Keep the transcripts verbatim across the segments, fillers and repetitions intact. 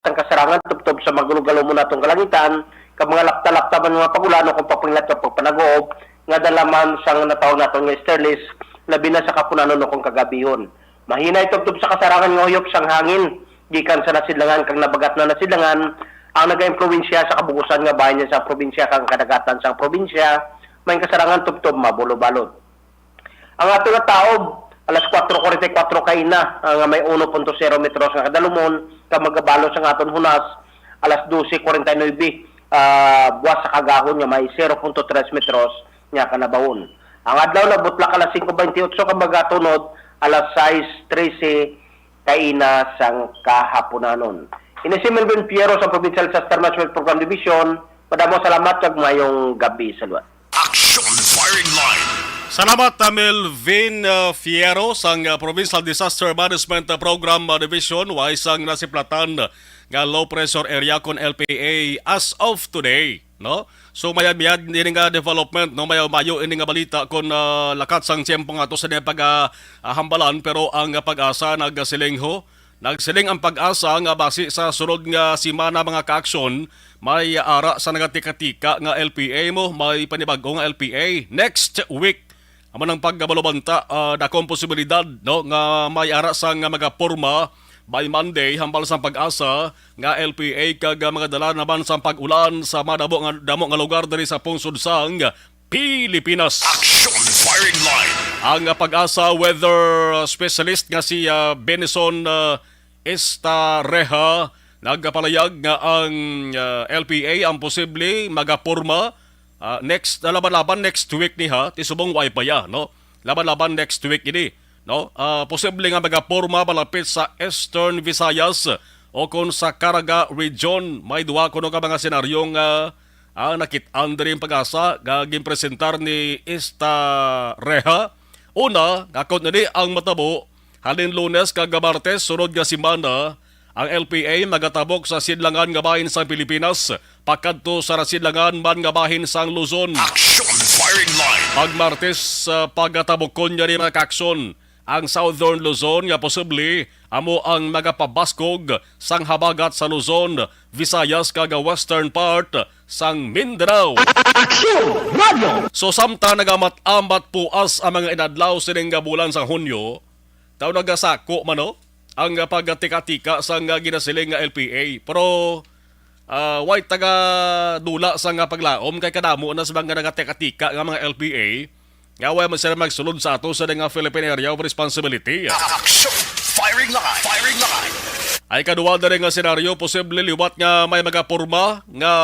sang kasarangan tubtob sa magulog-alumon natong kalangitan, kag mga lapta-lapta man nga pag-ulan o kung pagpanglat o pagpanaguob nga dala man sang natawag naton nga easterlies, labi na sa kahapunanon o kung kagabihon. Mahinay tubtob sa kasarangan nga huyop sang hangin gikan sa nasidlangan kag nabagat na nasidlangan ang nagaimpluwensya sa kabugusan nga bahin sa probinsya kag kadagatan sang probinsya, may kasarangan tubtob mabulobalod. Ang ato nga taob, alas kuwatro kuwarenta y kuwatro kaina, ah, nga may uno punto zero metros nga kadalumon, kag magabalo sang aton hunas, alas dose kuwarenta y nuebe, ah, buwas sa kagahon nga may zero punto tres metros nga kalabawon. Ang adlaw nagbutlak alas singko baynte otso kag magatunod alas sais trese kaina sang kahapunanon. Ini si Melvin Piero sa Provincial Disaster Management Program Division. Madamo salamat kag mayong gabi sa luwas. Action Firing Line. Salamat, uh, Melvin, uh, Fierro sang, uh, Provincial Disaster Management, uh, Program, uh, Division. Wa isang nasiplatan nga low pressure area kon L P A as of today, no? So, mayad-mayad ini nga development, no? Mayo-mayo ini nga balita kon, uh, lakat sang tiyempo nga ato sa pag, uh, hambalan, pero ang, uh, PAGASA nagasiling ho Nagsiling ang PAGASA nga basi sa sunod nga semana, mga kaaksyon, may ara sa nagatika-tika nga L P A mo, may panibag-o nga L P A next week. Amo nang pagkabalubanta, ah, dako ang posibilidad, no, nga may ara sang magaporma by Monday hambal sang PAGASA nga L P A kag, ah, magadala naman sang pag-ulan sa madamo nga, damo nga lugar diri sa pungsod sang Pilipinas. Action Firing Line. Ang PAGASA weather specialist nga si, ah, Benison, ah, Estareja nagpalayag nga ang, ah, L P A ang posible magaporma, ah, next, ah, laban-laban next week ni ha, ti subong wa pa ya, no? Laban-laban next week ini, no? Ah, posible nga magaporma malapit sa Eastern Visayas o kon sa Caraga Region. May duha kuno ka mga senaryo nga ang nakit-an diri ang PAGASA nga ginpresentar ni Estareja. Una, nga kon ini ang matabo, halin Lunes kag Martes sunod nga semana, ang L P A magatabok sa sidlangan nga bahin sang Pilipinas pakadto sa nasidlangan man nga bahin sang Luzon. Action Firing Line. Pag Martes, ah, pagatabokon niya ni mga kaaksyon, ang Southern Luzon nga posible amo ang magapabaskog sang habagat sa Luzon, Visayas kag western part sang Mindanao. Aksyon! Radyo! So, samtang nagamat-amat puas ang mga inadlaw sining nga bulan sa Hunyo, daw nagasako man, no, ang pagtika-tika sang ginasiling nga L P A. Pero, ah, way taga dula sa nga paglaom kay kadamo na sa mga nagatika-tika nga mga L P A nga way man sila magsulod sa ato sa nga Philippine Area of Responsibility. Action! Firing line! Firing line! Ay kaduwa diri nga senaryo, posible liwat nga may magaporma nga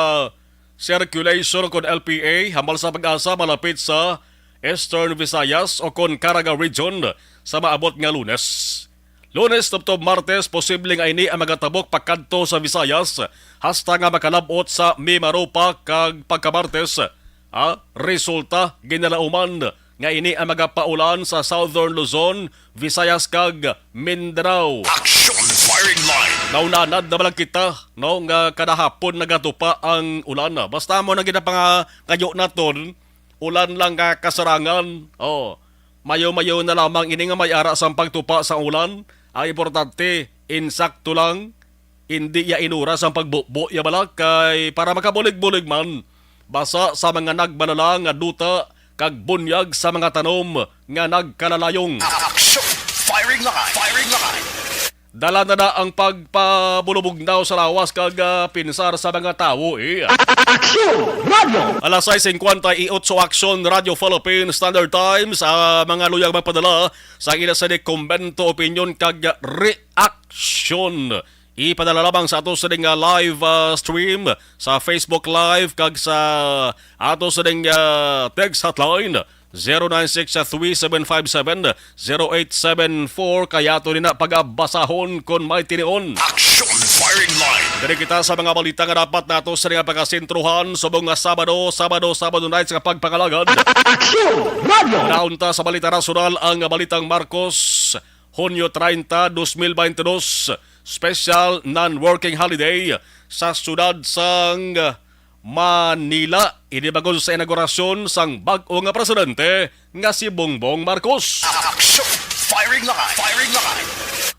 circulation kon L P A hambal sa PAGASA malapit sa Eastern Visayas o kon Caraga Region sa maabot nga Lunes. Lunes tubtob Martes, posible nga ini ang magatabok pakadto sa Visayas hasta nga makalab-ot sa Mimaropa kag pagka-Martes, ah, resulta ginalauman nga ini ang magapaulan sa Southern Luzon, Visayas kag Mindanao. Action Firing Line. Naunanad na bala kita, no, nga kada hapon nagatupa ang ulan. Basta mo na ginapangayo naton, ulan lang nga kasarangan. Oh, mayo-mayo na lamang ini nga may ara sang pagtupa sa ulan. Ang importante, insakto lang, indi ya inura sang pagbubo ya bala kay para makabulig-bulig man. Basa sa mga nagbalala nga duta kag bunyag sa mga tanom nga nagkalalayong. Action! Firing line! Firing line! Dala na na ang pagpabulubugnaw sa lawas kag, ah, pinsar sa mga tawo, eh. Action Radio! Alas sais singkwenta y otso, Action Radio Philippines Standard Times, ah, mga luyag magpadala sa ila sa komento, opinyon kag reaksyon. Ipadala lamang sa ato sa ding, ah, live, ah, stream sa Facebook Live kag sa ato sa ding, ah, text hotline, zero nine six three seven five seven zero eight seven four. Kaya ato ni na pagabasahon kon may tinion. Action Firing Line. Diri kita sa mga balita nga dapat nato sa nga pagkasentruhan subong nga Sabado, Sabado, Sabado nights nga pagpangalagad. Action Radio. Naunta sa balita nasyonal ang balitang Marcos, Hunyo treinta, dos mil beintidos, special non-working holiday sa siyudad sang Manila. Ini bagon sa inaugurasyon sang bag-o nga presidente nga si Bongbong Marcos. Action! Firing line! Firing line!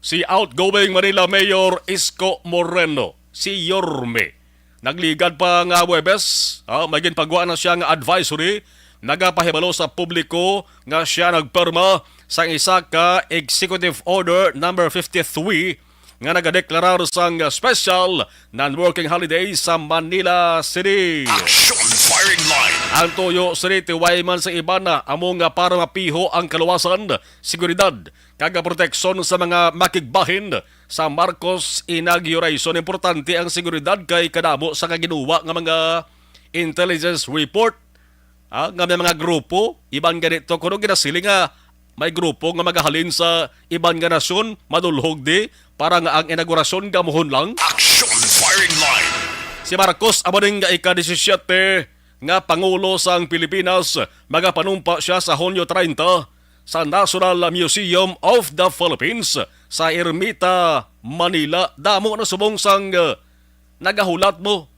Si outgoing Manila Mayor Isko Moreno si Yorme. Nagligad pa nga Huwebes, ah, may ginpagwa na siya nga advisory, nagapahibalo sa publiko nga siya nagpirma sang isa ka Executive Order number fifty-three nga nagadeklarar sang special non-working holiday sa Manila City. Action Firing Line. Ang tuyo sini tiway man sa iban amo nga para mapiho ang kaluwasan, seguridad, kag proteksyon sa mga makigbahin sa Marcos inauguration. Importante ang seguridad kay kadamo sa kaginuwa nga mga intelligence report, ah, nga may mga grupo, iban ganito kuno ginasiling nga may grupo nga magahalin sa iban nga nasyon, madulhog di, para nga ang inaugurasyon gamuhon lang. Action Firing Line. Si Marcos amo ning nga ika-disisiete nga pangulo sang Pilipinas, magapanumpa siya sa Hunyo treinta sa National Museum of the Philippines sa Ermita, Manila. Damo na subong sang, uh, nagahulat mo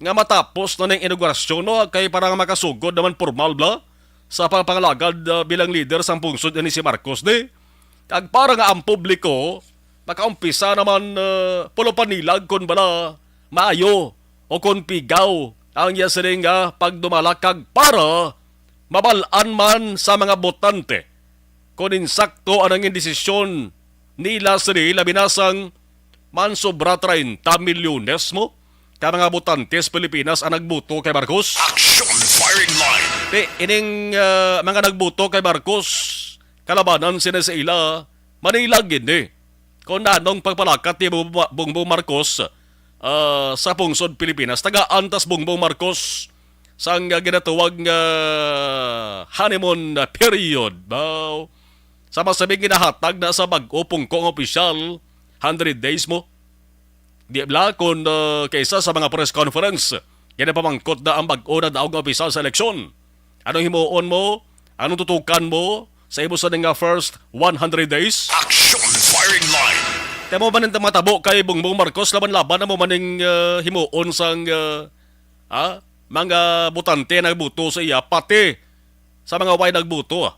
nga matapos na ning inaugurasyon, no? Kay para nga makasugod naman pormal bala sa pagpangalagad, uh, bilang leader sang pungsod ini si Marcos, di? Kag para nga ang publiko makaumpisa naman, uh, pulo panilag kon bala maayo o kon pigaw ang iya sining nga pagdumala kag para mabal-an man sa mga botante kon insakto ang nangin desisyon nila sini, labi na sang man sobra treinta milyones mo ka mga botante sa Pilipinas ang nagboto kay Marcos. Action Firing Line. Ti, ining, ah, mga nagboto kay Marcos, kalabanan sini sa ila, Manila gid ni. Kung nanong pagpalakat ni Bu-, Bongbong Marcos, ah, sa pungsod Pilipinas, tagaan tas Bongbong Marcos sang, ah, ginatawag nga honeymoon period. Baw, sa masabing ginahatag na sa bag-o pungko nga opisyal, hundred days mo. Di bala kon, ah, kaysa sa mga press conference, ginapamangkot na ang bag-o na daog nga opisyal sa eleksyon. Anong himuon mo? Anong tutukan mo sa imo sa nga first one hundred days? Action Firing Line. Kamo man ang matabo kay Bongbong Marcos, laban-laban na mo maning, ah, himuon sang, ah, ah, mga botante nagbuto sa iya, pati sa mga way nagbuto,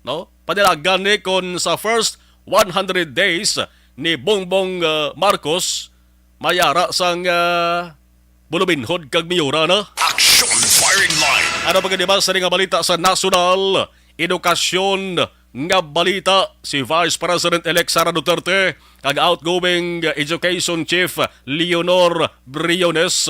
no? Panilagan ni kon sa first one hundred days ni Bongbong, ah, Marcos, may ara sang, ah, bulubinhod kag miyura na. Action Firing Line. Ano pa gani ba sa nga balita sa nasyonal, edukasyon nga balita? Si Vice President-elect Sara Duterte kag outgoing Education Chief Leonor Briones,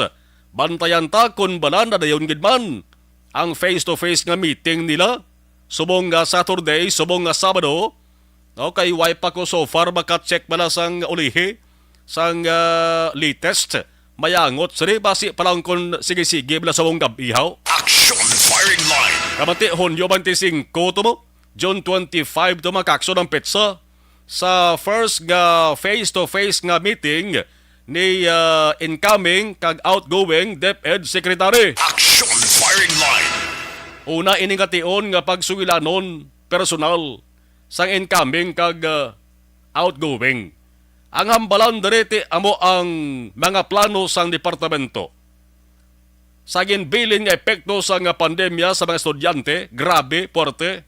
bantayan ta kon bala na dayon gid man ang face-to-face nga meeting nila subong nga Saturday, subong nga Sabado. Okay, why pa ko so far maka-check bala sang ulihi sang, ah, latest. Mayangot sini, basi pa lang kon sige-sige bala sa mong gab-ihaw. Action Firing Line. Kamati, Hunyo twenty-five to mo. June twenty-five to makakso ng petsa sa first nga face-to-face nga meeting ni, ah, incoming kag outgoing DepEd Secretary. Action Firing Line. Una, ini nga tion nga pagsugilanon personal sang incoming kag, ah, outgoing. Ang hambalan diri ti amo ang mga plano sang departamento. Sa ginbilin nga epekto sang pandemya sa mga estudyante, grabe, puwerte.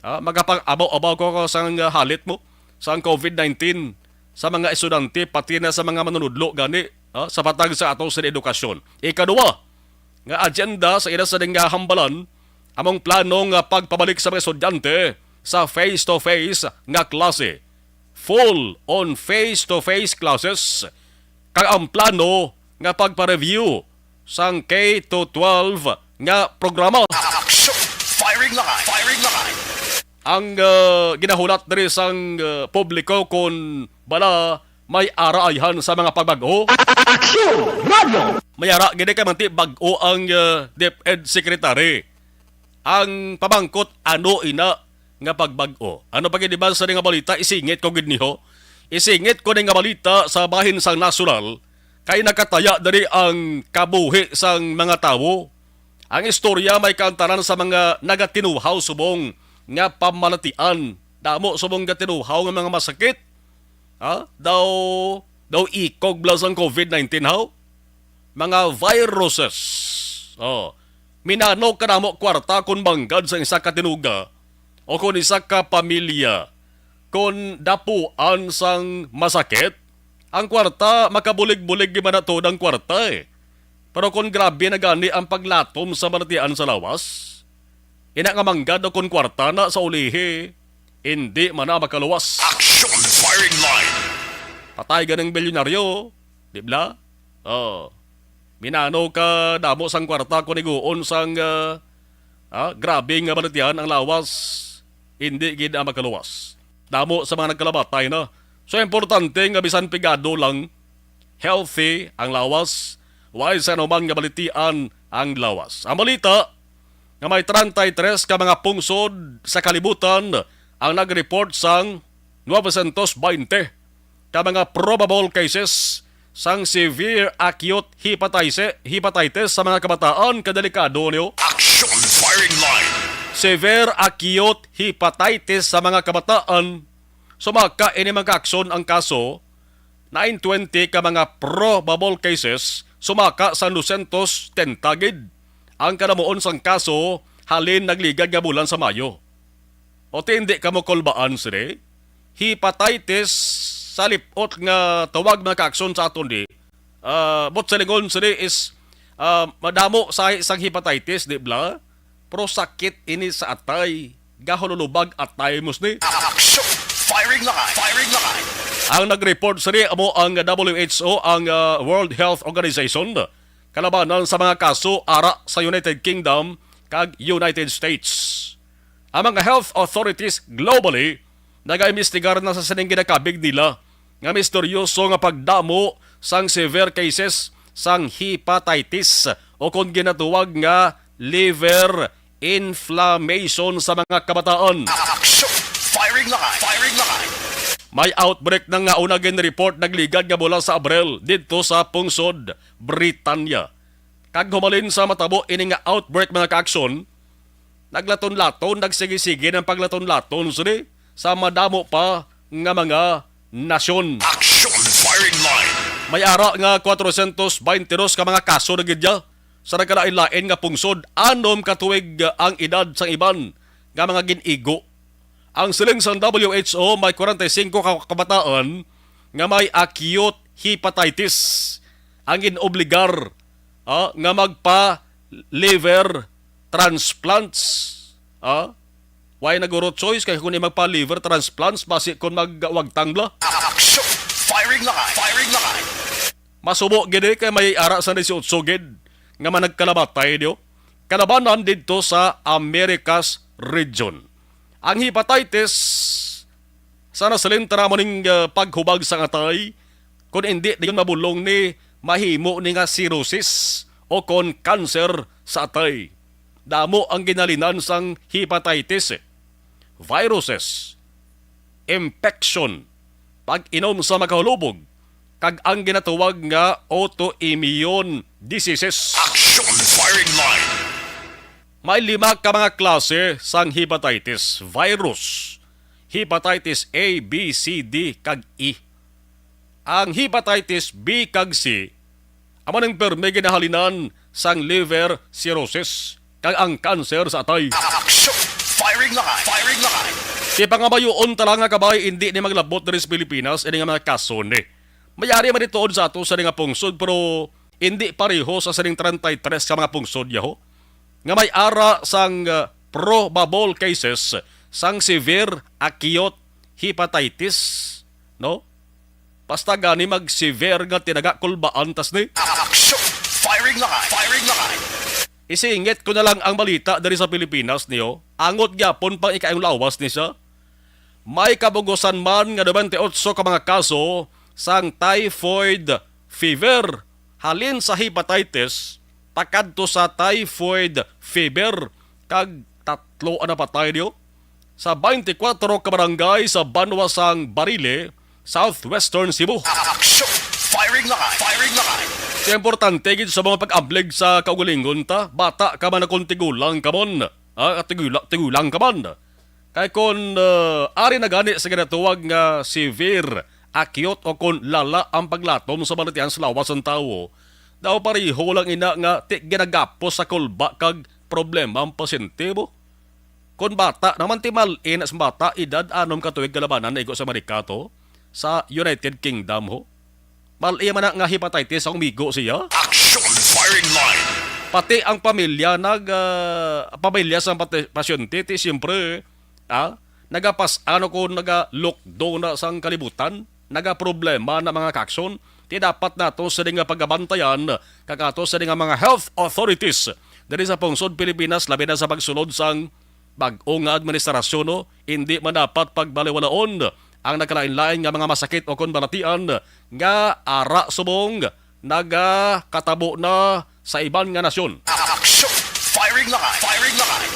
Ah, magapang-abaw-abaw ko, ko sang, ah, halit mo sang COVID nineteen sa mga estudyante, pati na sa mga manunudlo gani, ah, sa patag sa ato sa edukasyon. Ikaduha nga agenda sa ila sa nga hambalan, among plano nga pagpabalik sa mga estudyante sa face-to-face nga klase. Full on face-to-face classes, kag ang plano nga pagpa-review sang K to twelve nga programa. Action! Firing line! Firing line! Ang, uh, ginahulat diri sang, uh, publiko kon bala may ara ayhan sa mga pagbag-o. Action! Radyo! May ara gid kay manti bag-o ang, uh, DepEd Secretary. Ang pamangkot, ano ina nga pagbag-o? Ano pa gid ba sa nga balita? Isingit ko gid niho. Isingit ko ni nga balita sa bahin sang nasyonal kay nakataya diri ang kabuhi sang mga tawo. Ang istorya may kaantanan sa mga nagatinuhaw subong nga pamalatian. Damo subong gatinuhaw nga mga masakit. Ha? Daw, daw ikog bala sang COVID nineteen, haw? Mga viruses. Oh. Minano kadamo kwarta kon manggad sa isa ka tinuga o kon isa ka pamilya kon dapuan sang masakit? Ang kwarta, makabulig-bulig man na tuod ang kwarta, eh. Pero kon grabe na gani ang paglatom sa balatian sa lawas, ina nga manggad o kon kwarta na sa ulihi, indi man na makaluwas. Action Firing Line. Patay ganing bilyonaryo, di bala? Oh. Minano ka damo sang kwarta kon iguon sang, ah, ah, grabe nga balatian ang lawas, indi gid ang makaluwas. Damo sa mga nagkalabatay na. So, importante nga bisan pigado lang, healthy ang lawas, way sa anuman nga balatian ang lawas. Ang balita nga may treinta y tres ka mga pungsod sa kalibutan ang nag-report sang novecientos baynte ka mga probable cases sang severe acute hepatitis, hepatitis sa mga kabataan ka delikado niyo. Action Firing Line. Severe acute hepatitis sa mga kabataan. Sumaka ini mga aksyon ang kaso, nine twenty ka mga probable cases, sumaka sa dosyentos setenta gid ang kalamuon sang kaso halin nagligad nga bulan sa Mayo. O ti, hindi kamo kulbaan sini? Hepatitis sa lip-ot nga tawag mga kaakson sa aton di. Ah, but sa lingon sini is, ah, madamo sa isang hepatitis, di bala? Pero sakit ini sa atay. Gahululubag atay mo sini. Action! Firing line! Firing line! Ang nag-report sini amo ang W H O, ang, ah, World Health Organization, kalabanan sa mga kaso ara sa United Kingdom kag United States. Ang mga health authorities globally nagaimbestigar na sa sining ginakabig nila nga misteryoso nga pagdamo sang severe cases sang hepatitis, o kon ginatuwag nga liver inflammation sa mga kabataan. Action! Firing line! Firing line! May outbreak na nga una gin-report nagligad nga bulan sa Abril didto sa pungsod Britanya. Kag humalin sa matabo ini nga outbreak, mga kaakson, naglaton-laton, nagsigi-sige ang paglaton-laton sini sa madamo pa nga mga nasyon. Action Firing Line. May ara nga kwatrocientos baynte dos ka mga kaso na gid ya sa nagkalain-lain nga pungsod, anom ka tuig ang edad sang iban nga mga gin-igo. Ang siling sang W H O, may kwarenta y singko ka kabataan nga may acute hepatitis ang ginobligar, ah, nga magpa liver transplants. Ah, why na guro choice kay kung di magpa liver transplants, basi kon magwagtang bala. Action! Firing line! Firing line! Masubo gid, eh, kay may ara sa dieciocho gid nga managkalamatay diyo. Kalabanan didto sa Americas region. Ang hepatitis, sa nasalin ta namo ning, ah, paghubag sang atay, kon indi dayon mabulong ni, mahimo ni nga cirrhosis o kon cancer sa atay. Damo ang ginhalinan sang hepatitis, eh. Viruses, infection, pag-inom sa makahulubog, kag ang ginatawag nga autoimmune diseases. Action Firing Line. May lima ka mga klase sang hepatitis virus: hepatitis A, B, C, D, kag E. Ang hepatitis B kag C amo ning pirmi ginahalinan sang liver cirrhosis kag ang cancer sa atay. Action! Firing line! Firing line! Ipangamayoon ta lang nga kabay indi ni maglabot diri sa Pilipinas ini nga mga kaso ni. May ari man ituod sa ato sa nga pungsod, pero indi pareho sa sining treinta y tres ka mga pungsod, yaho, nga may ara sang, uh, probable cases sang severe acute hepatitis, no? Basta gani mag-severe nga tinaga kulbaan tas ni. Action! Firing line! Firing line! Isingit ko na lang ang balita diri sa Pilipinas niyo. Angot gyapon pang ikaayong lawas ni siya. May kabugusan man nga noventa y ocho ka mga kaso sang typhoid fever, halin sa hepatitis pakadto sa typhoid fever, kag tatlo ang napatay niyo sa twenty-four ka barangay sa banwa sang Barile, Southwestern Cebu. Action! Firing line! Firing line! Kaya importante gid sa mga pag-ablig sa kaugalingon ta, bata ka man o kon tigulang ka man, ah, tigulang, tigulang ka man. Kay kon, ah, ari na gani sa ginatuwag nga severe, acute, o kon lala ang paglatom sa balatian sa lawas sang tawo, daw pareho lang ina nga ti ginagapos sa kulba kag problema ang pasyente mo. Kon bata naman, timal-i na sa bata, edad anom ka tuig kalabanan, naigo sa Amerika to, sa United Kingdom, ho. Mal-i man na nga hepatitis ang umigo siya. Action firing line. Pati ang pamilya nag, ah, pamilya sa pati-, pasyente, ti siyempre, ah, nagapas-an o kung nagalukdo na sang kalibutan, nagaproblema na mga kakson, ti dapat nato sini nga pagabantayan, kag ato sini nga mga health authorities diri sa pungsod Pilipinas, labi na sa pagsulod sang bag-o nga administrasyon, no, hindi man dapat pagbaliwalaon ang nagkalain-lain nga mga masakit o kon balatian nga ara subong nagakatabo na sa iban nga nasyon. Action! Firing line! Firing line!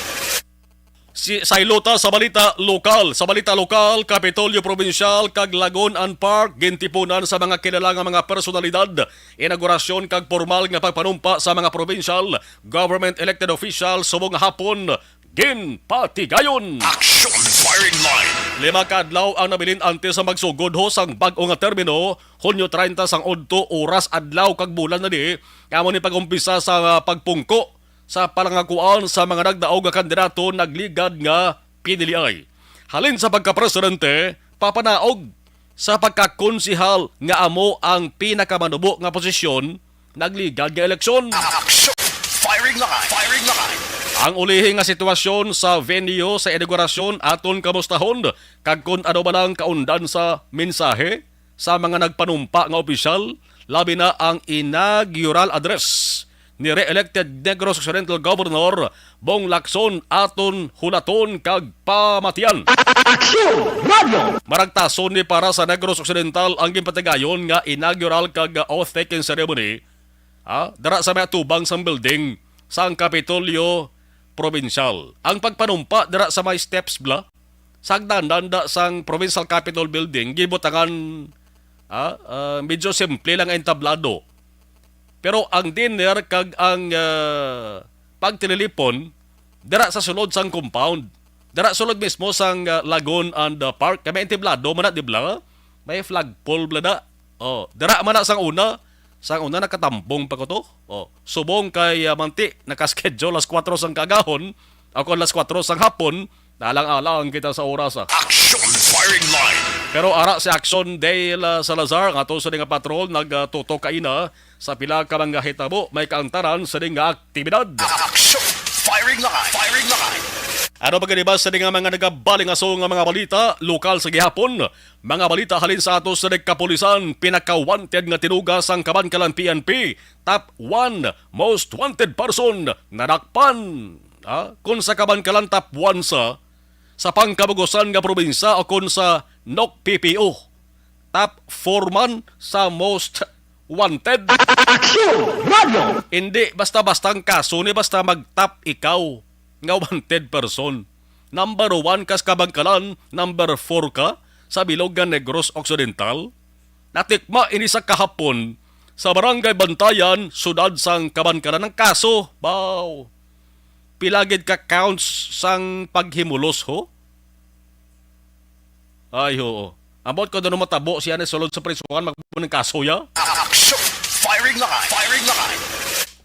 Si, saylo ta sa balita lokal. Sa balita lokal, Kapitolyo Probinsyal kag Lagoon Park gintipunan sa mga kilala nga mga personalidad. Inaugurasyon kag pormal nga pagpanumpa sa mga provincial government elected official subong nga hapon ginpatigayon. Action firing line. Lima ka adlaw ang nabilin antes sa magsugod ho sang bag-o nga termino, Hunyo treinta sang udto, oras, adlaw kag bulan na di, kamo ni pag-umpisa sa, ah, pagpungko sa palangakuan sa mga nagdaog nga kandidato nagligad nga P D L I. Halin sa pagkapresidente, papanaog sa pagkakonsihal nga amo ang pinakamanubo nga posisyon nagligad nga eleksyon. Action! Firing line! Firing line! Ang ulihi nga sitwasyon sa venue sa inaugurasyon aton kamustahon, kag kun ano ba lang kaundan sa mensahe sa mga nagpanumpa nga opisyal, labi na ang inaugural address ni re-elected Negros Occidental Governor Bong Lacson aton hulaton kag pamatian. Action! Radio! Maragtason ni para sa Negros Occidental ang ginpatigayon nga inaugural kag oath-taking ceremony, ah, dara sa may atubang sang building sang Kapitolyo Probinsyal. Ang pagpanumpa dira sa may steps bla, sa hagdanan da sang Provincial Capitol Building, gibutangan, ah, ah, medyo simple lang ang entablado. Pero ang dinner kag ang, ah, pagtililipon, dira sa sulod sang compound. Dira sulod mismo sang, ah, Lagoon and, ah, Park. Kay may entablado man na, di bla? May flagpole bla na. Oh, dira man na sang una. Sang una nakatambong pa ko to. Oh, subong kay, ah, manti, nakaschedule alas kuwatro sang kaagahon, ako alas kuwatro sang hapon, nalang-alang kita sa oras, ah. Action firing line. Pero ara si Action Dale, ah, Salazar, nga ato sa nga patrol, nagtutok kaina sa pila ka mga hitabo may kaangtaran sa nga aktibidad. Action firing line. Firing line. Ano pa gani ba sa nga mga nagabalingaso nga mga balita lokal sa gihapon? Mga balita halin sa ato sa kapulisan, pinaka-wanted nga tinuga sang Kabankalan P N P, top one most wanted person, nadakpan. Ha? Kung sa Kabankalan top one sa, sa pangkabugusan nga probinsya o kung sa N O C P P O, top four man sa most wanted. Action! Radio! Hindi basta-basta ang kaso ni basta mag-top ikaw nga wanted person. Number one ka sa Kabankalan, number four ka sa bilog nga Negros Occidental. Natikma ini sa kahapon sa Barangay Bantayan, siyudad sang Kabankalan, ang kaso. Baw, pila gid ka counts sang paghimulos, ho? Ay, oo. Ambot ko doon matabo siya ni sulod sa prisuhan, magbuning kaso ya. Action! Firing line! Firing line!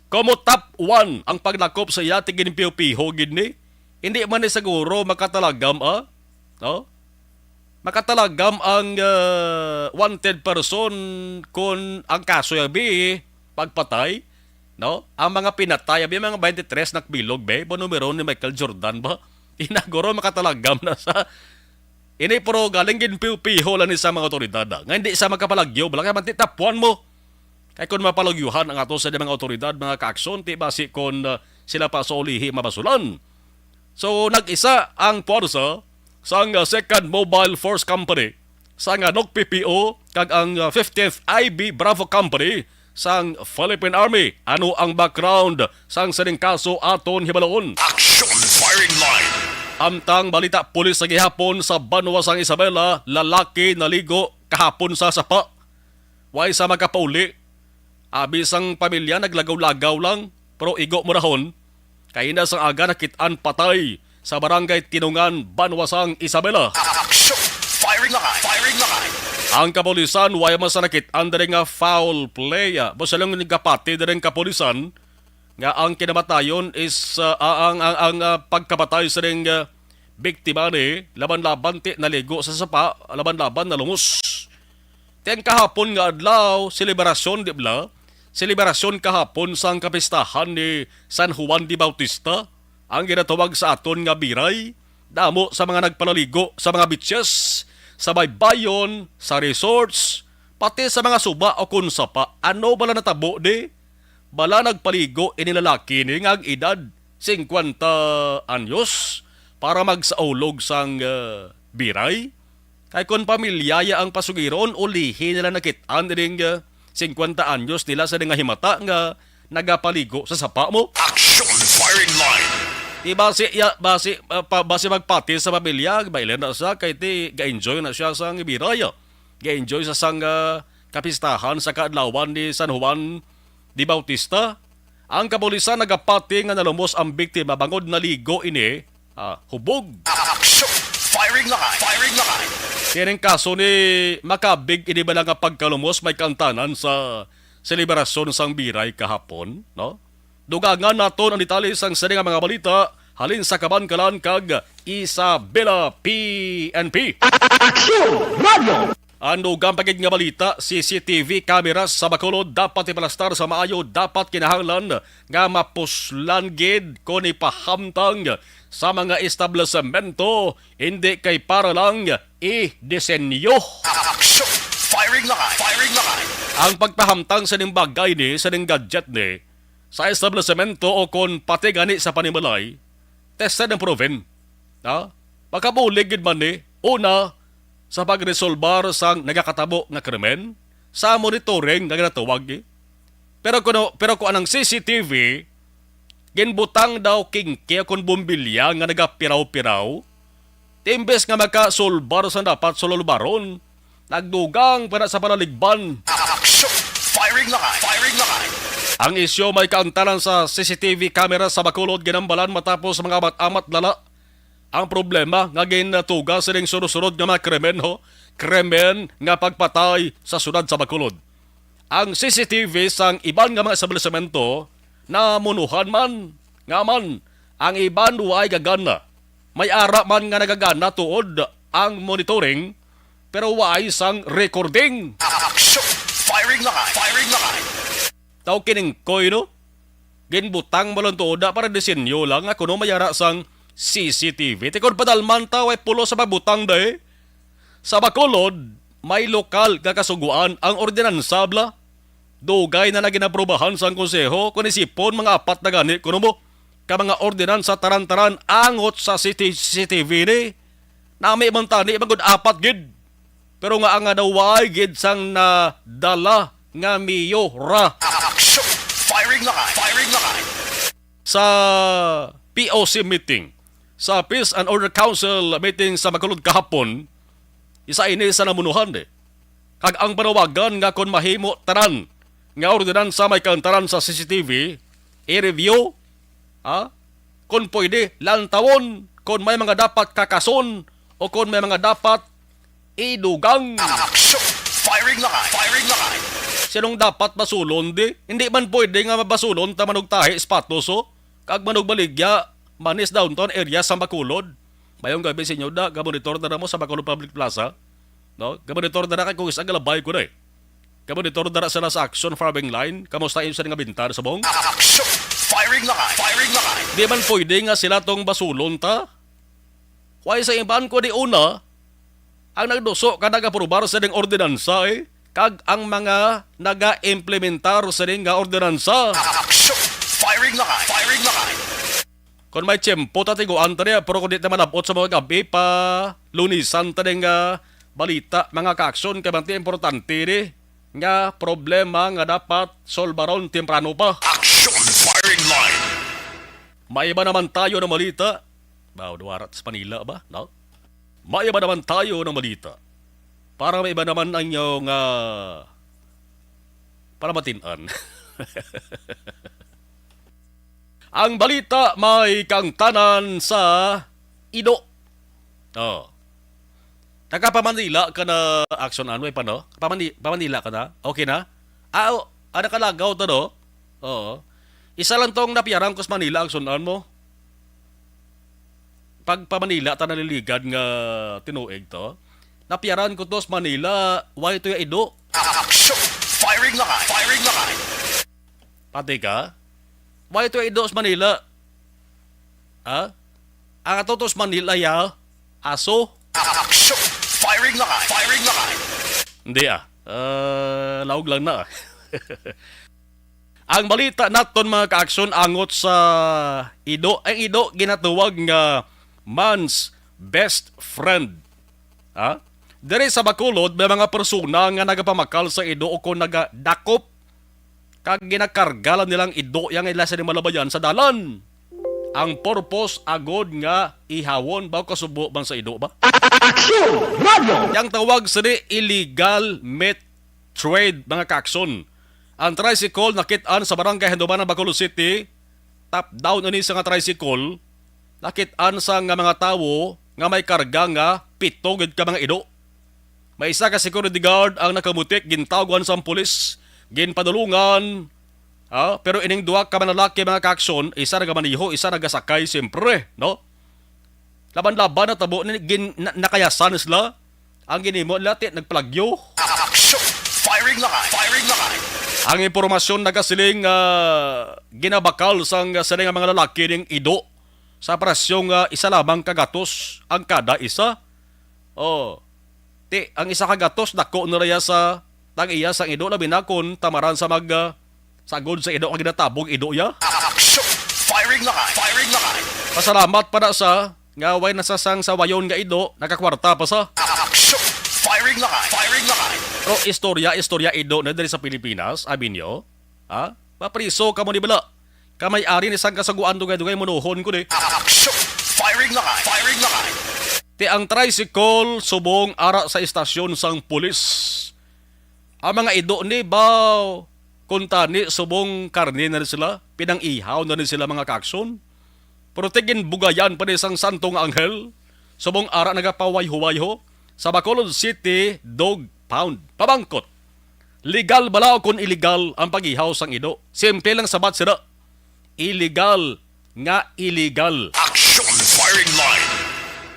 Komo top one ang paglakop sa iya, tigin piho-piho gid ni. Hindi man ni siguro makatalagam, ah? No? Makatalagam ang, ah, wanted person kung ang kaso ya bi pagpatay, no? Ang mga pinatay, abi, mga twenty-three nakbilog, be, ba numero ni Michael Jordan ba? Inaguro makatalagam na sa ini, pero galing gin piho-piho lang ni sa mga otoridad, ah, nga hindi sa magkapalagyo, bala kay manti tapuan mo. Kay kung mapalagyuhan ang ato sa mga otoridad, mga kaaksyon, ti basi kon, ah, sila pa sa ulihi mabasulan. So, nag-isa ang puwersa sang, ah, Second Mobile Force Company, sang, ah, N O C P P O, kag ang, ah, fifteenth I B Bravo Company sang Philippine Army. Ano ang background sang sining kaso aton hibaluon. Action firing line. Amtang balita pulis sa gihapon sa banwa sang Isabela, lalaki naligo kahapon sa sapa. Way sa makapauli. Abi sang pamilya naglagaw-lagaw lang, pero igo mo rahon. Kay ina sang aga nakit-an patay sa barangay Tinungan, banwa sang Isabela. Action! Firing line! Firing line! Ang kapulisan, way man sa nakit-an diri nga foul play, ah. Basta lang nagapati diri ang kapulisan nga ang kinamatayon is, ah, ang, ang, ang, ah, pagkamatay sa ring, ah, biktima ni laban-laban ti naligo sa sapa, laban-laban nalungos. Ang kahapon nga adlaw, selebrasyon, di bala? Selebrasyon kahapon sang kapistahan ni San Juan de Bautista, ang ginatawag sa aton nga biray. Damo sa mga nagpalaligo sa mga beaches, sa baybayon, sa resorts, pati sa mga suba o kon sapa. Ano bala natabo di? Bala nagpaligo ini lalaki ni nga ang edad singkwenta anyos para magsaulog sang, ah, biray? Kay kon pamilya ya ang pasugiron, ulihi nila nakit-an ining, ah, singkwenta anyos nila sa nga himata nga nagapaligo sa sapa mo. Action firing line. Di basi, ya, basi, ah, pa, basi magpati sa pamilya, mailin na siya, kay ti, ga-enjoy na siya sa biray, ah. Ga-enjoy sa sang, ah, kapistahan sa kaadlawan ni San Juan de Bautista. Ang kapulisan nagapati nga nalumos ang biktima bangod naligo ini, ah, hubog. Action! Firing line! Firing line! Kining kaso ni makabig ini bala nga pagkalumos may kaangtanan sa selebrasyon sang biray kahapon, no? Dugangan naton ang detalye sang sini nga mga balita halin sa Kabankalan kag Isabela P N P. Action Radio! Ang dugang pa gid nga balita, C C T V cameras sa Bacolod dapat ipalastar sa maayo, dapat kinahanglan nga mapuslan gid kon ipahamtang sa mga establisemento, hindi kay para lang i-disenyo. Action! Firing line! Firing line! Ang pagpahamtang sa ning bagay ni, sa ning gadget ni, sa establisemento o kon pati gani sa panimalay, tested and proven. Ha? Makabulig gid man ni, una, sa pagresolbar sang nagakatabo nga krimen, sa monitoring nga ginatawag, eh. Pero kuno, pero kung anang C C T V, ginbutang daw kingki kon bombilya nga nagapiraw-piraw, imbes nga makasulbar sa dapat sulbaron, nagdugang pa na sa palaligban. Action! Firing line! Firing line! Ang isyu may kaangtanan sa C C T V camera sa Bacolod, ginambalan matapos mga amat-amat lala ang problema nga ginatuga sining sunod-sunod nga mga krimen, ho, krimen nga pagpatay sa siyudad sa Bacolod. Ang C C T V sang iban nga mga establisemento namunuhan man, nga man ang iban waay gagana. May ara man nga nagagana tuod ang monitoring, pero waay sang recording. Action! Firing line! Firing line! Daw kiningkoy, no? Ginbutang mo lang tuod para disenyo lang nga kuno may ara sang C C T V. Ti kon padalman ta, way pulos sa pagbutang, day. Sa Bacolod, may lokal nga kasugoan ang ordinansa, bala. Dugay na na ginaprobahan sang konseho, kon isipon, mga apat na gani kuno mo ka mga ordinansa taran-taran angot sa C T, C C T V ni. Nami man tani, magud apat gid. Pero nga ang nga daw way gid sang nadala nga miyora. Action! Firing line! Firing line! Sa P O C meeting, sa Peace and Order Council meeting sa Bacolod kahapon, isa ini sa namunuhan, eh. Kag ang panawagan nga kon mahimo tanan nga ordinansa may kaangtanan sa C C T V, i-review, ha? Kon pwede, lantawon kon may mga dapat kakason o kon may mga dapat idugang. Action! Firing line! Firing line! Sinong dapat basulon di? Hindi man pwede nga mabasulon ta manugtahi sapatos, oh. Kag manugbaligya, manis downtown area sa Bacolod. Mayong gabi sa inyo, da. Gamonitor na mo sa Bacolod Public Plaza. No? Gamonitor na kay kung isa galabay ko na eh. Gamonitor na sila sa Action Farming Line. Kamusta yung sa nga bintar sa bong? Action! Firing line! Firing line! Di man pwede nga sila tong basulon ta. Why sa iban ko di una, ang nagduso ka nagaprobar sa ding ordinansa, eh, kag ang mga naga-implementar sa ding nga ordinansa. Action! Firing line! Firing line! Kung may tiyempo, tatiguan ta niya, pero kung di ta malabot sa mga gabi pa, lunisan ta ding, ah, balita, mga ka-action, kay bantay importante ni nga problema nga dapat solbaron temprano pa. Action! Firing line! May iba naman tayo na malita. Ba, duwarat sa Manila ba? No? May iba naman tayo na malita. Para may iba naman ang inyong, ah, para matinan. Ang balita may kangtanan sa Ido. Oh. Taga pa Manila ka na, Action Anway pa, no? Pamani-, pa Manila ka na? Okay na? Ah, oh, ah, nakalagaw to, no? Oo. Isa lang tong napiyaran ko sa Manila, Action An mo. Pag pa Manila ta naliligan nga tinuig to. Napiyaran ko to sa Manila, why to ya Ido? Action! Firing line! Firing line! Pati ka? Why to ido sa Manila? Ha? Ang ato to sa Manila, ya? Aso? Action! Firing line! Firing line! Hindi, ah. Ah, laog lang na. Ang balita naton, mga kaaksyon, angot sa ido. Ang ido ginatuwag nga man's best friend. Ha? Diri sa Bacolod, may mga persona nga nagapamakal sa ido o kon nagadakop kag ginakarga lang nilang ido yang ila sa malabayan sa dalan. Ang purpose agod nga ihawon ba o kasubo man sa ido ba? Action! Radyo! Yang tawag sini illegal meat trade, mga kaaksyon. Ang tricycle nakit-an sa barangay Handumanan, Bacolod City. Top down ini sa nga tricycle. Nakit-an sa nga mga tawo nga may karga nga pito gid ka mga ido. May isa ka security guard ang nakamutik, gintawgan sang pulis, ginpadulungan. Ah, pero ining duha ka manlalaki, mga kaaksyon, isa nagamaneho, isa nagasakay, siyempre, no? Laban-laban na tabo ni gin, na, nakayasan sila. Ang ginimo nila, ti, nagpalagyo. Action! Firing line! Firing line! Ang impormasyon nagasiling nga ginabakal sang sini nga mga lalaki ning ido sa presyo nga isa lamang ka gatos ang kada isa. Oh. Ti, ang isa ka gatos dako na raya sa tag-iya sang ido, labi na kon tamaran sa mag, ah, sagod sa ido kag ginatabog ido iya. Action! Firing line! Firing line! Pasalamat pa na sa nga way nasasang sa wayon nga ido, nakakwarta pa sa. Action! Firing line! Firing line! Pero istorya, istorya ido na diri sa Pilipinas, abi niyo? Ha? Mapriso ka mo ni bala. Kamay-ari ni sang kasugoan, dugay-dugay munuhon ko ni. Action! Firing line! Firing line! Ti ang tricycle subong ara sa istasyon sang pulis. Ang mga ido ni baw, kuntani subong karne na ni sila, pinang-ihaw na ni sila, mga kaaksyon. Pero ti ginbugayan pa ni sang santo nga anghel, subong ara nagapawayho-wayho sa Bacolod City Dog Pound. Pamangkot, legal bala o kon illegal ang pag-ihaw sang ido? Simple lang sabat sila, illegal nga illegal. Action! Firing line!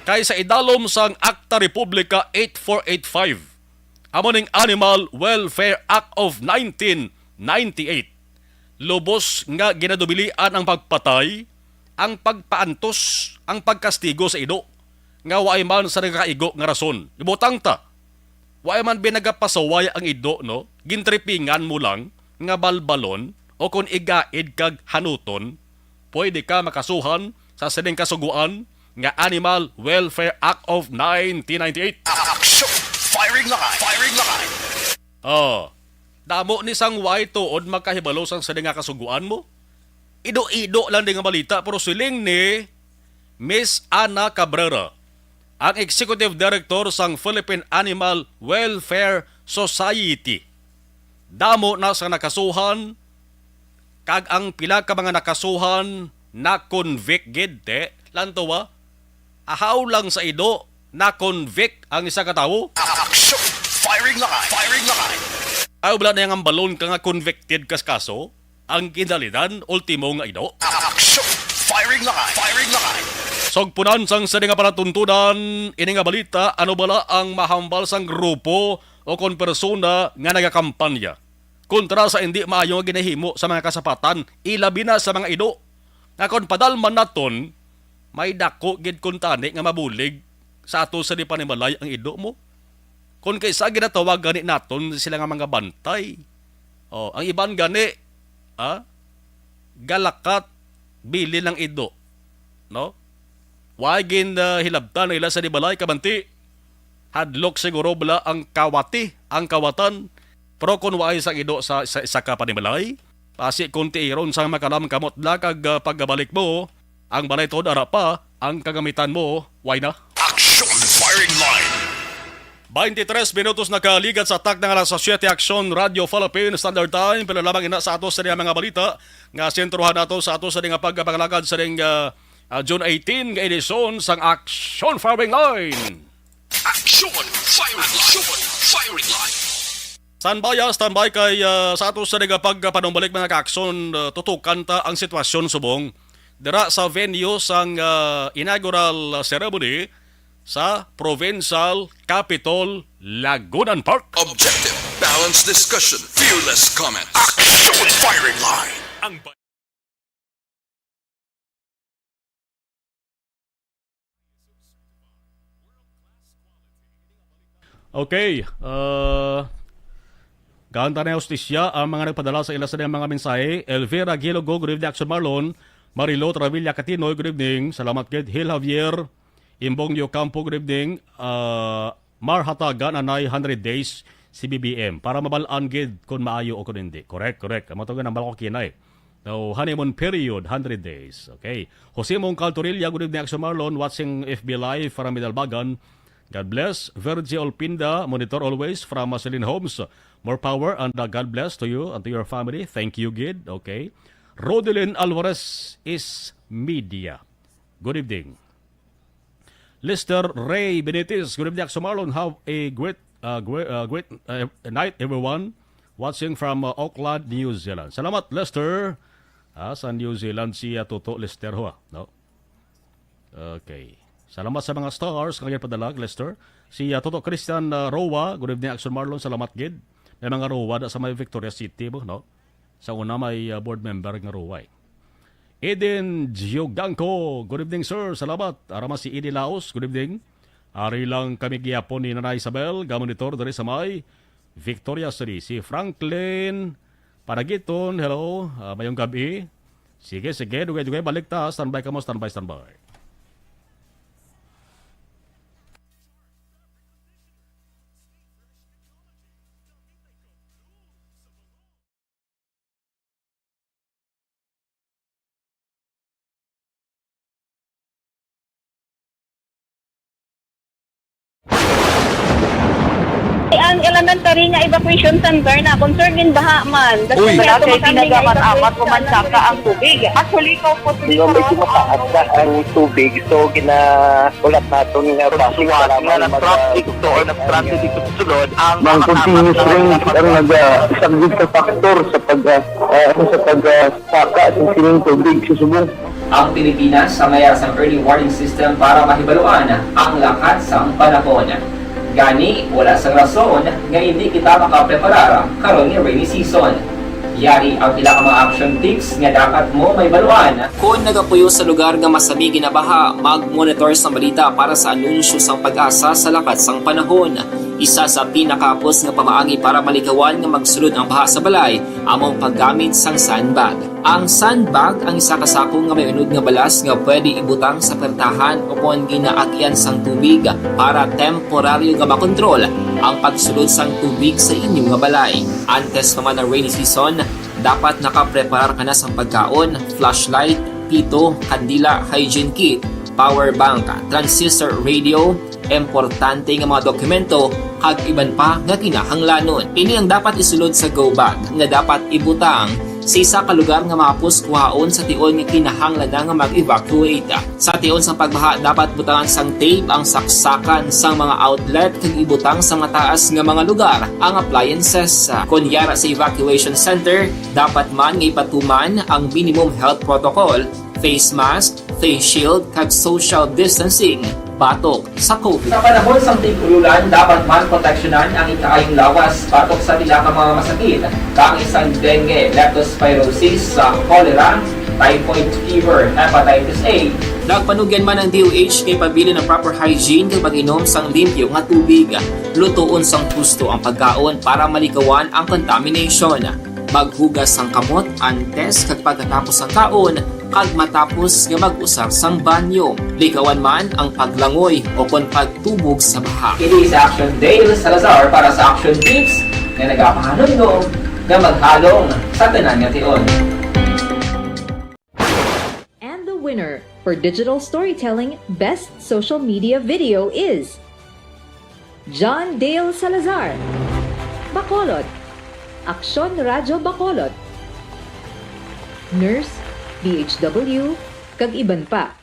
Kay sa idalom sang Akta Republika eight four eight five, amo ning Animal Welfare Act of nineteen ninety-eight, lubos nga ginadubilian ang pagpatay, ang pagpaantos, ang pagkastigo sa ido nga waay man sa nagakaigo nga rason. Ibutang ta, waay man binagapasaway ang ido, no? Gintripingan mo lang nga balbalon o kon igaid kag hanuton, pwede ka makasuhan sa sining kasugoan nga Animal Welfare Act of nineteen ninety-eight. Action! Firing line! Firing line! Oh, damo ni sang way tuod makahibalo sang sini nga kasugoan mo. Ido-ido lang di nga balita, pero siling ni Miss Ana Cabrera, ang executive director sang Philippine Animal Welfare Society. Damo na sa nakasuhan, kag ang pila ka mga nakasuhan na-convict gid, te. Lantawa, ahaw lang sa ido, na-convict ang isa ka tawo. Action! Firing line! Firing line! Ay, wala na yang ambalon ka nga convicted ka sa kaso. Ang kinalidan, ultimo nga ido. Action! Firing line! Firing line! Sugpunan sang sini nga palatuntunan, ini nga balita, ano bala ang mahambal sang grupo o kon persona nga nagakampanya kontra sa indi maayo nga ginahimo sa mga kasapatan, ilabi na sa mga ido, nga kon padalman naton, may dako gid kuntani nga mabulig sa ato sa di panimalay ang ido mo. Kon kaysa ginatawag gani naton sila nga mga bantay. Oh, ang iban gani, ah, galakat, bilin ang ido, no? Wa gin, ah, hilabtan ang ila sa di balay, kabanti. Hadlok siguro bala ang kawati, ang kawatan. Pero kung waay sang ido sa, sa isa ka panimalay, pasi kung tiiron sang makalam kamot na kag, ah, pagabalik mo, ang balay tuod ara pa, ang kagamitan mo, way na. Action! Firing line! Twenty-tres minutos nakaligat sa takna nga alas siyete, Action Radio Philippines Standard Time. Pila lamang ina sa ato sa mga balita nga sentrohan nato sa ato sa nga pagpangalagad sa ning, ah, ah, June eighteen nga edisyon sang Action Firing Line. Action Firing Line. Action Firing Line. Standby, ah, standby kay, ah, sa ato sa nga pagpanumbalik, mga ka-action, ah, tutukan ta ang sitwasyon subong dira sa venue sang, ah, inaugural ceremony sa Provincial Capitol, Lagunan Park. Objective. Balanced discussion, fearless comments. Action firing line. Ang ba- Okay, uh, gaan ta na hustisya ang mga nagpadala sa ila sa mga mensahe. Elvira Gilogo, good evening, Action Marlon. Marilo Travilla Catinoy, good evening. Salamat gid. Hil Javier, Imbong Yocampo, good evening. Uh, Mar Hatagan, Anay, hundred days, C B B M. Para mabalaan gid kung maayo o kung hindi. Correct, correct. Amo to nga nang balak ko kinay. No, honeymoon period, hundred days. Okay. Jose Mongcal Torilla, good evening, Action Marlon. Watching F B Live from Midalbagan. God bless. Virgie Olpinda, monitor always from Marceline Homes. More power and, uh, God bless to you and to your family. Thank you, gid. Okay. Rodelyn Alvarez is media. Good evening. Lester Ray Benitez, good evening, Action Marlon. Have a great, uh, great, uh, great, uh, night, everyone. Watching from, uh, Auckland, New Zealand. Salamat, Lester. Ah, sa New Zealand si, uh, Toto Lester ho, ah, no? Okay. Salamat sa mga stars nga ginpadala, Lester. Si, uh, Toto Christian, uh, Roa, good evening, Action Marlon. Salamat gid. May mga Roa da sa may Victoria City mo, no? Sa una may, uh, board member nga Roa, eh. Eden Giogangco, good evening, sir. Salamat. Arama si Edi Laos, good evening. Ari lang kami gihapon ni Nanay Isabel, ga-monitor diri sa may Victoria City. Si Franklin Panagiton, hello. Ah, mayong gabi. Sige, sige, dugay-dugay, balik ta. Standby kamo, standby, standby. Ang elementary nga evacuation center na concern in baha man. Uy. Wala kay ginagamit-amat o mansaka ang tubig. Actually, ikaw po, medyo mataas na ang tubig, so ginahulat naton nga basi nga mag-, na nag-traffic to or nag-traffic dito sa sulod ang mga continuous rain ang nag-, ah, isang big factor sa pag, ah, ah, sa pag, ah, saka sa sining tubig sa subong. Ang Pilipinas ang may sang early warning system para mahibaluan ang lakat sang panahon. Gani, wala sang rason nga indi kita makapreparar karon nga rainy season. Yari ang pila ka mga action tips nga dapat mo mahibaluan. Kon nagapuyo sa lugar nga masami ginabaha, mag-monitor sang balita para sa anunsyo sang PAGASA sa lakat sang panahon. Isa sa pinakahapos nga pamaagi para malikawan nga magsulod ang baha sa balay amo ang paggamit sang sandbag. Ang sandbag ang isa ka sako nga may unod nga balas nga pwede ibutang sa pertahan o kon ginaagian sang tubig para temporaryo nga makontrol ang pagsulod sang tubig sa inyo nga balay. Antes pa man ang rainy season, dapat nakapreparar ka na sang pagkaon, flashlight, pito, kandila, hygiene kit, power bank, transistor radio, importante nga mga dokumento, kag iban pa nga kinahanglanon. Ini ang dapat isulod sa go bag nga dapat ibutang sa isa ka lugar nga mahapos kuhaon sa tion nga kinahanglan na nga mag-evacuate. Sa tion sang pagbaha, dapat butangan sang tape ang saksakan sang mga outlet kag ibutang sa mataas nga mga lugar ang appliances. Kon yara sa evacuation center, dapat man nga ipatuman ang minimum health protocol, face mask, face shield, kag social distancing batok sa COVID. Sa panahon sang tig-ululan, dapat man proteksyonan ang ikaayong lawas batok sa pila ka mga masakit, kaangay sang dengue, leptospirosis, sa cholera, typhoid fever, hepatitis A. Nagpanugyan man ang D O H nga ipabilin ang proper hygiene kag pag-inom sang limpyo nga tubig. Lutoon sang husto ang pagkaon para malikawan ang contamination. Maghugas sang kamot antes kag pagkatapos sang kaon, kag matapos nga mag-usar sang banyo. Likawan man ang paglangoy o kon pagtubog sa baha. Ini si Action Dale Salazar para sa Action Tips nga nagapahanumdom nga maghalong sa tanan nga tion. And the winner for digital storytelling best social media video is John Dale Salazar, Bacolod, Aksyon Radyo Bacolod, Nurse, D H W, kag iban pa.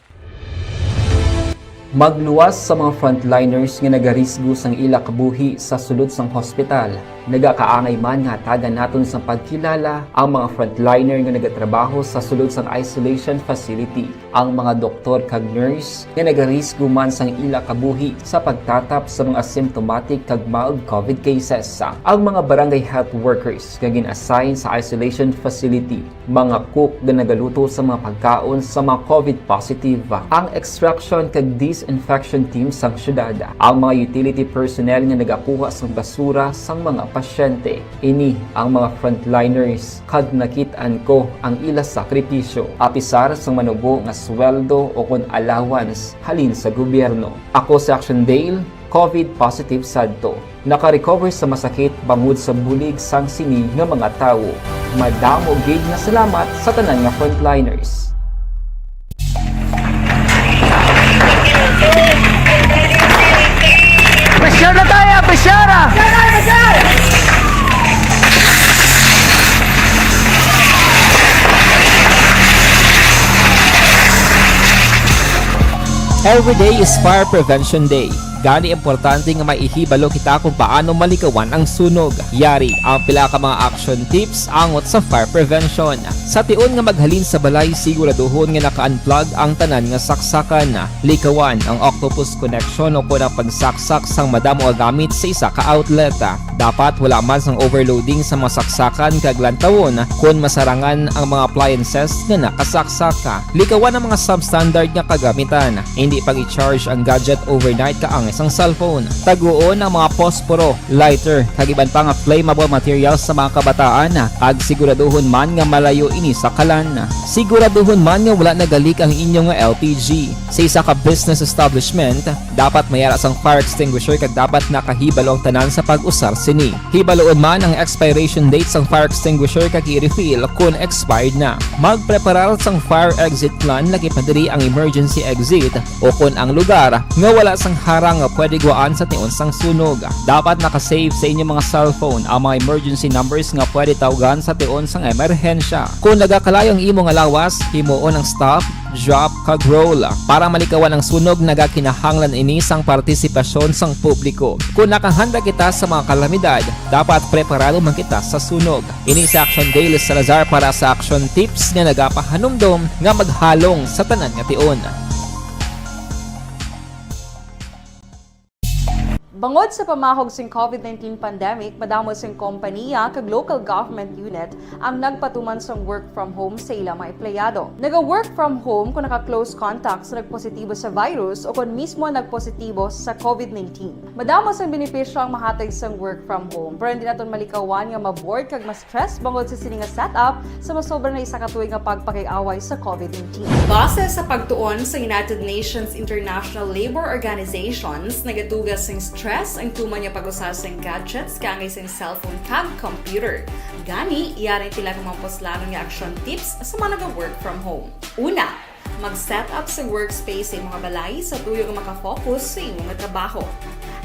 Magluwas sa mga frontliners nga nagarisgo sang ila kabuhi sa sulod sang hospital. Nagakaangay man nga hatagan naton sang pagkilala ang mga frontliner nga nagatrabaho sa sulod sang isolation facility, ang mga doktor kag nurse nga nagarisgo man sang ila kabuhi sa pagtatap sa mga symptomatic kag mild covid cases, ang mga barangay health workers nga gin-assign sa isolation facility, mga cook nga nagaluto sa mga pagkaon sa mga covid positive, ang extraction kag disinfection team sang syudad, ang mga utility personnel nga nagakuha sang basura sang mga pasyente. Ini ang mga frontliners, kag nakit-an ko ang ila sakripisyo, apisar sang manubo nga sweldo o kon allowance halin sa gobyerno. Ako si Action Dale, covid positive sadto. Naka-recover sa masakit bangod sa bulig sang sini nga mga tawo. Madamo gid nga salamat sa tanan nga frontliners. Pressure na tayo! Pressure! Every day is Fire Prevention Day. Gani, importante nga may ihibalo kita kung paano malikawan ang sunog. Yari ang pila ka mga action tips angot sa fire prevention. Sa tion nga maghalin sa balay, siguraduhon nga naka-unplug ang tanan nga saksakan. Likawan ang octopus connection o kon ang pagsaksak sang madamo nga gamit sa isa ka outlet. Dapat wala man sang overloading sa mga saksakan kag lantawon kon masarangan ang mga appliances nga nakasaksak. Likawan ang mga substandard nga kagamitan. Indi pag-i-charge ang gadget overnight kaangay sang cellphone. Taguon ang mga posporo, lighter, kag iban pa nga flammable materials sa mga kabataan, kag siguraduhon man nga malayo ini sa kalan. Siguraduhon man nga wala nagalik ang inyo nga L P G. Sa isa ka business establishment, dapat may ara sang fire extinguisher kag dapat nakahibalo ang tanan sa pag-usar sini. Hibaloon man ang expiration date sang fire extinguisher kag i-refill kon expired na. Magpreparar sang fire exit plan, lakip na diri ang emergency exit o kon ang lugar nga wala sang harang nga pwede gwaan sa tion sang sunog. Dapat naka-save sa inyo mga cellphone ang mga emergency numbers nga pwede tawgan sa tion sang emerhensya. Kon nagakalayo ang imo nga lawas, himuon ang stop, drop, kag roll. Para malikawan ang sunog, nagakinahanglan ini sang partisipasyon sang publiko. Kon nakahanda kita sa mga kalamidad, dapat preparado man kita sa sunog. Ini si Action Dale Salazar para sa Action Tips nga nagapahanumdom nga maghalong sa tanan nga tion. Bangod sa pamahog sing covid nineteen pandemic, madamo sing kompaniya kag local government unit ang nagpatuman sang work from home sa ila mga empleyado. Naga-work from home kon naka-close contact sa nagpositibo sa virus o kon mismo nagpositibo sa covid nineteen. Madamo sang benepisyo ang mahatag sang work from home, pero hindi naton malikawan nga ma-bored kag ma-stress bangod sa sini nga setup sa masobra na isa ka tuig nga pagpakig-away sa covid nineteen. Base sa pagtuon sa United Nations International Labor Organizations, nagatuga sing stress ang tuman nga pag-usa sing gadgets kaangay sing cellphone kag computer. Gani, yari ang pila ka mga puslanon nga action tips sa mga naga-work from home. Una, mag-set up sa workspace sa imo nga balay sa tuyo nga maka-focus sa imo nga trabaho.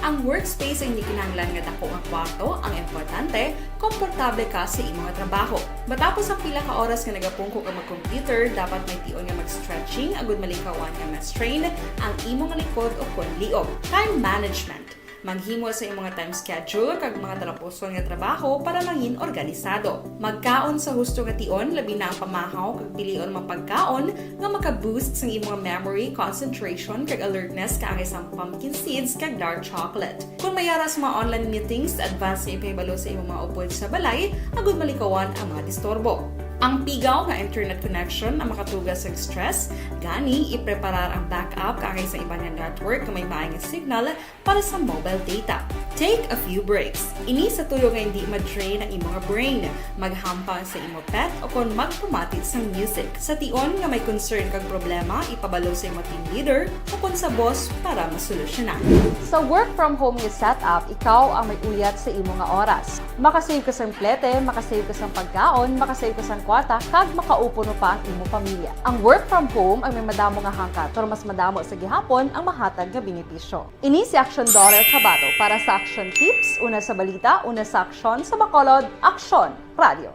Ang workspace ay hindi kinahanglan nga dako nga kwarto, ang importante, komportable ka sa imo nga trabaho. Matapos ang pila ka oras nga nagapungko ka mag-computer, dapat may tion nga mag-stretching agud malikawan nga ma-strain ang imo nga likod o kon liog. Time management. Maghimo sa imo nga time schedule kag mga talapuson nga trabaho para mangin organisado. Magkaon sa husto nga tion, labi na ang pamahaw kag pilion ang mga pagkaon nga maka-boost sang imo nga memory, concentration, kag alertness kaangay sang pumpkin seeds kag dark chocolate. Kon may ara sa mga online meetings, advance nga ipahibalo sa imo mga upod sa balay agud malikawan ang mga disturbo. Ang pigaw nga internet connection ang makatuga sa stress, gani ipreparar ang backup kaangay sa iban nga network nga may maay nga signal para sa mobile data. Take a few breaks. Ini sa tuyo nga hindi ma-drain ang imo nga brain. Maghampang sa imo pet o kon magpamati sang music. Sa tion nga may concern kag problema, ipabalo sa imo team leader o kon sa boss para masolusyonan. Sa work from home nga setup, ikaw ang may uyat sa imo nga oras. Makasave ka sang plete, makasave ka sang pagkaon, makasave ka sang kwarta, kag makaupo no pa ang imo pamilya. Ang work from home ang may madamo nga hangkat, pero mas madamo sa gihapon ang mahatag nga benepisyo. Ini si Action Daughter Kabato para sa Action Tips, una sa balita, una sa aksyon, sa Bacolod, Aksyon Radio.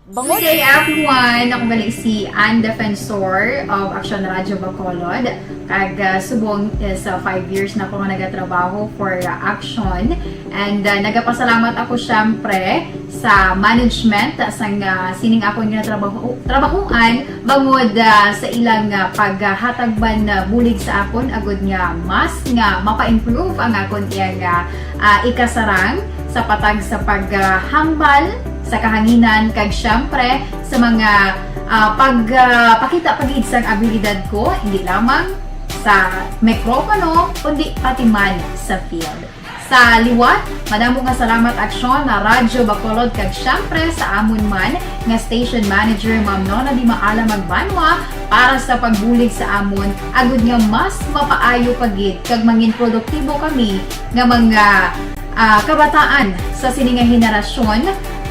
Good day, everyone! Ako gali si Ann Defensor of Action Radio Bacolod. Kag, ah, subong is, ah, five years na ako nga nagatrabaho for, ah, Action. And, ah, nagapasalamat ako, syempre, sa management sang, ah, sining akon nga trabaho, trabahuan bangod, ah, sa ilang, ah, paghatag man, ah, bulig sa akon agud nga mas nga mapa-improve ang akon iyang, ah, ah, ikasarang sa patag sa paghambal sa kahanginan kag, syempre, sa mga, ah, pag, ah, pakita pa gid sang abilidad ko, hindi lamang sa mikropono, kundi pati man sa field. Sa liwat, madamo nga salamat, Aksyon na Radyo Bacolod, kag syempre sa amon man nga station manager, Ma'am Nona Di Maala Magbanwa, para sa pagbulig sa amon, agud nga mas mapaayo pa gid kag mangin produktibo kami nga mga, ah, kabataan sa sini nga henerasyon.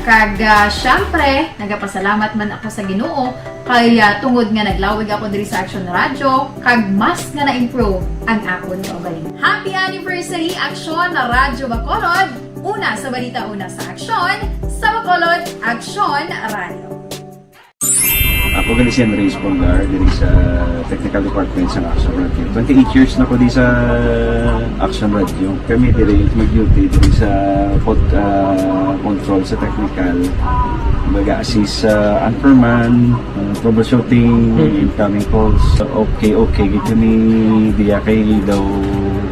Kag, ah, syempre, nagapasalamat man ako sa Ginoo kay, ah, tungod nga naglawig ako diri sa Action Radio, kag mas nga na-improve ang akon kaugalingon. Happy anniversary, Action na Radyo Bacolod! Una sa balita, una sa aksyon, sa Bacolod, Action Radio. Ako gali si Henry Espolgar, diri sa Technical Department sa Action Radio. Twenty-eight years na ko di sa Action Radio. Kami diri mag-duty diri sa pod-, ah, control sa technical. Baga assist sa anchorman, ah, troubleshooting, Mhm. incoming calls. Okay, okay, gid kami diya kay daw,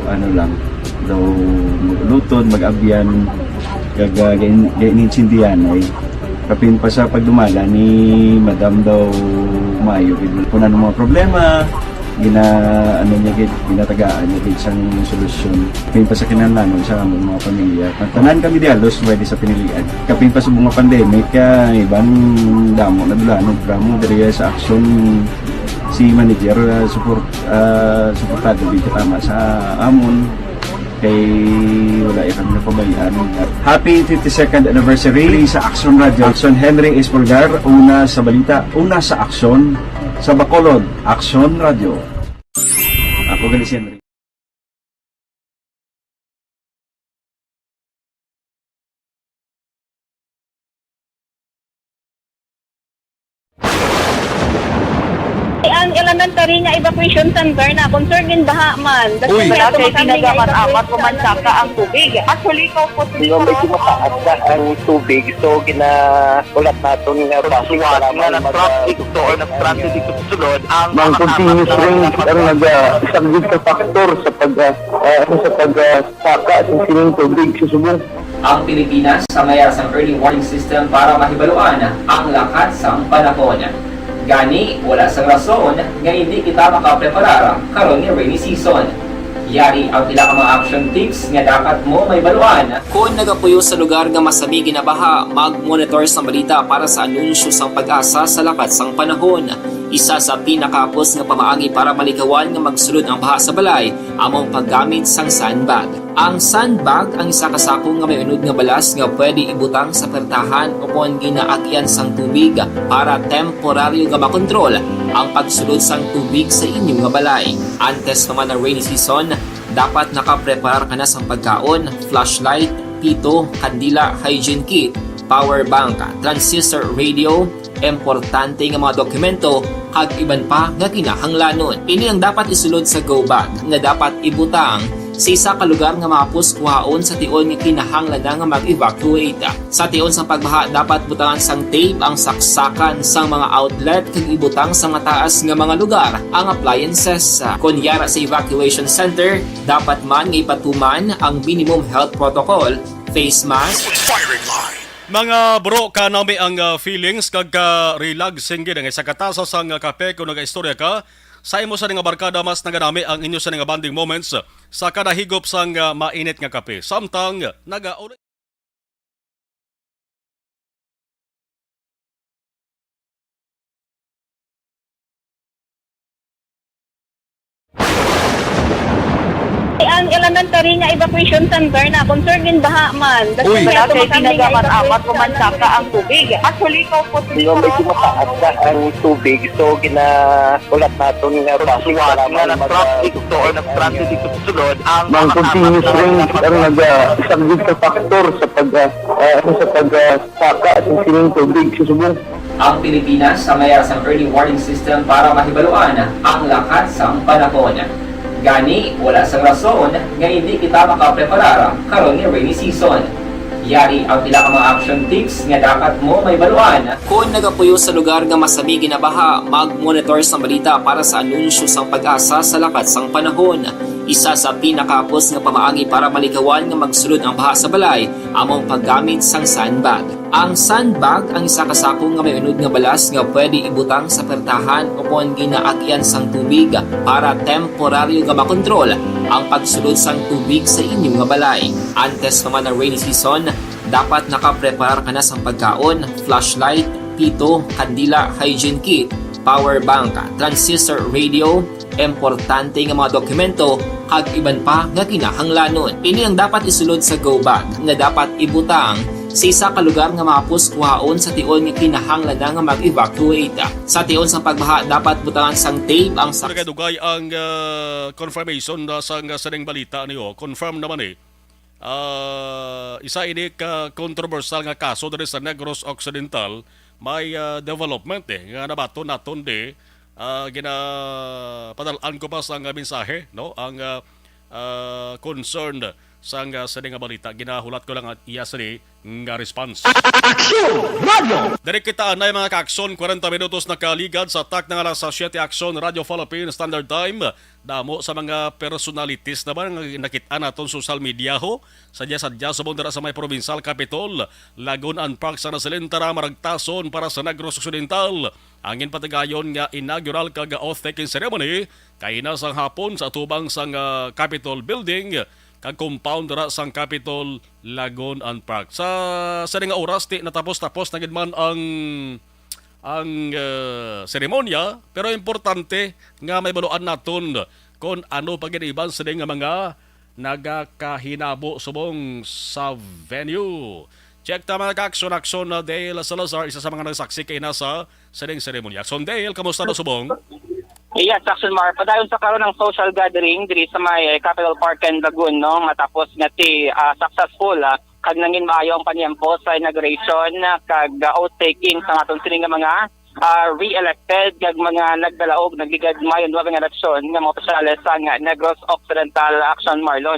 ano lang, daw mag-ulutod, mag-abyan, kag, ah, gain-, gain-, insindihan ay. Kapin pa sa pagdumala ni Madam daw maayo gid. Kung ano mga problema, gina-, ano niya gid, ginatagaan niya gid sang solusyon. Kapin pa sa kinahanglanon sa among mga pamilya. Ang tanan kami di halos pwede sa pinilian. Kapin pa sa mga pandemic, ah, iban damo na dulanon, programa diri sa Action, si manager, ah, support, ah, suportado gid katama sa amon. Kay wala ya kami napabayaan. Happy fifty-second anniversary sa Action Radio. Action, Henry Espolgar, una sa balita, una sa aksyon, sa Bacolod, Action Radio. Ako gali si Henry. Ang elementary nga evacuation center na concern in baha man. Uy! Wala kay ginagamit-amit ko man saka ang tubig. Actually, ko po Di ba, medyo mataas na ang tubig, so gina-, ulat naton nga basic nga nag-traffic to or nag-transit dito sa sulod ang Mang continuous rain ang naga-, isa gid ka factor sa pag, ah, ah, sa pag, ah, saka sa sining tubig sa subong. Ang Pilipinas sa mayar sang early warning system para mahibaluan ang lakat sang panahon. Gani, wala sang rason nga indi kita makapreparar karon nga rainy season. Yari ang pila ka mga action tips nga dapat mo mahibaluan. Kon nagapuyo sa lugar nga masami ginabaha, mag-monitor sang balita para sa anunsyo sang PAGASA sa lakat sang panahon. Isa sa pinakahapos nga pamaagi para malikawan nga magsulod ang baha sa balay amo ang paggamit sang sandbag. Ang sandbag ang isa ka sako nga may unod nga balas nga pwede ibutang sa pertahan o kon ginaagyan sang tubig para temporaryo nga makontrol ang pagsulod sang tubig sa inyo nga balay. Antes pa man ang rainy season, dapat nakapreparar ka na sang pagkaon, flashlight, pito, kandila, hygiene kit, power bank, transistor radio, importante nga mga dokumento, kag iban pa nga kinahanglanon. Ini ang dapat isulod sa go bag nga dapat ibutang sa isa ka lugar nga mahapos kuhaon sa tion nga kinahanglan na nga mag-evacuate. Sa tion sang pagbaha, dapat butangan sang tape ang saksakan sang mga outlet kag ibutang sa mataas nga mga lugar ang appliances. Kon yara sa evacuation center, dapat man nga ipatuman ang minimum health protocol, face mask, Mga bro, kanami ang, ah, feelings kag ka-relaxing gid ang isa ka tasa sang, ah, kape kung nagaistorya ka sa imo sa nga barkada. Mas naganami ang inyo sa nga bonding moments sa kada higop sang, ah, mainit nga kape. Samtang naga Ang elementary nga evacuation center na concern in baha man. Uy! Wala kay ginagamit-amit ko man saka ang tubig. Actually, ko po Di ba, medyo mataas na ang tubig, so gina-, ulat naton nga basic nga nag-traffic to or nag-transit dito sa sulod ang Mang continuous rain ang nag-, ah, isa gid ka factor sa pag, ah, ah, sa pag, ah, saka sa sining tubig sa subong. Ang Pilipinas sa mayara sang early warning system para mahibaluan ang lakat sang panahon. Gani, wala sang rason nga hindi kita makapreparar karon nga rainy season. Yari ang pila ka mga action tips nga dapat mo mahibaluan. Kon nagapuyo sa lugar nga masami ginabaha, mag-monitor sang balita para sa anunsyo sang PAGASA sa lakat sang panahon. Isa sa pinakahapos nga pamaagi para malikawan nga magsulod ang baha sa balay amo ang paggamit sang sandbag. Ang sandbag ang isa ka sako nga may unod nga balas nga pwede ibutang sa pertahan o kon ginaagian sang tubig para temporaryo nga makontrol ang pagsulod sang tubig sa inyo nga balay. Antes pa man ang rainy season, dapat nakapreparar ka na sang pagkaon, flashlight, pito, kandila, hygiene kit, power bank, transistor radio, importante nga mga dokumento, kag iban pa nga kinahanglanon. Ini ang dapat isulod sa go bag nga dapat ibutang sa isa ka lugar nga mahapos kuhaon sa tion nga kinahanglan na nga mag-evacuate. Sa tion sang pagbaha, dapat butangan sang tape ang sa Dugay-dugay ang, ah, confirmation na sang, ah, sining balita niyo. Confirm naman eh. Ah, isa ini ka kontrobersyal nga kaso diri sa Negros Occidental. May, ah, development eh nga nabaton naton di, ah, gina-, padal-an ko pa sang mensahe, no? Ang, ah, ah, concern sang, ah, sini nga balita. Ginahulat ko lang ang iya sini nga response. Aksyon Radio! Diri kita anay, mga ka-aksyon, kwarenta minutos nakaligad sa tak na nga alas siyete. Aksyon Radio Philippines Standard Time. Damo sa mga personalities naman nga nakit-an naton social media, ho. Sadya-sadya subong dira sa may provincial capitol, Lagoon and Park, San Jacinto, Maragtason para sa Negros Occidental. Ang ginpatigayon nga inaugural kag oath-taking ceremony kaina sang hapon sa atubang sang, ah, Capitol Building kag compound dira sang Capitol, Lagoon and Park. Sa sini nga oras, ti natapos-tapos na gid man ang ang, eh, seremonya, pero importante nga mahibaluan naton kon ano pa gid iban sini nga mga nagakahinabo subong sa venue. Check ta, mga ka-aksyon, Aksyon, uh, Dale Salazar, isa sa mga nagsaksi kaina sa sining seremonya. Aksyon Dale, kamusta na subong? Yes, Aksyon Mar. Padayon sa karon ang social gathering diri sa may, eh, Capitol Park and Lagoon, no? Matapos nga ti, ah, successful, ah, kag nangin maayo ang paniyempo sa inauguration, ah, kag, ah, oath-taking sa aton sini nga mga, ah, re-elected kag mga nagdalaog, nagligad mayo nuwebe nga eleksyon nga mga opisyales sang Negros Occidental, Aksyon Mar, no?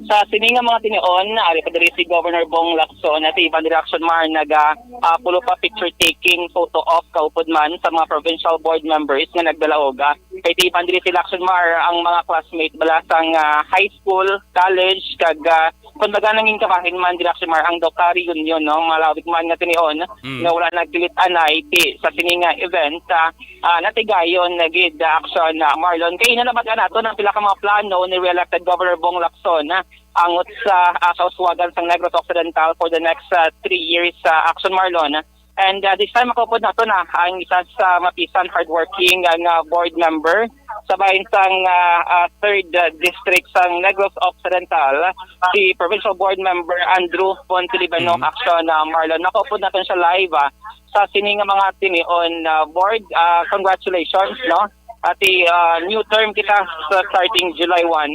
Sa sini nga mga tinion, ari pa diri si Governor Bong Lacson, at iban diri, Aksyon Mar, naga, ah, pulo pa picture taking, photo op, kaupod man sa mga provincial board members nga nagdalaog, ah. Kay ti iban diri sila, Aksyon Mar, ang mga classmate bala sang, ah, high school, college, kag, ah, kumbaga, nangin kabahin man diri, Aksyon Mar, ang Dokari Union, no? Malawig man nga tinion, Mm. nga wala nagpilit anay ti sa sini nga event, ah, ah, natigayon na gid, ah, Aksyon, ah, Marlon. Kay ina naman naton ang pila ka mga plano ni re-elected Governor Bong Lacson, ah, angot sa, ah, kauswagan sang Negros Occidental for the next, ah, three years, ah, Aksyon, Marlon. And, uh, this time, makaupod naton na ang isa sa mapisan, hardworking, uh, nga board member sa bahin sang, uh, uh, third, uh, district sang Negros Occidental, si Provincial Board Member Andrew Pontilibanok. Mhm. Aksyon, uh, Marlon. Makaupod naton siya live, uh, sa sini nga mga tinion, uh, board. Uh, congratulations, no? At, uh, new term kita sa starting July one.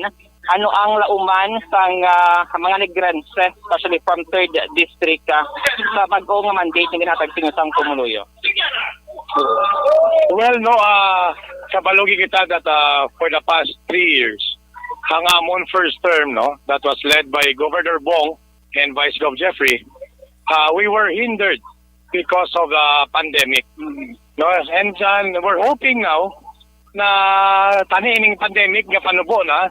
Ano ang lauman sang, ah, mga Negrense, especially from third district, ah, sa bag-o nga mandate nga ginhatag sa inyo sang pumuluyo? Well, no, ah, kabalo gid kita that, ah, for the past three years, ang amon first term, no, that was led by Governor Bong and Vice Gov Jeffrey, ah, we were hindered because of the pandemic. No, and, uh, we're hoping now na tani ining pandemic nga panubo na,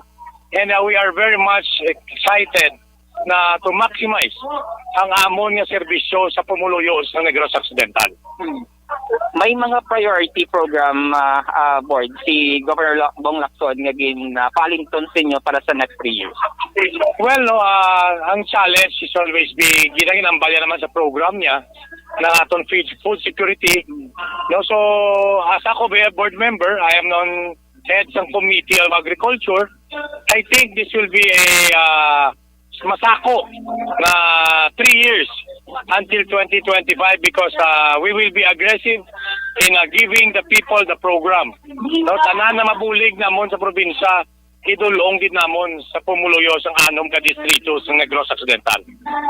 and, uh, we are very much excited na to maximize ang amon nga serbisyo sa pumuluyo sa Negros Occidental. May mga priority program, ah, ah, board si Governor Lo-, Bong Lacson nga gin, ah, palinton sa inyo para sa next three years? Well, no, ah, ang challenge is always be, ginanginambalya naman sa program niya, na aton food, food security. No, so, as ako be a board member, I am on head sang Committee of Agriculture. I think this will be a, ah, masako na three years until twenty twenty-five because, ah, we will be aggressive in, ah, giving the people the program. No, tanan na mabulig namon sa probinsya, idul-ong gid namon sa pumuluyo sang anom ka distrito sa Negros Occidental.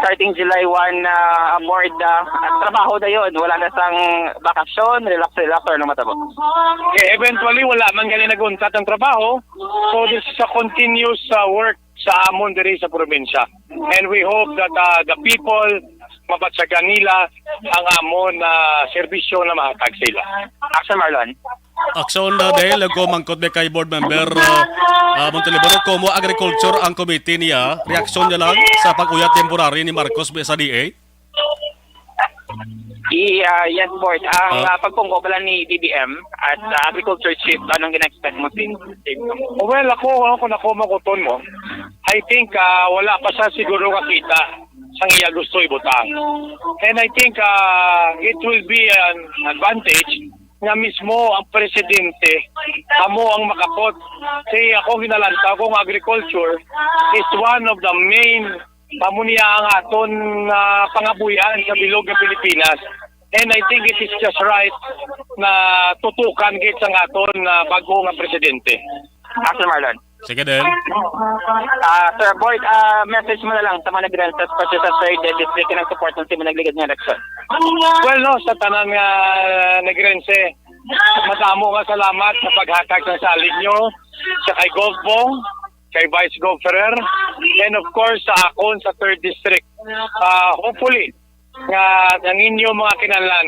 Starting July one, ah, aboard, ah, trabaho dayon. Wala na sang bakasyon, relax, relax, or ano matabo. Eh, eventually, wala man gani nag-untat ang trabaho. So, this is a continuous, ah, work sa amon diri sa probinsya. And we hope that, ah, the people, mabatyagan nila ang amon na serbisyo na mahatag sa ila. Action, Marlon. Action, uh, dahil nagkumangkot mi kay board member, uh, uh, Montalibano, Como Agriculture ang committee niya. Reaksyon niya lang sa pag-uyat temporary ni Marcos sa D A? I, ah, yes, board. Ang, Ah. ah, pagpungko pala ni B B M at, ah, Agriculture Chief, anong gina-expect mo, Steve? Well, ako, ako na ko makuton mo. I think, ah, wala pa siya siguro kakita sang iya gusto ibutang. And I think, ah, it will be an advantage nga mismo ang presidente amo ang makapot. Kay ako, ginalantaw ko nga agriculture is one of the main, amo niya ang aton, ah, pangabuhian sa bilog nga Pilipinas. And I think it is just right na tutukan gid sang aton, ah, bag-o nga presidente. Action, Marlon. Sige, Del. Ah, Sir Boyd, ah, message mo na lang sa mga nagrenses pa sa third district nga nagsuporta sa mga nagligad nga eleksyon. Well, no, sa tanan nga nagrense, madamo nga salamat sa paghatag sa salig nyo sa kay Gov Bong, kay Vice Gov Ferrer, and of course sa akon sa third district. Ah, hopefully, nga ang inyo mga kinahanglan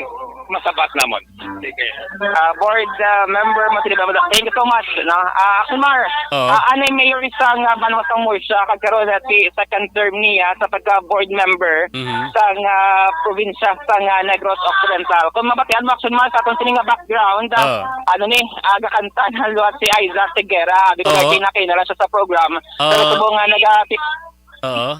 masabat namon. Sige. Ah, board, ah, member, Matiliba, thank you so much, no? Ah, Action Mar, Oo. ah, anay mayor sang, ah, Banwa sang Murcia, kag karon na ti second term niya sa pagka board member Mhm. sang, ah, probinsya sang, ah, Negros Occidental. Kung mabatian mo, Action Mar, sa aton sini nga background, ah, Oo. ano ni, ah, gakanta na liwat si Aiza Segura, abi ko Oo. lagi na kayo na lang siya sa program. Pero Oo. subong nga naga-, Oo.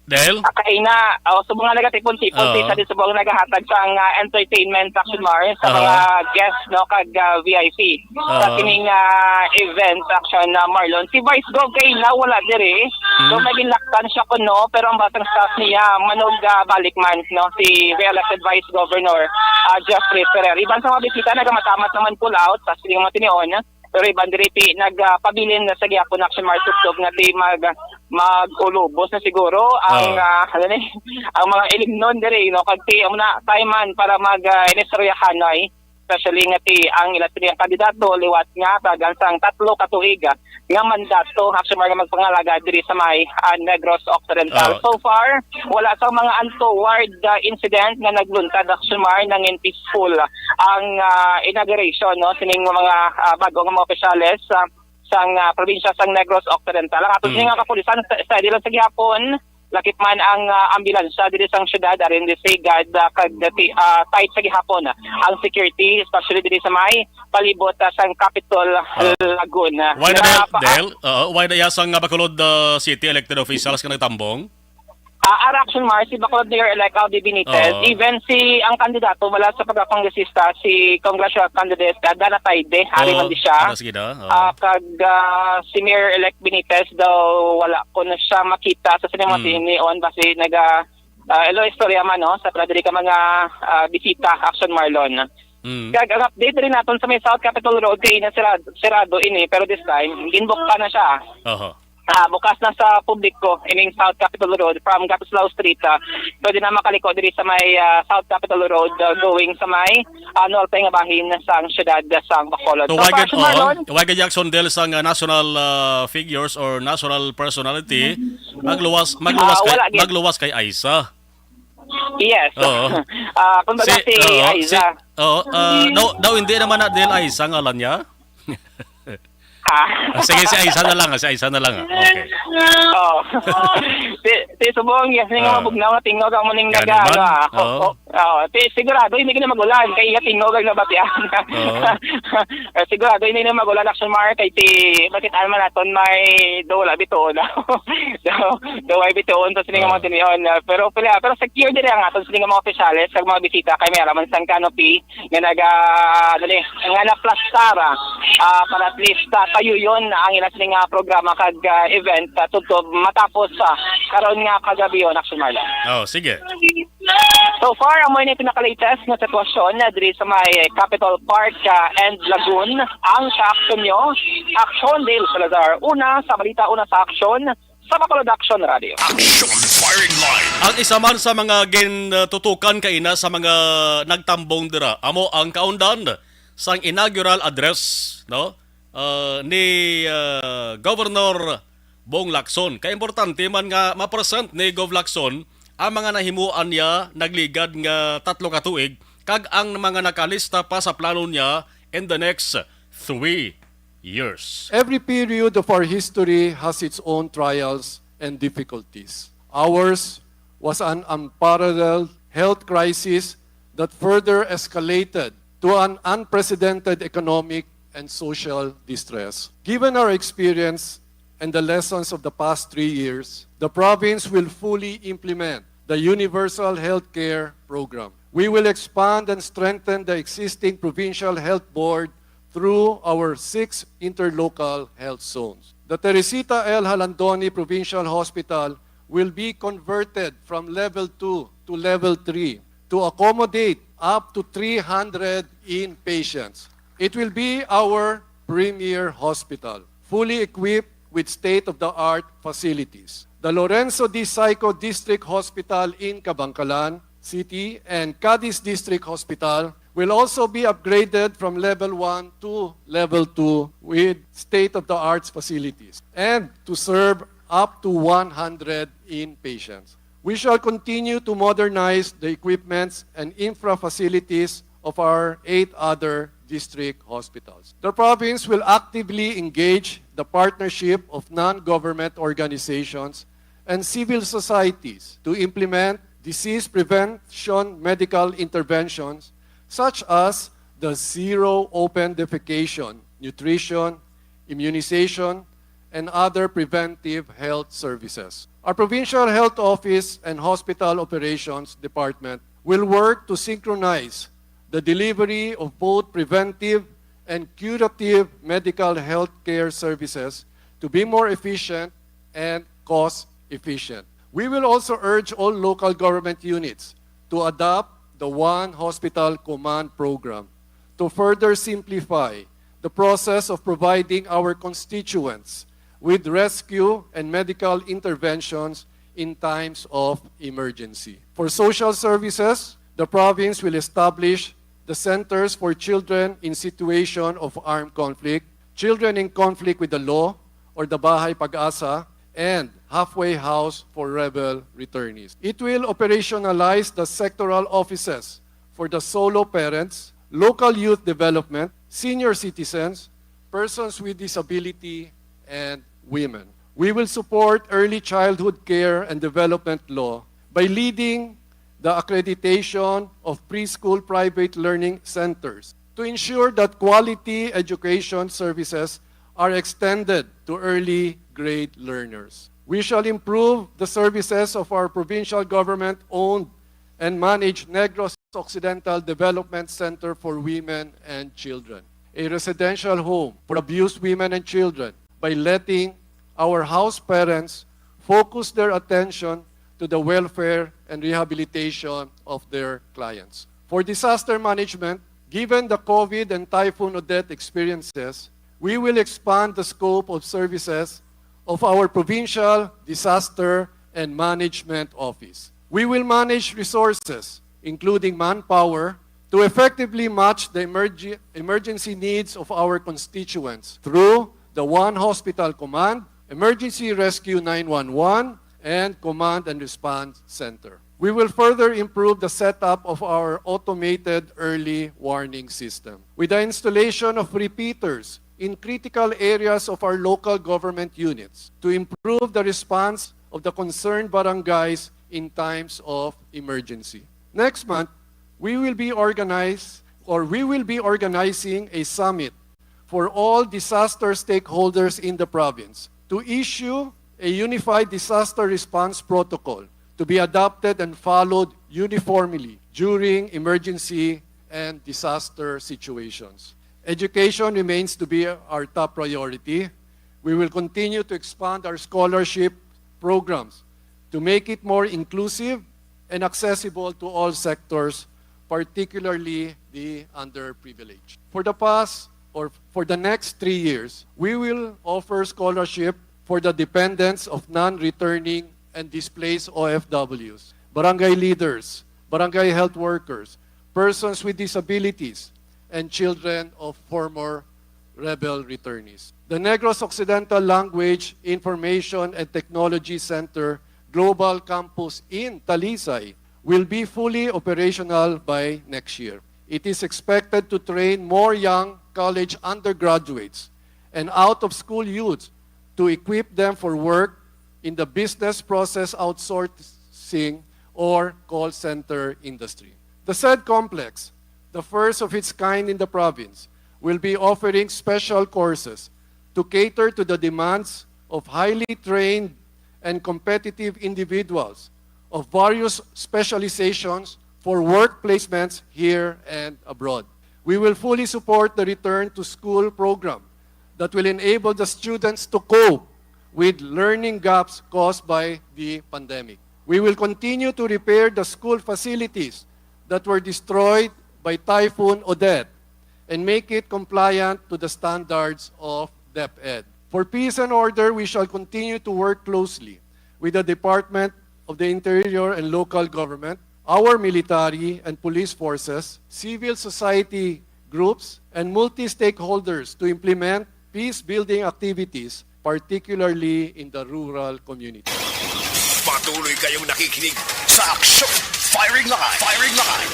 Dahil? Ah, kaina, oh, subong nga nagatipon-tipon Oo. sa isa din subong nagahatag sang, ah, entertainment, Action Mar, sa Oo. mga guest, no, kag, ah, V I P. Sa Oo. kining, ah, event, Action, ah, Marlon. Si Vice Gov kaina wala diri. Mm. So, may ginlaktan siya kuno, pero ang batang staff niya, manog, ah, balik man, no, si re-elected Vice Governor, ah, Jeffrey Ferrer. Iban sa mga bisita, nagamatamat naman pull out, sa sining mga tinion, pero iban diri ti nagpabilin na sa gihapon, Action Mar, tubtob nga ti mag-, mag-ulubos na siguro ang, Oh. ah, ano ni, ang mga ilimnon diri, no? Kag ti, amo na, time man para mag, ah, inistoryahanay, especially nga ti ang ila sini ang kandidato, liwat nga tagan sang tatlo ka tuig, ah, nga mandato, Action Mar, nga magpangalaga diri sa may, ah, Negros Occidental. Oh. So far, wala sang mga untoward, ah, incident nga nagluntad, Action Mar, nangin peaceful ang, ah, inauguration, no, sining mga, ah, bago nga mga opisyales, ah, sang, ah, probinsya sang Negros Occidental. Ang aton Mm. nga kapulisan, sa, sa dila sa gihapon, lakip man ang, ah, ambulansya diri sang syudad, arin di sigad, ah, kag dati, ah, tight sa gihapon ang security, especially diri sa may palibot, ah, sang Capitol, Ah. Laguna. Why na Nga Del, pa-, Del? Oo, why na iya sang, ah, Bacolod, ah, City elected officials nga nagtambong? Ah, ara, Action Mar, si Bacolod Mayor-elect Albi Benitez, Oo. even si ang kandidato wala sa pagkakongresista, si congressional candidate, ah, Dana Taide, ari Oo, man di siya. Ano, sige na. Oo. Ah, kag, ah, si Mayor-elect Benitez daw wala ko na siya makita sa sining mga Mm. tinion, basi naga, ah, ilo istorya man, no, sa pila diri ka mga, ah, bisita, Action Marlon. Mm. Kag ang update rin naton sa may South Capitol Road, kay na sirado, sirado ini, pero this time, ginbuktan na siya. Oho. Ah, bukas na sa publiko ining South Capitol Road from Gapislao Street. Ah, pwede na makaliko diri sa may, ah, South Capitol Road, ah, going sa may, ah, norte nga bahin sang siyudad sang Bacolod. So, So, why gid, Passion oh, Marlon? Why gid, Jackson, Del, sang, ah, national, ah, figures or national personality, magluwas, magluwas Ah, kay, wala gid. Magluwas kay Aiza? Yes. Oo. Ah, kumbaga Si, si oo, Aiza. Si, oo, ah, daw, daw hindi naman na Del Aiza ngalan niya? Ah. Ah, sige, si Aiza na lang, ah, si Aiza na lang, ah. Okay. Oh. Ti, ti subong, yes, nga Ah. mabugnaw nga tingog ang muning Gani naga, man? ano, ah, Oo. oh, oh, ti, sigurado, hindi ka na magulan, kay iya tingog ang nabatian. Oo. Eh, sigurado, hindi na magulan, Action Mar, kay ti, bakit naman naton may do, wala, bituon na. Do, do, ay bituon, to, sining Ah. mga tinion, ah, pero, pila, pero secure din ang aton, sining mga opisyales, sa mga bisita, kay may araman sang canopy, nga naga, ano ni, nga naplastar, ah, ah, para at least, ah, tayo yun ang ila sining, ah, programa kag, ah, event, ah, tubtob matapos, ah, karon nga kagabi yun, Action Marlon. Oh, sige. So far, amo ini pinaka-latest nga sitwasyon na diri sa may Capitol Park, ah, and Lagoon. Ang sa aksyon nyo, Aksyon Dale Salazar. Una sa balita, una sa aksyon, sa Bacolod Action Radio. Action Firing Line. Ang isa man sa mga gintutukan kaina sa mga nagtambong dira amo ang kaundan sang inaugural address, no? Ah, ni, ah, Governor Bong Lacson. Kay importante man nga ma-present ni Gov Lacson ang mga nahimuan niya nagligad nga tatlo ka tuig kag ang mga nakalista pa sa plano niya in the next three years. Every period of our history has its own trials and difficulties. Ours was an unparalleled health crisis that further escalated to an unprecedented economic and social distress. Given our experience and the lessons of the past three years, the province will fully implement the Universal Health Care Program. We will expand and strengthen the existing Provincial Health Board through our six interlocal health zones. The Teresita L. Jalandoni Provincial Hospital will be converted from Level two to Level three to accommodate up to three hundred inpatients. It will be our premier hospital, fully equipped with state-of-the-art facilities. The Lorenzo D. Saico District Hospital in Kabankalan City and Cadiz District Hospital will also be upgraded from Level one to Level two with state-of-the-art facilities and to serve up to one hundred inpatients. We shall continue to modernize the equipments and infra facilities of our eight other district hospitals. The province will actively engage the partnership of non-government organizations and civil societies to implement disease prevention medical interventions such as the zero open defecation, nutrition, immunization, and other preventive health services. Our Provincial Health Office and Hospital Operations Department will work to synchronize the delivery of both preventive and curative medical health care services to be more efficient and cost efficient. We will also urge all local government units to adopt the One Hospital Command Program to further simplify the process of providing our constituents with rescue and medical interventions in times of emergency. For social services, the province will establish the Centers for Children in Situation of Armed Conflict, Children in Conflict with the Law, or the Bahay Pag-asa, and Halfway House for Rebel Returnees. It will operationalize the sectoral offices for the solo parents, local youth development, senior citizens, persons with disability, and women. We will support early childhood care and development law by leading the accreditation of preschool private learning centers to ensure that quality education services are extended to early grade learners. We shall improve the services of our provincial government-owned and managed Negros Occidental Development Center for Women and Children, a residential home for abused women and children, by letting our house parents focus their attention to the welfare and rehabilitation of their clients. For disaster management, given the COVID and Typhoon Odette experiences, we will expand the scope of services of our Provincial Disaster and Management Office. We will manage resources, including manpower, to effectively match the emerg-, emergency needs of our constituents through the One Hospital Command, Emergency Rescue nine one one, and Command and Response Center. We will further improve the setup of our automated early warning system with the installation of repeaters in critical areas of our local government units to improve the response of the concerned barangays in times of emergency. Next month, we will be organized or we will be organizing a summit for all disaster stakeholders in the province to issue a unified disaster response protocol to be adopted and followed uniformly during emergency and disaster situations. Education remains to be our top priority. We will continue to expand our scholarship programs to make it more inclusive and accessible to all sectors, particularly the underprivileged. For the past or for the next three years, we will offer scholarship for the dependents of non-returning and displaced O F Ws, barangay leaders, barangay health workers, persons with disabilities, and children of former rebel returnees. The Negros Occidental Language Information and Technology Center Global Campus in Talisay will be fully operational by next year. It is expected to train more young college undergraduates and out-of-school youths to equip them for work in the business process outsourcing or call center industry. The said complex, the first of its kind in the province, will be offering special courses to cater to the demands of highly trained and competitive individuals of various specializations for work placements here and abroad. We will fully support the return to school program that will enable the students to cope with learning gaps caused by the pandemic. We will continue to repair the school facilities that were destroyed by Typhoon Odette and make it compliant to the standards of DepEd. For peace and order, we shall continue to work closely with the Department of the Interior and local government, our military and police forces, civil society groups, and multi-stakeholders to implement peace-building activities, particularly in the rural community. Patuloy kayong nakikinig sa Aksyon Firing Line. Firing Line.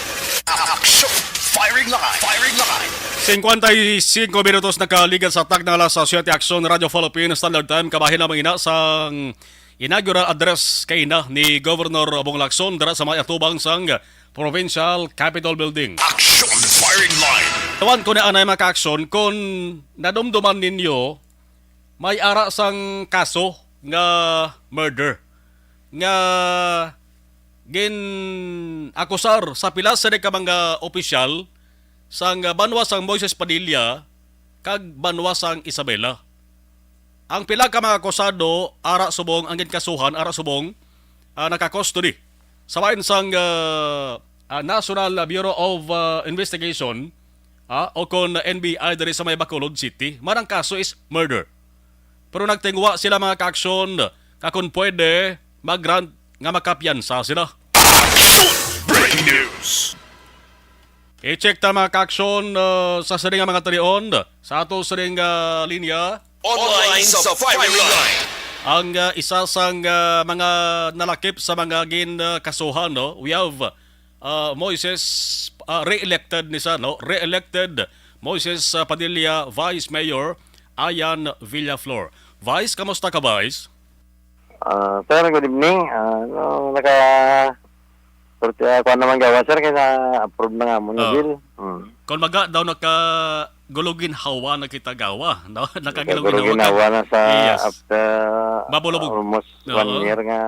Aksyon Firing Line. Firing Line. Cincuenta y cinco minutos nakaligan sa tagna la sa Siete Aksyon Radyo Philippine Standard Time. Kabahin lamang ina sang inaugural address kay ina ni Governor Bong Lacson dira sa may atubang sang Provincial Capitol Building. Action Firing Line. Tawan ko na anay mga ka-aksyon, kung nadumduman ninyo, may ara sang kaso nga murder nga gin-akusar sa pila sini ka mga opisyal sang banwa sang Moises Padilla kag banwa sang Isabela. Ang pila ka mga akusado ara subong ang ginkasuhan, ara subong, ah, naka-custody sa bahin sang, ah, ah, National Bureau of, ah, Investigation, ah, o kon N B I diri sa may Bacolod City. Man ang kaso is murder. Pero nagtingwa sila mga ka-aksyon nga kung pwede, mag-grant nga makapiyansa sila. Action! Breaking News! I-check ta mga ka-aksyon, ah, sa sining nga mga talion sa ato sining nga linya. Online sa Firing Line. Ang, ah, isa sang, ah, mga nalakip sa mga gin, ah, kasuhan, no? We have, ah, Moises, ah, re-elected ni sa, no? Re-elected Moises, ah, Padilla, Vice Mayor Ayan Villaflor. Vice, kamusta ka, Vice? Ah, sir, good evening. Ah, no, naka Pero uh, kuan naman gawa, sir, kay na-approve na nga mo na Ah. bill. Mm. Kon baga daw naka gulugin hawa na kita gawa, no? Naka Pero gulugin hawa. ginawa na sa Yes. after Mabulabog. almost Oo. One year nga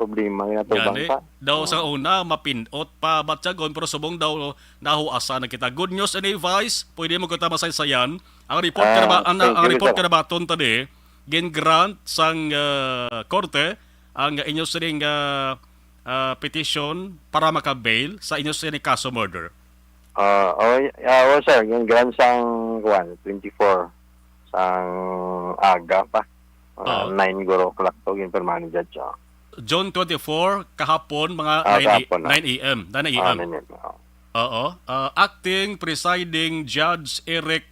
problema nga tubang Gani, pa. daw sa una mapindot pa batyagon, pero subong daw nahuasa na kita. Good news ini, Vice, pwede mo kita masaysayan. Ang report Ah, ka na ba, ang, thank ang you, report sir. Ka na baton tadi, gin-grant sang ah, korte ang inyo sining ah, ah, petition para maka-bail sa inyo sining kaso murder. Ah, oh, y- ah, oh, sir, yung grant sang kuan, twenty-four sang aga pa. Mga Oo. nine guro o'clock to, yung permanent judge. Oh. June twenty-four, kahapon, mga Ah, nine a- kahapon, ah. nine a m. nine a m. Ah, nine a.m. Oh. Oo. Ah, Acting Presiding Judge Eric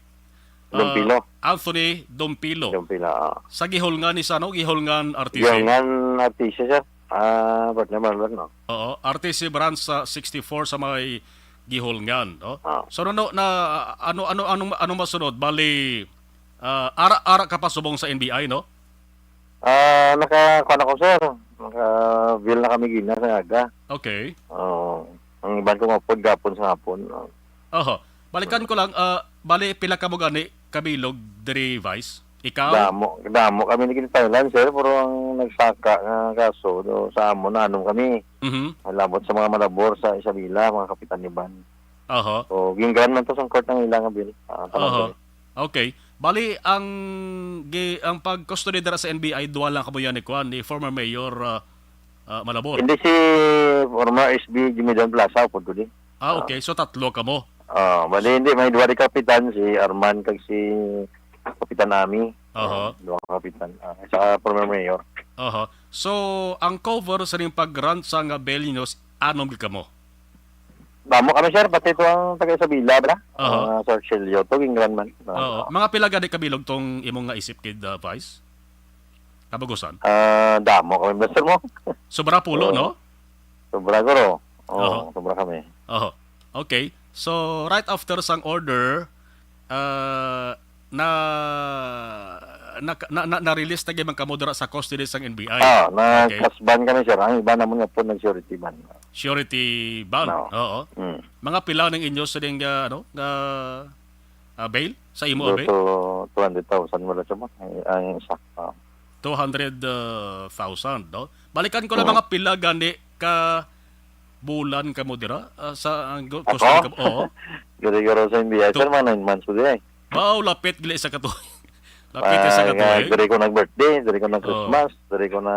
ah, Dompilo. Anthony Dompilo. Yung pila, ah. Sa Gihulngan ni sa ano? Gihulngan R T C. Yung ngan artista, sir. Ah, partner Marlon, no? Oo, R T C branch sa sixty-four sa may Gihulngan, no? Ah. So ano na ano ano anong ano masunod? Bali ah, ara ara ka pa subong sa N B I, no? Ah, naka, kuan ako, sir. Naka-bill na kami gina sa aga. Okay. Oh, ang iban ko mapod gapon sa hapon. Oh. Oho. Balikan ko lang, ah, bali pila ka mo gani kabilog diri, Vice? Ikaw? Damo, damo kami naging Thailand, sir, pero ang nagsaka nga kaso do sa amo na anom kami. Mhm. Labot sa mga malabor sa Isabela, mga kapitan ni Ban. Oho. So, ginggan man to sa court ang ilang bill. Ah, Oho. tama. Okay. Bali ang gi, ang pag-custody dira sa N B I, duha lang kamo yan ni kuan, ni former mayor ah, ah, Malabor? Hindi, si former S B Jimmy Don Plaza, upod ko di. Ah, okay. So, tatlo kamo. Ah, bali, hindi. May duha di kapitan, si Arman kag si Kapitan Ami. Aha. Ah, duha ka kapitan. Ah, sa former mayor. Aha. So, ang cover sa ning pag-grant sa nga bail ninyo, s-, anom gid kamo? Damo kami, sir. Pati to ang taga Isabela, bala? Aha. Ah, Sir Shelio, to, gingrant man. Ah. Oo. Mga pila gani kabilog tong imong nga isip kid, ah, Vice? Kabagusan? Ah, damo kami, sir, mo. Sobra pulo, Oo. no? Sobra, guro. Oo, Aha. sobra kami. Aha. Okay. So, right after sang order, ah, na, na, na, na, na-release na gyud man kamo dira sa custody sang N B I. Ah, Okay. nag-cash bond kami, sir. Ang iba naman nga po nag-surety bond. Surety bond. No. Oo. Mm. Mga pila ning inyo sining, ah, ano, nga, ah, bail sa imo, Abe? Two hundred thousand wala siya mo. Ang, ang isa. Ah. Two hundred thousand, no? Balikan ko lang Oo. mga pila gani ka bulan kamo dira, ah, sa ang gu-, Ako? custody kamo? Oo. Guro-guro sa N B I, To- sir, mga nine months ko di ay. Wow, lapit gila isa ka tuig. Lapit isa ka Ah, nga, tuig. diri ko nag-birthday, diri ko Oo. nag-Christmas, diri ko na,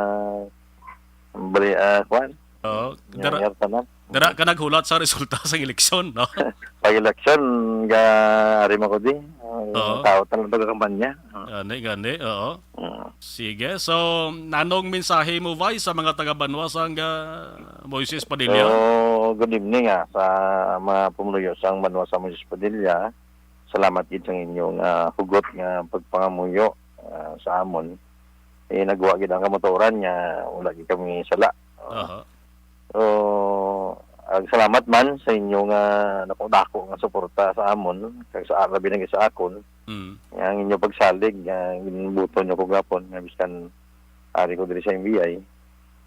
bali, ah, kwan. Oo. New Dara, Year, tanan. dara ka naghulat sa resulta sa eleksyon, no? Pag-eleksyon, ga, ari man ko di. Ang Oo. tao talaga kampanya. Gani, gani, oo. Mm. Sige, so, nanong mensahe mo, Vice, sa mga taga Banwa sang, ah, Moises Padilla? So, good evening, ah, sa mga pumuluyo sang Banwa sa Moises Padilla. Salamat gid sa inyong, ah, hugot nga pagpangamuyo, ah, sa amon. Eh, nagwa gid ang kamatuoran nga wala gid kami sala. Aha. So, ang salamat man sa inyo nga dako-dako nga suporta sa amon, kag sa, labi na gid sa akon, Mm. nga ang inyo pagsalig, nga ginbuto nyo ko gapon, nga biskan ari ko diri sa N B I.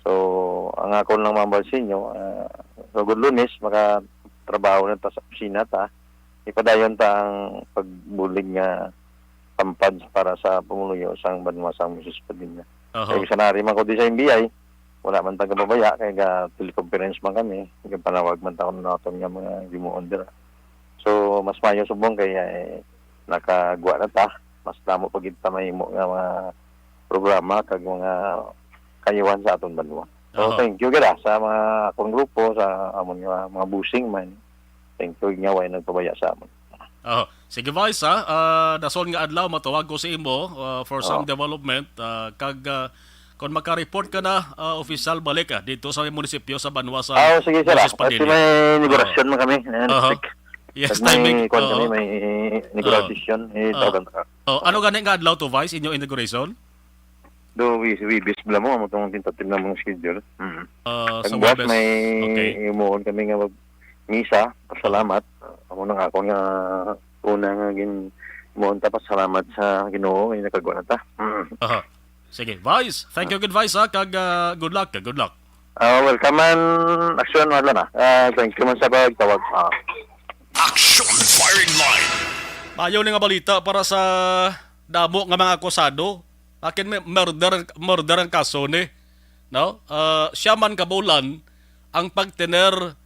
So, ang akon lang mambal sa inyo, ah, sugod Lunes, makatrabaho na ta sa opisina ta. Ipadayon ta ang pagbulig nga kampanya para sa pumuluyo sang banwa sang Moises Padilla. Aha. Kay bisan ari man ko di sa N B I, wala man ta gababaya kay ga teleconference man kami, gapanawag man ta naton nga mga gimuon dira. So, mas maayo subong kay, eh, nakagwa na ta, mas damo pa gid ta mahimo nga mga programa kag mga kayuhan sa aton banwa. So, Aha. thank you gid, ah, sa mga akong grupo, sa amon nga mga busing man. Thank you nga way nagpabaya sa amon. Oh, sige, Vice, ha? Ah, dason nga adlaw, matawag ko sa imo, ah, for some Oh. development, ah, kag, ah, kung makareport ka na, ah, official balik, ah, dito sa may munisipyo sa banwa sa Ah, oh, sige, sir, ah. Moises Kasi Padilla. may negosasyon Oh. man kami, eh, Aha. next week. Yes, Pag may timing. kwan kami, Oo. may negosasyon, eh, Oo. tawagan ka. Oh, ano gani nga adlaw to, Vice, inyo inauguration? Do, wi-, Wibis bala mo, amo tong tentative na mong schedule. Mm. Ah, Ang sa buwas Webes. may Okay. imuon kami nga mag-, misa, pasalamat. Amo nang akon nga una nga gin-, imuon ta, pasalamat sa Ginoo nga nakagwa na ta. Mm. Aha. Sige, Vice. Thank you, good Vice, ha, kag, ah, good luck, good luck. Ah, welcome man, Aksyon, wala na. Ah, thank you man sa pagtawag. Ah. Action Firing Line. Mayo ni nga balita para sa damo nga mga akusado. Akin may murder, murder ang kaso ni, no? Ah, siya man kabulan ang pagtener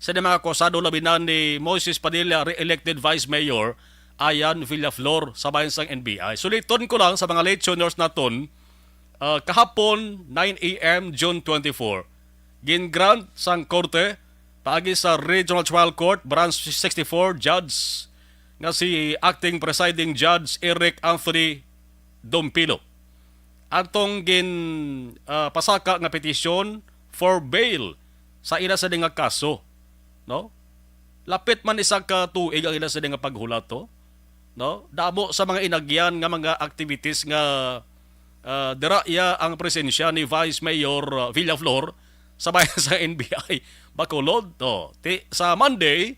sa mga akusado, labi na ni Moises Padilla, re-elected Vice Mayor Ian Villaflor sa bayan sang N B I. Suliton ko lang sa mga late tuners naton, ah, kahapon, nine a m, June twenty-four, gin-grant sang korte paagi sa Regional Trial Court, Branch sixty-four, Judge, nga si Acting Presiding Judge Eric Anthony Dompilo, atong gin, ah, pasaka nga petisyon for bail sa ila sa nga kaso, no? Lapit man isa ka tuig ang ila sa nga paghulat, to, no? Damo sa mga inagyan nga mga activities nga, ah, dira iya ang presensya ni Vice Mayor, ah, Villaflor sa bayan sa N B I Bacolod, to. Ti-, sa Monday,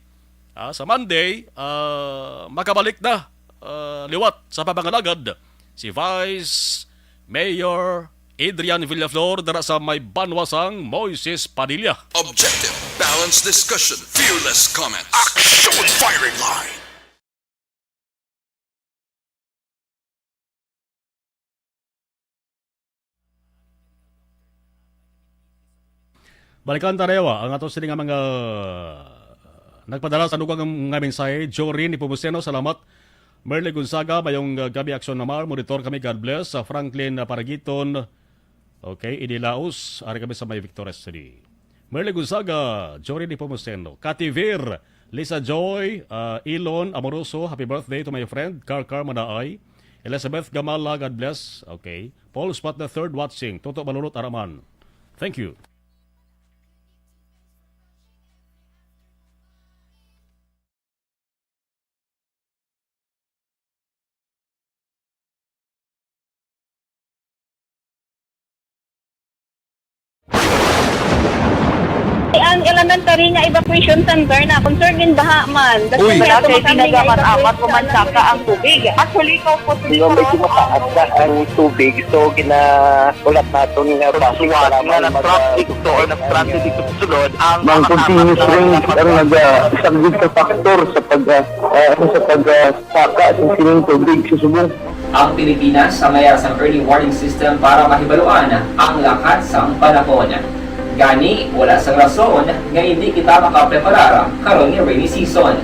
ah, sa Monday, ah, makabalik na, ah, liwat sa pampangalagad si Vice Mayor Adrian Villaflor dira sa may banwa sang Moises Padilla. Objective, balanced discussion, fearless comments. Action Firing Line. Balikan ta, Rewa, ang ato sini nga mga nagpadala sa dugang nga mensahe. Jory Nepomuceno, salamat. Merly Gonzaga, mayong, uh, gabi, Aksyon Namar. Monitor kami, God bless. Uh, Franklin, uh, Paragiton, Okay, Idi Laos, ari kami sa may Victoria City. Merly Gonzaga, Jory Nepomuceno, Cathy Vir, Lisa Joy, uh, Elon Amoroso, happy birthday to my friend, Car Car Manaay, Elizabeth Gamala, God bless. Okay. Paul Spot the third watching, Toto Balulot Araman. Thank you. Ang elementary nga evacuation center na concern in baha man. That's Uy. why Wala ato kay kami nga ginagaman evacuate amat sa human saka ang tubig. Actually, ikaw po Di ba, medyo mataas na ang tubig, so gina-, ulat naton nga Sa basi suwat wala nga man nag-traffic mag-, to or nag-transit dito sa sulod, ang Ng mga continuous rain ang naga-, isa gid sa factor sa pag, ah, ah, ano, sa pag, ah, saka sa sining tubig sa subong. Ang Pilipinas ang may sang early warning system para mahibaluan ang lakat sang panahon. Gani, wala sang rason nga hindi kita makapreparar karon nga rainy season.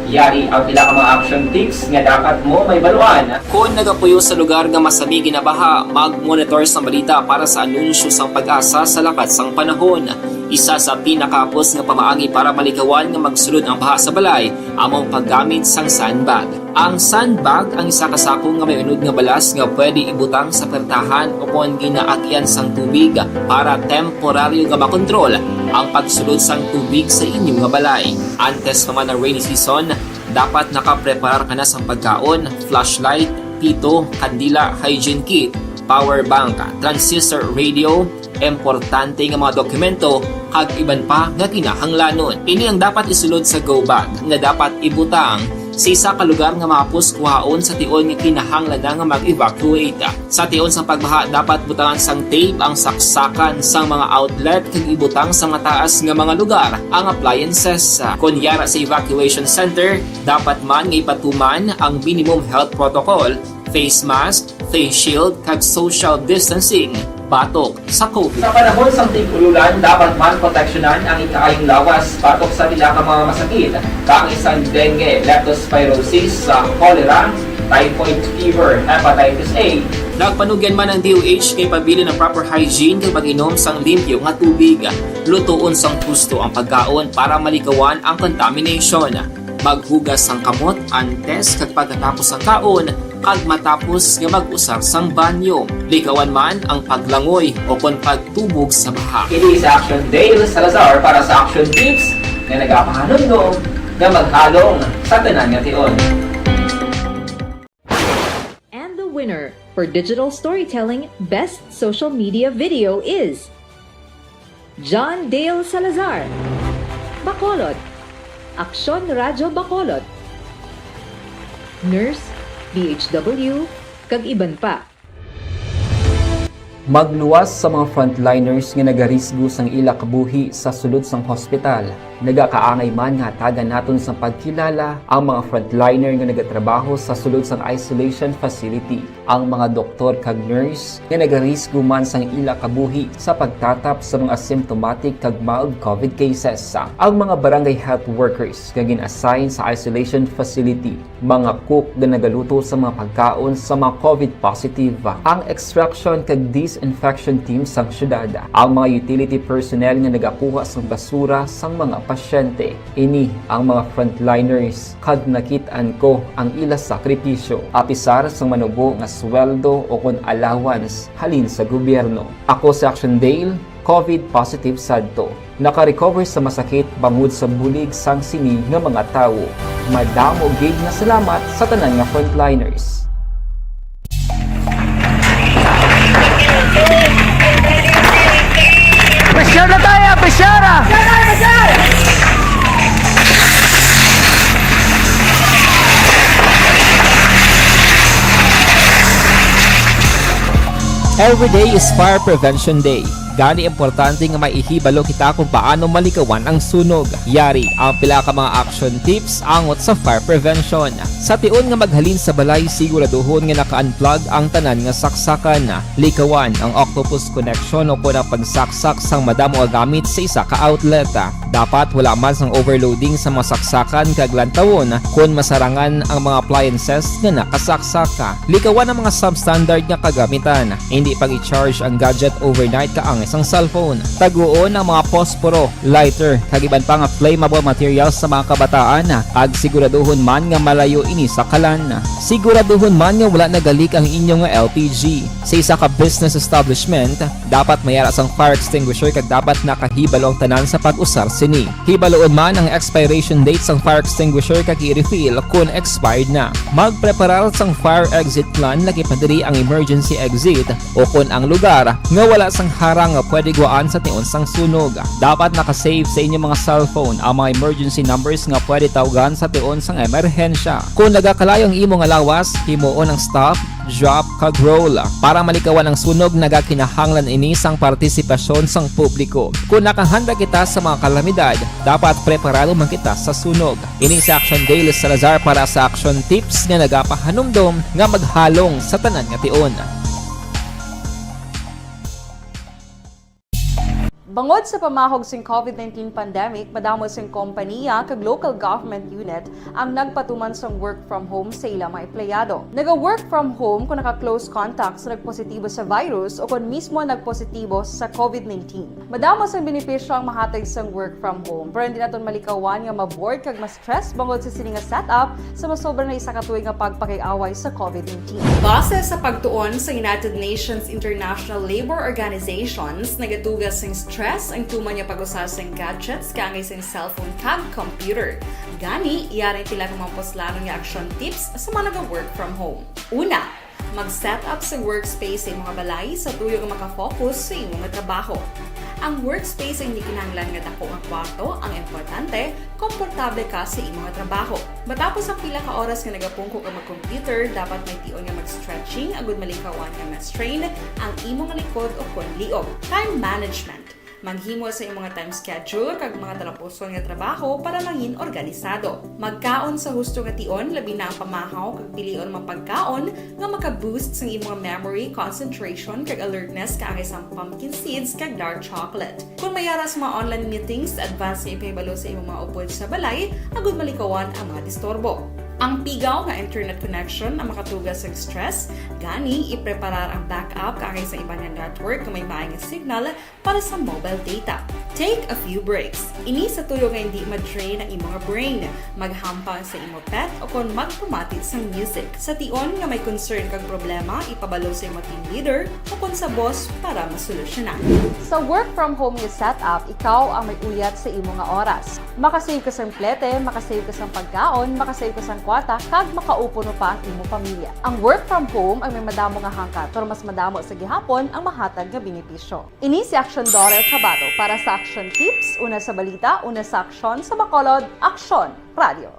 Yari ang pila ka mga action tips nga dapat mo mahibaluan. Kon nagapuyo sa lugar nga masami ginabaha, mag-monitor sang balita para sa anunsyo sang PAGASA sa lakat sang panahon. Isa sa pinakahapos nga pamaagi para malikawan nga magsulod ang baha sa balay amo ang paggamit sang sandbag. Ang sandbag ang isa ka sako nga may unod nga balas nga pwede ibutang sa pertahan o kon ginaagyan sang tubig para temporaryo nga makontrol ang pagsulod sang tubig sa inyo nga balay. Antes pa man ang rainy season, dapat nakapreparar ka na sang pagkaon, flashlight, pito, kandila, hygiene kit, power bank, transistor radio, importante nga mga dokumento, kag iban pa nga kinahanglanon. Ini ang dapat isulod sa go bag nga dapat ibutang sa isa ka lugar nga mahapos kuhaon sa tion nga kinahanglan na nga mag-evacuate. Sa tion sang pagbaha, dapat butangan sang tape ang saksakan sang mga outlet kag ibutang sa mataas nga mga lugar ang appliances. Kon yara sa evacuation center, dapat man nga ipatuman ang minimum health protocol, face mask, face shield, kag social distancing batok sa COVID. Sa panahon sang tig-ululan, dapat man proteksyonan ang ikaayong lawas batok sa pila ka mga masakit, kaangay sang dengue, leptospirosis, sa cholera, typhoid fever, hepatitis A. Nagpanugyan man ang D O H nga ipabilin ang proper hygiene kag pag-inom sang limpyo nga tubig. Lutoon sang husto ang pagkaon para malikawan ang contamination. Maghugas sang kamot antes kag pagkatapos sang kaon, kag matapos nga mag-usar sang banyo. Likawan man ang paglangoy o kon pagtubog sa baha. Ini si Action Dale Salazar para sa Action Tips nga nagapahanumdom nga maghalong sa tanan nga tion. And the winner for Digital Storytelling Best Social Media Video is John Dale Salazar, Bacolod, Aksyon Radyo Bacolod, Nurse, D H W, kag iban pa. Magluwas sa mga frontliners nga nagarisgo sang ila kabuhi sa sulod sang hospital. Nagakaangay man nga hatagan naton sang pagkilala ang mga frontliner nga nagatrabaho sa sulod sang isolation facility, ang mga doktor kag nurse nga nagarisgo man sang ila kabuhi sa pagtatap sa mga asymptomatic kag mild COVID cases, ang mga barangay health workers nga gin-assign sa isolation facility, mga cook nga nagaluto sa mga pagkaon sa mga COVID positive, ang extraction kag disinfection team sang syudad, ang mga utility personnel nga nagakuha sang basura sang mga pasyente. Ini ang mga frontliners, kag nakit-an ko ang ila sakripisyo, apisar sang manubo nga sweldo o kon allowance halin sa gobyerno. Ako si Action Dale, COVID positive sadto. Naka-recover sa masakit bangod sa bulig sang sini nga mga tawo. Madamo gid nga salamat sa tanan nga frontliners. Pressure na tayo! Pressure na! Every day is Fire Prevention Day. Gani, importante nga may ihibalo kita kung paano malikawan ang sunog. Yari ang pila ka mga action tips angot sa fire prevention. Sa tion nga maghalin sa balay, siguraduhon nga naka-unplug ang tanan nga saksakan. Likawan ang octopus connection o kon ang pagsaksak sang madamo nga gamit sa isa ka outlet. Dapat wala man sang overloading sa mga saksakan kag lantawon kon masarangan ang mga appliances nga nakasaksak. Likawan ang mga substandard nga kagamitan. Hindi pag-i-charge ang gadget overnight kaangay sang cellphone. Taguon ang mga posporo, lighter, kag iban pa nga flammable materials sa mga kabataan, kag siguraduhon man nga malayo ini sa kalan. Siguraduhon man nga wala nagalik ang inyo nga L P G. Sa isa ka business establishment, dapat may ara sang fire extinguisher kag dapat nakahibalo ang tanan sa pag-usar sini. Hibaluon man ang expiration date sang fire extinguisher kag i-refill kon expired na. Magpreparar sang fire exit plan, lakip na diri ang emergency exit o kon ang lugar nga wala sang harang nga pwede gwaan sa tion sang sunog. Dapat naka-save sa inyo mga cellphone ang mga emergency numbers nga pwede tawgan sa tion sang emerhensya. Kon nagakalayo ang imo nga lawas, himuon ang stop, drop, kag roll. Para malikawan ang sunog, nagakinahanglan ini sang partisipasyon sang publiko. Kon nakahanda kita sa mga kalamidad, dapat preparado man kita sa sunog. Ini si Action Dale Salazar para sa Action Tips nga nagapahanumdom nga maghalong sa tanan nga tion. Bangod sa pamahog sing COVID nineteen pandemic, madamo sing kompaniya kag local government unit ang nagpatuman sang work from home sa ila mga empleyado. Naga-work from home kung naka-close contact sa nagpositibo sa virus o kon mismo nagpositibo sa COVID nineteen. Madamo sang benepisyo ang mahatag sang work from home, pero hindi naton malikawan nga ma-bored kag ma-stress bangod sa sini nga setup sa masobra na isa ka tuig nga pagpakig-away sa COVID nineteen. Base sa pagtuon sa United Nations International Labour Organizations, nagatuga sing stress ang tuman nga pag-usa sing gadgets kaangay sing cellphone kag computer. Gani, yari ang pila ka mga puslanon nga action tips sa mga naga-work from home. Una, mag-set up sa workspace sa imo nga balay sa tuyo nga maka-focus sa imo nga trabaho. Ang workspace ay hindi kinahanglan nga dako nga kwarto, ang importante, komportable ka sa imo nga trabaho. Matapos ang pila ka oras nga nagapungko ka mag-computer, dapat may tion nga mag-stretching agud malikawan nga ma-strain ang imo nga likod o kon liog. Time management. Maghimo sa imo nga time schedule kag mga talapuson nga trabaho para mangin organisado. Magkaon sa husto nga tion, labi na ang pamahaw kag pilion nga mga pagkaon nga maka-boost sang imo nga memory, concentration, kag alertness kaangay sang pumpkin seeds kag dark chocolate. Kon may ara sa mga online meetings, advance nga ipahibalo sa imo mga upod sa balay agud malikawan ang mga disturbo. Ang pigaw nga internet connection ang makatuga sa stress, gani ipreparar ang backup kaangay sa iban nga network nga may maay nga signal para sa mobile data. Take a few breaks. Ini sa tuyo nga hindi ma-drain ang imo nga brain. Maghampang sa imo pet o kon magpamati sang music. Sa tion nga may concern kag problema, ipabalo sa imo team leader o kon sa boss para masolusyonan. Sa work from home nga setup, ikaw ang may uyat sa imo nga oras. Makasave ka sang plete, makasave ka sang pagkaon, makasave ka sang kwarta, kag makaupo pa ang imo pamilya. Ang work from home ay may madamo nga hangkat, pero mas madamo sa gihapon ang mahatag nga benepisyo. Ini si Action Daughter Kabato para sa Action Tips, una sa balita, una sa aksyon, sa Bacolod, Aksyon Radio.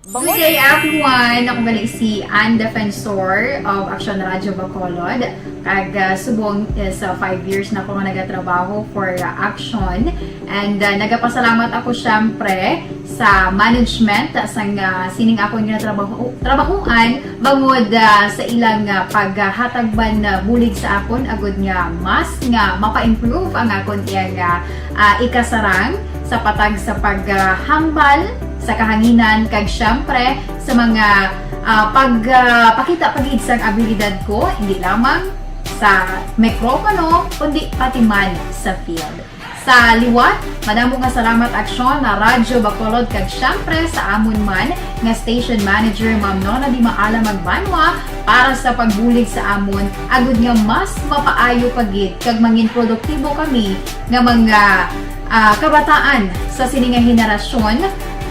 Good day, everyone! Ako gali si Ann Defensor of Action Radio Bacolod. Kag, ah, subong is, ah, five years na ako nga nagatrabaho for, ah, Action. And, ah, nagapasalamat ako, syempre, sa management, ah, sang, ah, sining akon nga trabaho, trabahoan, bangod, ah, sa ilang, ah, paghatag man, ah, bulig sa akon, agud nga mas nga mapa-improve ang akon iyang, ah, ah, ikasarang sa patag sa paghambal sa kahanginan, kag syempre sa mga, ah, pag, ah, pakita pa gid sang abilidad ko, hindi lamang sa mikropono, kundi pati man sa field. Sa liwat, madamo nga salamat, Aksyon, na Radyo Bacolod, kag syempre sa amon man nga station manager, Ma'am Nona Di Maala Magbanwa, para sa pagbulig sa amon, agud nga mas mapaayo pa gid kag mangin produktibo kami nga mga, ah, kabataan sa sini nga henerasyon.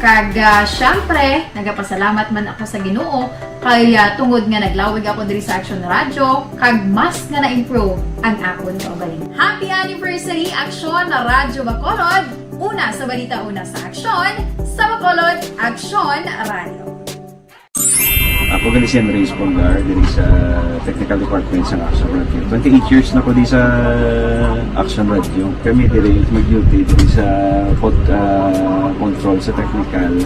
Kag, ah, syempre, nagapasalamat man ako sa Ginoo kay, ah, tungod nga naglawig ako diri sa Aksyon Radyo, kag mas nga na-improve ang akon kaugalingon. Happy anniversary, Aksyon Radyo Bacolod! Una sa balita, una sa aksyon, sa Bacolod, Aksyon Radyo. Ako gali si Andres Polgar, diri sa technical department sa Action Radio. Twenty-eight years na ko di sa Action Radio. Kami diri mag-duty diri sa pod-, ah, control sa technical.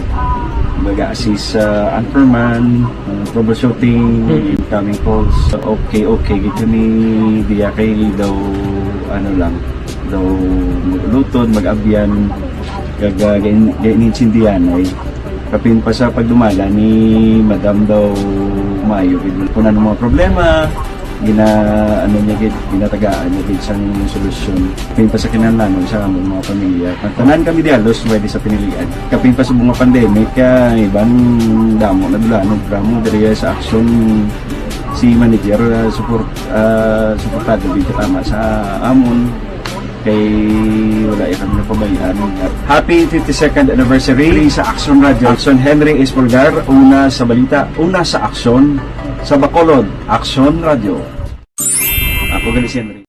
Baga assist sa anchorman, ah, troubleshooting, incoming calls. Okay, okay, gid kami diya kay daw, ano lang, daw mag-ulutod, mag-abyan, kag, ah, gain-, gainintindihan ay. Kapin pa sa pagdumala ni Madam daw maayo gid. Kung ano mga problema, gina-, ano niya gid, ginatagaan niya gid sang solusyon. Kapin pa sa kinahanglanon sa among mga pamilya. Ang tanan kami di halos pwede sa pinilian. Kapin pa sa mga pandemic, ah, iban damo na dulanon, programa diri sa Action si manager, ah, support, ah, suportado gid tama sa amon. Kay wala ya kami napabayaan. Happy fifty-second anniversary sa Action Radio. Action Henry Espolgar, una sa balita, una sa aksyon, sa Bacolod, Action Radio. Ako gali si Henry.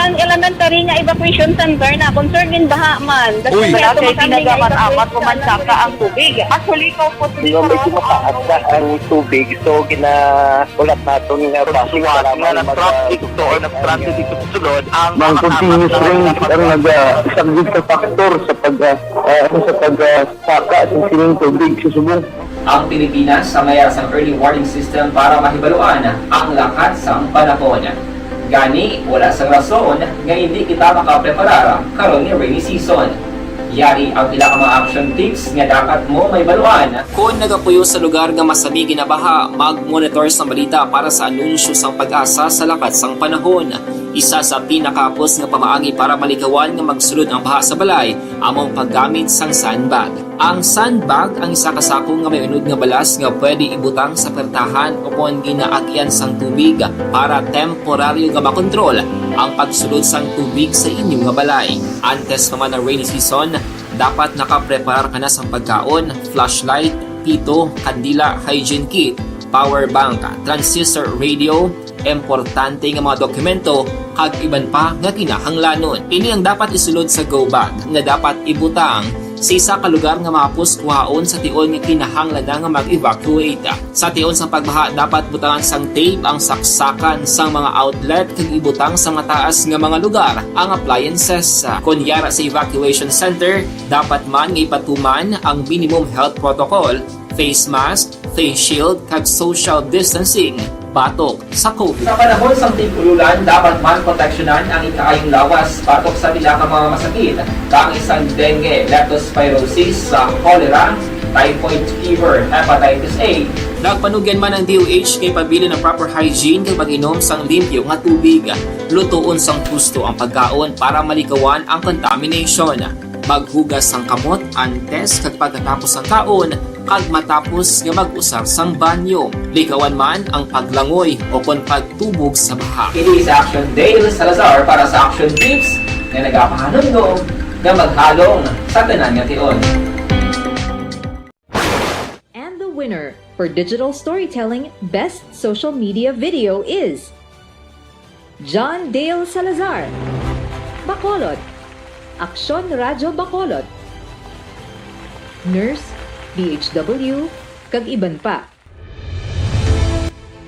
Ang elementary nga evacuation center na concern in baha man. Uy! Wala kay ginagamit-amat ko man saka ang tubig. Actually, ko po Yung medyo mataas na ang tubig, so ginahulat naton nga bus para nga mag- nag-traffic to or nag-traffic dito sa sulod ang Ang mga continuous kasama rain ang naga-, isang big factor sa pag, ah, ah, sa pag, ah, saka sa sining tubig sa subong. Ang Pilipinas ang may sang early warning system para mahibaluan ang lakat sang panahon. Gani, wala sang rason nga hindi kita makapreparar karon nga rainy season. Yari ang pila ka mga action tips nga dapat mo mahibaluan. Kon nagapuyo sa lugar nga masami ginabaha, mag-monitor sang balita para sa anunsyo sang PAGASA sa lakat sang panahon. Isa sa pinakahapos nga pamaagi para malikawan nga magsulod ang baha sa balay amo ang paggamit sang sandbag. Ang sandbag ang isa ka sako nga may unod nga balas nga pwede ibutang sa pertahan o kon ginaagian sang tubig para temporaryo nga makontrol ang pagsulod sang tubig sa inyo nga balay. Antes pa man ang rainy season, dapat nakapreparar ka na sang pagkaon, flashlight, pito, kandila, hygiene kit, power bank, transistor radio, importante nga mga dokumento, kag iban pa nga kinahanglanon. Ini ang dapat isulod sa go bag nga dapat ibutang sa isa ka lugar nga mahapos kuhaon sa tion nga kinahanglan na nga mag-evacuate. Sa tion sang pagbaha, dapat butangan sang tape ang saksakan sang mga outlet kag ibutang sa mataas nga mga lugar ang appliances. Kon yara sa evacuation center, dapat man nga ipatuman ang minimum health protocol, face mask, face shield, kag social distancing batok sa COVID. Sa panahon sang tig-ululan, dapat man proteksyonan ang ikaayong lawas batok sa pila ka mga masakit, kaangay sang dengue, leptospirosis, sa cholera, typhoid fever, hepatitis A. Nagpanugyan man ang D O H nga ipabilin ang proper hygiene kag pag-inom sang limpyo nga tubig. Lutoon sang husto ang pagkaon para malikawan ang contamination. Maghugas sang kamot antes kag pagkatapos sang kaon kag matapos nga mag-usar sang banyo. Likawan man ang paglangoy o kon pagtubog sa baha. Ini si Action Dale Salazar para sa Action Tips nga nagapahanumdom nga maghalong sa tanan nga tion. And the winner for digital storytelling best social media video is John Dale Salazar, Bacolod, Aksyon Radyo Bacolod, Nurse, D H W, kag iban pa.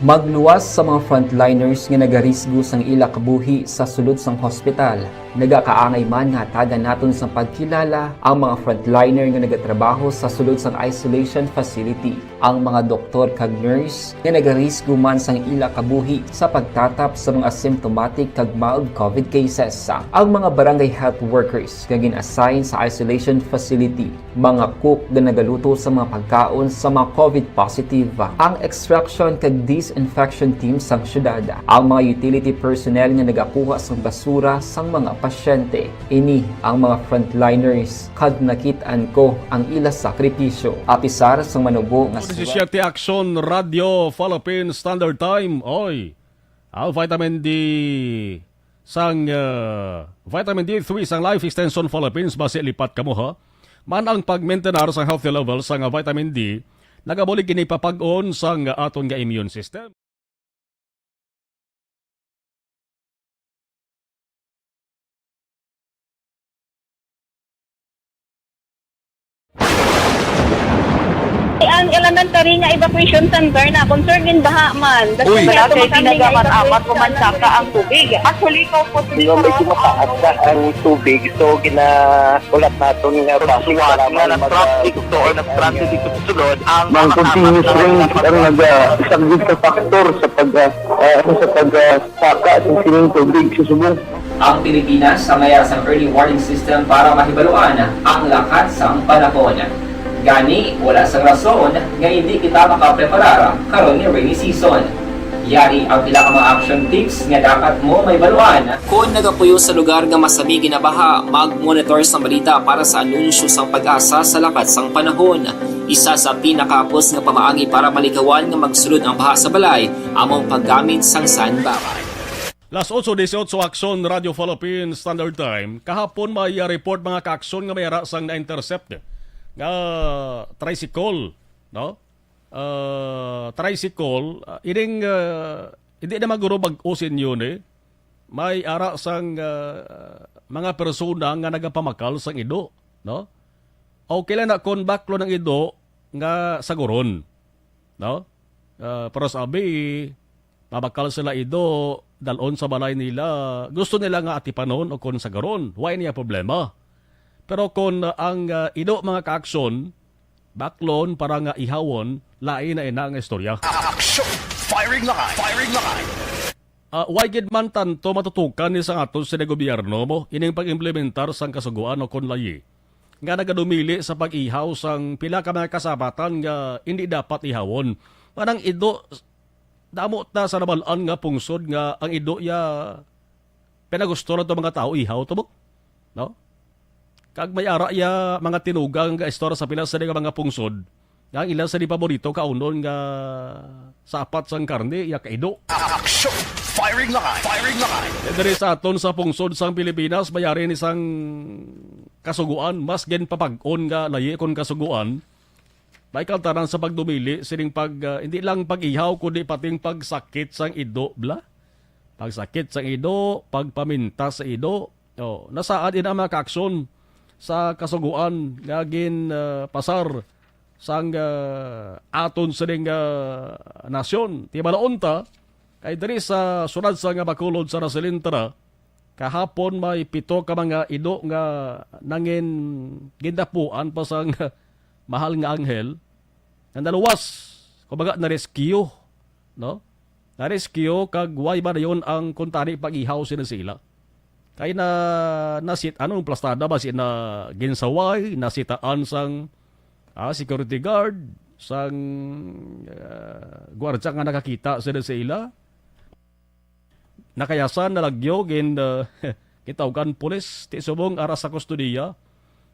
Magluwas sa mga frontliners nga nagarisgo sang ila kabuhi sa sulod sang hospital. Nagakaangay man nga hatagan naton sang pagkilala ang mga frontliner nga nagatrabaho sa sulod sang isolation facility. Ang mga doktor kag nurse nga nagarisgo man sang ila kabuhi sa pagtatap sa mga symptomatic kag mild COVID cases. Ang mga barangay health workers nga gin-assign sa isolation facility, mga cook nga nagaluto sa mga pagkaon sa mga COVID positive, ang extraction kag disinfection team sang syudad, ang mga utility personnel nga nagakuha sang basura sang mga pasyente. Ini ang mga frontliners kag nakit-an ko ang ila sakripisyo. Apisar sang manubo nga suwat. Disisiete Aksyon Radio Philippine Standard Time. Oy, ang vitamin D sang, ah, vitamin D three sang Life Extension Philippines basi lipat kamo, ha? Man ang pag-maintain sang healthy level sang vitamin D, nagabulig kini papag-on sang aton nga immune system. Ang elementary nga evacuation center na, concern din baha man. Uy. Wala kay pinagaman-amat, umansaka ang tubig. Actually, ko po, medyo mataas na ang tubig. So, gina-, ulat naton nga basi suwat nga nag-traffic to or nag-transit dito sa sulod ang mga continuous rain ang nag-, ah, isang big factor sa pag, ah, ah, sa pag, ah, saka sa sining tubig sa subong. Ang Pilipinas ang may sang early warning system para mahibaluan ang lakat sang panahon. Gani, wala sang rason nga hindi kita makapreparar karon nga rainy season. Yari ang pila ka mga action tips nga dapat mo mahibaluan. Kon nagapuyo sa lugar nga masami ginabaha, mag-monitor sang balita para sa anunsyo sang PAGASA sa lakat sang panahon. Isa sa pinakahapos nga pamaagi para maligawan nga magsulod ang baha sa balay amo ang paggamit sang sandbag. Las otso dieciocho, Aksyon, Radyo Philippine Standard Time. Kahapon may, ah, report, mga ka-aksyon, nga may ara sang na-intercept nga tricycle, no? Ah, tricycle, ah, ining, ah, hindi na maguro bag-o sa inyo ni. May ara sang, ah, mga persona nga nagapamakal sang ido, no? Okay lang na kon baklon ang ido nga saguron, no? Ah, pero sabi, mabakal sila ido, dalon sa balay nila. Gusto nila nga atipanon o kon sagaron, wa niya problema. Pero kon ang, ah, ido, mga ka-aksyon, baklon para nga ihawon, lain na ina nga istorya. Action! Firing line! Firing line! Ah, way gid man tanto matutukan ni sang aton sa gobyerno mo ining pag-implementar sang kasugoan o kon layi nga nagadumili sa pag-ihaw sang pila ka mga kasabatan nga hindi dapat ihawon. Manang ido, damo ta sa nabal-an nga pungsod nga ang ido ya pinagusto ra to mga tao ihaw to mo, no? Kag may ara ya mga tinugang nga istor sa pila sa mga pungsod nga ang ila sa di paborito kaunon nga sapat sang karne ya kaido. Action! Firing line! Firing line! Diri sa aton sa pungsod sang Pilipinas, mayari ni sang kasuguan, mas ginpapag-on nga layi kon kasuguan. May kaltanan sa pagdumili sining pag, ah, hindi lang pag-ihaw, kundi pating pagsakit sang ido, bla? Pagsakit sang ido, pagpamintas sa ido. Oh, nasaad ina mga kaaksyon sa kasugoan nga gin, ah, pasar sang, ah, aton sining, ah, nasyon. Tibalaon ta, kay diri sa sunad sa nga Bacolod sa Nasilintana, kahapon may pito ka mga ido nga nangin gindapuan pa sang mahal nga anghel nga naluwas, kumbaga na-rescue, no? Na-rescue kag way ba dayon ang kuntani pag-ihaw sila sila. Kay na, nasit-, anong plastada ba sila ginsaway, nasitaan sang, ah, security guard, sang, ah, gwardiya nga nakakita sila sila. Nakayasan, nalagyo, gin, ah, gintawgan pulis, ti subong ara sa kustodiya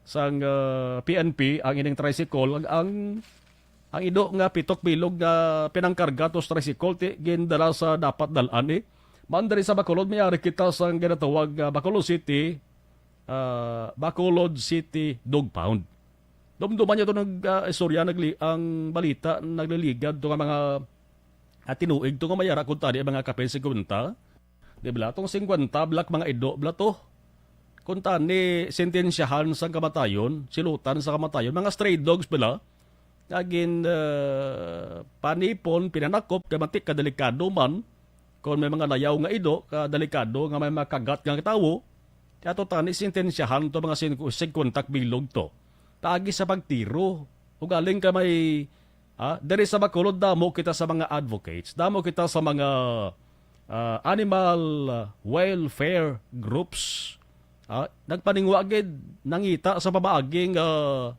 sang, ah, P N P ang ining tricycle. Ang, ang, ang ido nga pitok bilog nga pinangkarga to sa tricycle, ti gindala sa dapat dal-an, eh. Man diri sa Bacolod, may ari kita sang ginatawag nga Bacolod City, ah, Bacolod City Dog Pound. Dumduman niya to nag, ah, istorya, nagli-, ang balita, nagliligad to nga mga, ah, tinuig to nga may ara kuntani mga kapin singkwenta. Di bala? Tong singkwenta, black mga ido, bala to. Kuntani, sentensyahan sang kamatayon, silutan sa kamatayon, mga stray dogs bala. Nga gin, ah, panipon, pinanakop, kay matik kadelikado man. Kung may mga layaw nga ido, kadelikado nga may makagat nga tawo, kaya to tani sentensyahan to mga singku-, singkwenta bilog to. Paagi sa pagtiro. Ugaling ka may, ah, diri sa Bacolod, damo kita sa mga advocates, damo kita sa mga, ah, animal, ah, welfare groups. Ah, nagpaningwa gid, nangita sa pamaaging, ah,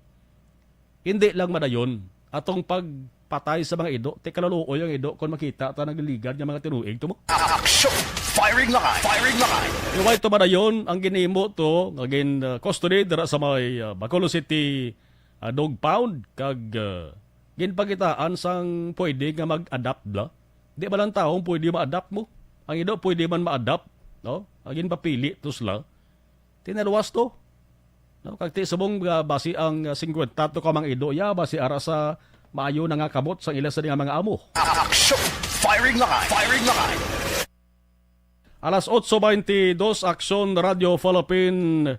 hindi lang madayon atong pagpatay sa mga ido, ti kaluluoy ang ido kon makita ta nagliligad nga mga tinuig to mo. Action! Firing line! Firing line! Iway to madayon ang ginimo to nga gin, uh, custody dira sa may, uh, Bacolod City, uh, Dog Pound kag, uh, ginpakitaan sang pwede nga mag-adapt bala. Di ba lang taong pwede ma-adapt mo? Ang ido pwede man ma-adapt, no? Ang ginpapili to sila. Tinaluwas to. No, kag ti subong nga basi ang, ah, singkwenta to ka mga ido ya, basi ara sa maayo na nga kamot sang ila sa nga mga amo. Action! Firing line! Firing line! Alas otso baynte dos, Aksyon, Radyo Philippine,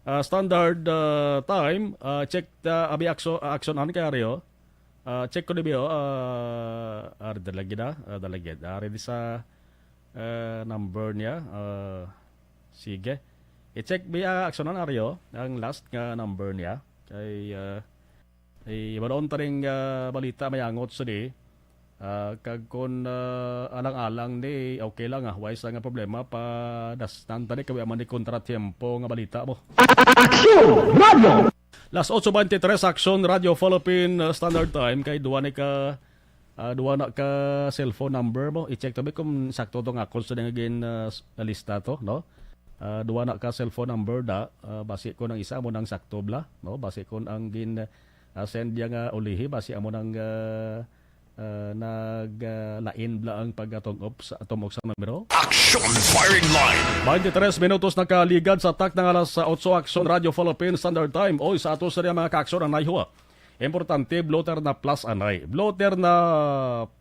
ah, Standard, ah, Time. Ah, check ta, abi aksyon, ah, aksyon an kay Ario. Ah, check ko dibi, oh. Ah, ah, dalagid, ah. Ah, dalagid. Ah, ready sa, ah, number niya. Ah, sige. I-check bi, ah, aksyonan, Aryo, ang last nga number niya. Kay, ah, eh, wala unta ning, ah, balita may angot sa di. Ah, kag kun, ah, alang-alang ni, okay lang, ah. Way sa nga problema, pa dasnan ta ni, kay wa man ni kontratiempo nga balita mo. Aksyon Radio! Las otso veintitrés, Aksyon Radio Philippine, uh, Standard Time, kay duwa ni ka, ah, duwa na ka cellphone number mo. I-check to, bi, kung sakto to nga akon sa nga gin, ah, s-, lista to, no? Ah, duwa na ka cellphone number da, ah, basi ko nang isa mo nang sakto bla, no? Basi ko ang gin, ah, send niya nga ulihi, basi amo nang, ah, ah, nag, ah, lain bla ang pagkatungop sa tumok sa numero. Action Firing Line. Twenty-three minutos nakaligad sa takna nga alas otso, Aksyon Radio Philippine Standard Time. Oy, sa ato sa mga kaaksyon ang nayho. Importante, blotter na plus anay. Blotter na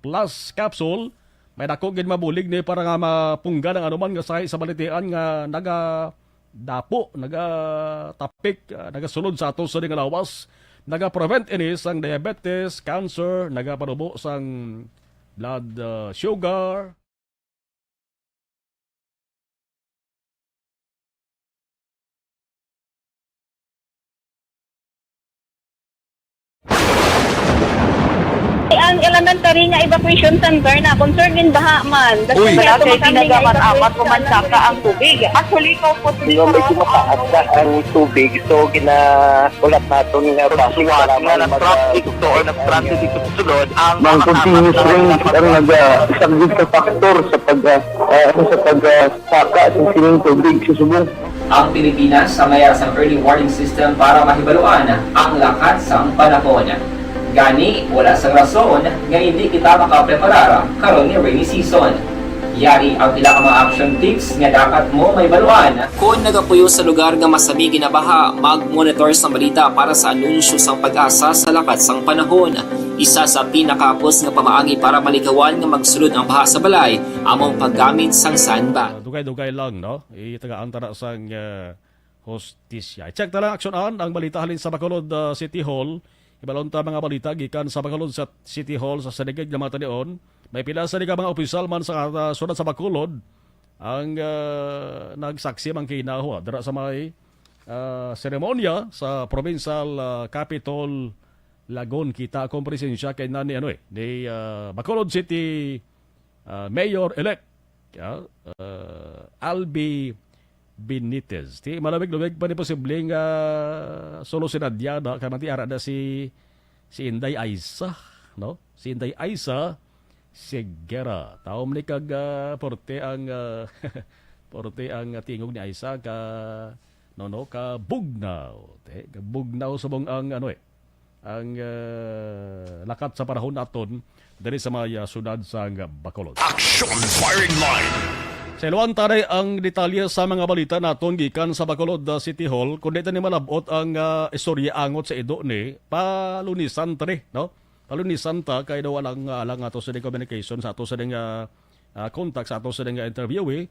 plus capsule. May dako gid mabulig ni para nga mapunggan ang anuman nga sahi sa balitian nga naga dapo, nagatapik, ah, nagasulod sa aton sa nga lawas, nagaprevent ini sang diabetes, cancer, nagapanubo sang blood, ah, sugar. Ang elementary nga evacuation center na concern din baha man. Uy. Wala kay kinagamat-amat ko man saka ang tubig. Actually, ko po Pero medyo mataas na ang tubig, so ginaulat naton nga basi Suwat para nga mag- nag-traffic to or nag-transit dito sa sulod ang Mang mga continuous tama rain na ang nagasaglit sa factor sa pag, ah, sa pag, ah, saka sa sining tubig sa subong. Ang Pilipinas ang mayara sang early warning system para mahibaluan ang lakat sang panahon. Gani, wala sang rason nga hindi kita makapreparar karon nga rainy season. Yari ang pila ka mga action tips nga dapat mo mahibaluan. Kon nagapuyo sa lugar nga masami ginabaha, mag-monitor sang balita para sa anunsyo sang PAGASA sa lakat sang panahon. Isa sa pinakahapos nga pamaagi para malikawan nga magsulod ang baha sa balay amo ang paggamit sang sandbag. Ah, dugay-dugay lang, no? Itagaan ta na sang, ah, hustisya. I-check na lang, Aksyon An, ang balita halin sa Bacolod, ah, City Hall. Ibalon ta mga balita gikan sa Bacolod sa City Hall sa Sinigig nga mga tanion. May pila sa mga opisyal man sa, ah, siyudad sa Bacolod ang, ah, nagsaksi man kinaho, ah, dira sa may, ah, seremonya sa Provincial, ah, Capitol Lagon. Kita akong presensya kay nani, ano eh, ni, ah, Bacolod City, ah, Mayor-elect, ah, ah, Albi Benitez. Ti malamig-lamig pa ni posibleng, ah, solo si Nadia, no? Kay mati ara na si, si Inday Aiza, no? Si Inday Aiza Segura. Taom ni kag, ah, porte ang, ah, porte ang, ah, tingog ni Aiza ka, no, no, ka bugnaw. Te, ka bugnaw subong ang, ano eh, ang, ah, lakat sa panahon naton diri sa mga, ah, syudad sa, ah, Bacolod. Action Firing Line. Sa iluan ta ang detalye sa mga balita naton gikan sa Bacolod, ah, City Hall. Kung di ta ni malabot ang, ah, istorya angot sa ido ni, palunisan ta ni, no? Palunisan ta kay daw alang, ah, alang ato sa ding communication, sa ato sa ding, ah, ah, contact, sa ato sa ding, ah, interview, eh.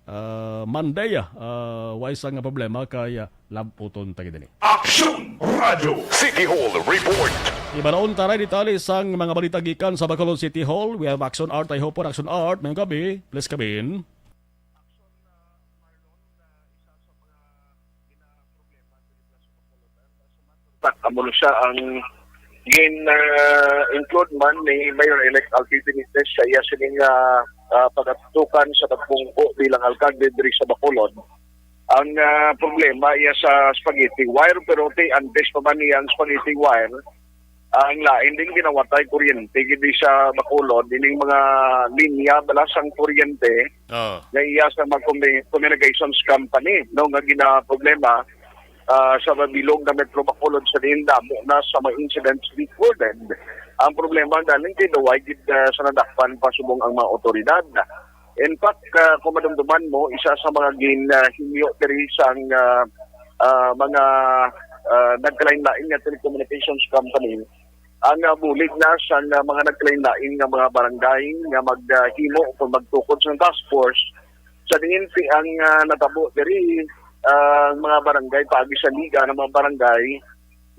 Ah, Monday, ah, ah, way sa nga problema kay, ah, labuton ta gid ini. Action Radio City Hall Report. Ibalaon ta na detalye sang mga balita gikan sa Bacolod City Hall. We have Action Art. I hope for Action Art. Mayong gabi. Please come in. Amo na siya ang gin, ah, include man ni Mayor-elect Alfie Benitez sa iya sining, ah, ah, pagatutukan sa pagbungko bilang alkalde diri sa Bacolod. Ang, ah, problema iya sa spaghetti wire, pero ti antes pa man niya ang spaghetti wire, ang lain din ginawatay kuryente gid sa Bacolod, ining mga linya bala sang kuryente. Oh. Nga iya sa mga commu-, communications company, no, nga ginaproblema, ah, sa mabilog nga Metro Bacolod sa diin damo na sa mga incidents recorded. Ang problema galing kay daw ay gid, ah, sa nadakpan pa subong ang mga otoridad. In fact, ah, kung madumduman mo, isa sa mga gin, ah, himyo diri sang, ah, ah, mga, ah, nagkalain-lain nga telecommunications company ang, ah, bulig na sang, ah, mga nagkalain-lain nga mga barangay nga mag, ah, himo kung magtukod sa task force sa diin ti ang, ah, natabo diri, ah, ang mga barangay, paagi sa liga ng mga barangay,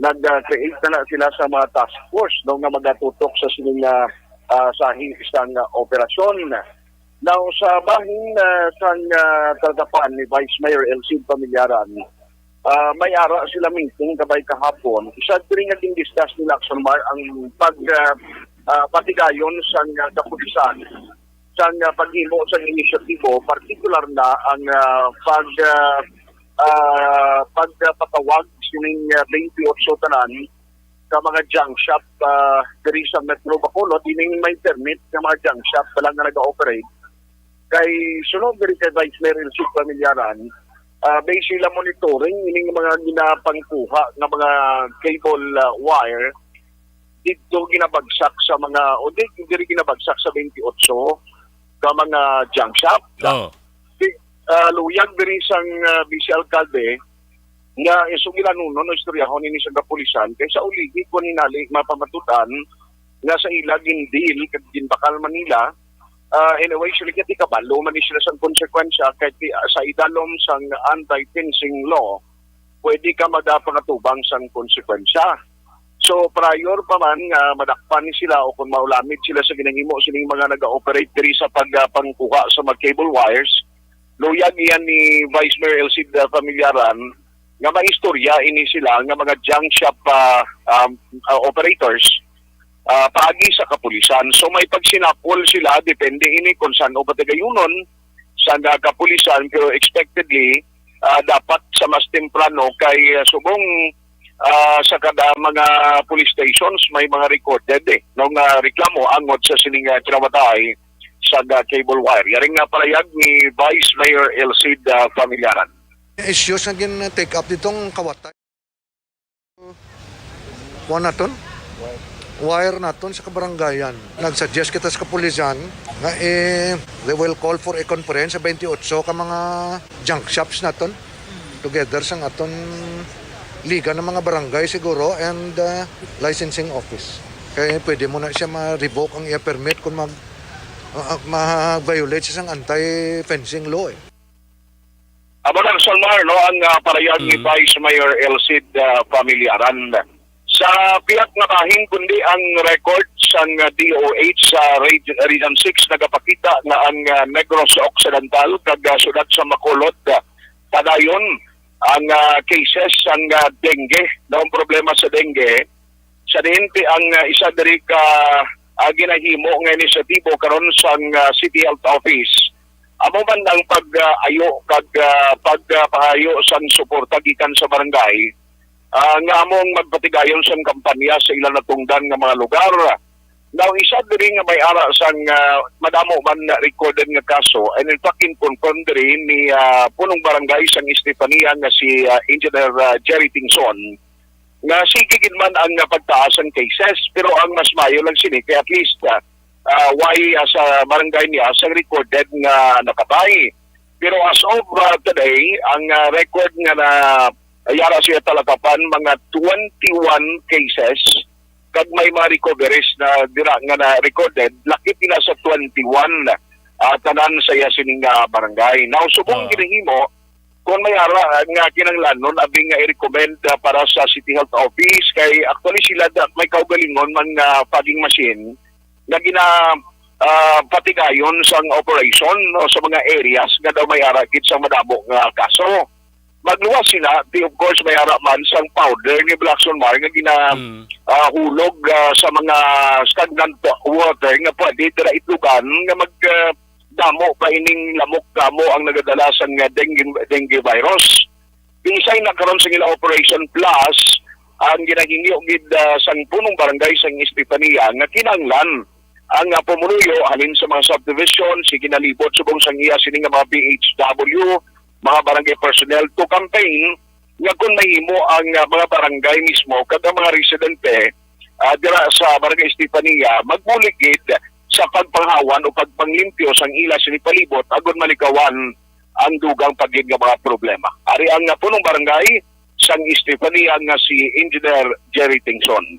nag-create na na sila sa mga task force, no, nga magatutok sa sining, ah, ah, sahi sang, ah, operasyon. Now, sa bahin, ah, sang, ah, Tlacapan ni Vice Mayor Elcid Pamelyaran, ah, may ara sila meeting kabay kahapon. Isa diri nga gin-discuss nila, Action Mar, ang pag, ah, ah, patigayon sang, ah, kapulisan sang, ah, paghimo sang inisyatibo, partikular na ang, ah, pag, ah, ah, pagpatawag sining, ah, twenty-eight tanan ka mga junk shop, ah, diri sa Metro Bacolod, ining may permit nga mga junk shop pa lang nga nag-ooperate. Kay suno diri kay Vice Mayor Elcid Pamelyaran, ah, based sila monitoring ining mga ginapangkuha nga mga cable, ah, wire didto ginabagsak sa mga, o di, diri ginabagsak sa twenty-eight ka mga junk shop. Oh. Di, ah, luyag diri sang, ah, vice alkalde nga isog ilanunon o istoryahon ini sa kapulisan kay sa uligi kon hinali mapamatud-an nga sa ila gin-deal kag ginbakal man nila. Ah, anyway, sila kay kabalo man ni sila sang konsekwensya kay ti-, sa idalom sang anti-fencing law, pwede ka madapangatubang sang konsekwensya. So, prior pa man nga madakpan ni sila o kung maulamit sila sa ginahimo sining mga nag-ooperate diri sa pagpangkuha sa mga cable wires, luyag iyan ni Vice Mayor Elcid Pamelyaran nga maistorya ini sila nga mga junk shop, ah, um, ah, operators, ah, paagi sa kapulisan. So, may pagsinapol sila, depende ini kung san-o patigayunon sa nga kapulisan, pero expectedly, ah, dapat sa mas temprano kay, ah, subong, ah, sa kada mga police stations may mga recorded, eh, no, nga reklamo angod sa sining, ah, kinamatay sa, ah, cable wire. Yari nga palayag ni Vice Mayor Elcid, ah, Pamelyaran. Issues nga gin-take up ditong kawatay. Kuan naton? Wire naton sa kabarangayan. Nag-suggest kita sa kapulisan nga, eh, they will call for a conference sa twenty-eight ka mga junk shops naton together sang aton liga ng mga barangay siguro and, uh, licensing office. Kay pwede mo na siya ma-revoke ang iya permit kung mag, uh, uh, ma-violate siya sang anti-fencing law, eh. Amo lang, Solmar, no, ang, ah, parayag ni Mm. Vice Mayor Elcid, ah, Pamelyaran. Sa pihak nga bahin, kundi ang record sang, ah, D O H sa Reg-, Region six nagapakita nga ang, ah, Negros Occidental kag, ah, siyudad sa Bacolod, ah, padayon ang, ah, cases sang, ah, dengue. No, ang problema sa dengue, sa diin ti ang, ah, isa diri ka, ah, ginahimo nga inisyatibo karon sang, ah, City Health Office, amo man ang pag, ah, ayo kag, ah, pag, ah, pangayo sang suporta gikan sa barangay, ah, nga among magpatigayon sang kampanya sa ilang natungdan nga mga lugar. Now, isa diri nga may ara sang, ah, madamo man na recorded nga kaso, and in fact, in confirm diri ni, ah, punong barangay sang Estefania nga si, ah, Engineer, ah, Jerry Tingson, nga sige gid man ang, ah, pagtaas sang cases, pero ang mas maayo lang sini kay at least, ah, ah, way, ah, sa barangay niya sang recorded nga nakabay. Pero as of, ah, today, ang, ah, record nga na yara siya talakapan mga twenty-one cases, kag may mga recoveries na dira nga na recorded, lakip ila sa twenty-one, ah, tanan sa iya sining, ah, barangay. Now, subong Ah. ginahimo, kung may ara nga kinahanglanon, abi nga i-recommend, ah, para sa City Health Office, kay actually sila da, may kaugalingon man nga fogging machine nga gina, ah, patigayon sang operation, no, sa mga areas nga daw may ara gid sang madamo nga kaso. Magluwas sila, di, of course, may ara man sang powder ni Blackson Mar nga gina, Mm. ah, hulog, ah, sa mga stagnant water nga pwede dira itlogan nga mag, ah, damo pa ining lamok kamo ang nagadala sang, ah, dengue, dengue virus. Bisay na karon sa ila Operation Plus, ang ginahingyo gid, ah, sang punong barangay sang Estefania nga kinahanglan ang, ah, pumuluyo halin sa mga subdivision, sige nalibot subong sang iya sini nga mga B H W, mga barangay personnel to campaign nga kung mahimo ang, ah, mga barangay mismo kag ang mga residente, ah, dira sa Barangay Estefania magbulig gid sa pagpanghawan o pagpanglimpyo sang ila sini palibot agud malikawan ang dugang pa gid nga mga problema. Ari ang, ah, punong barangay sang Estefania nga si Engineer Jerry Tingson.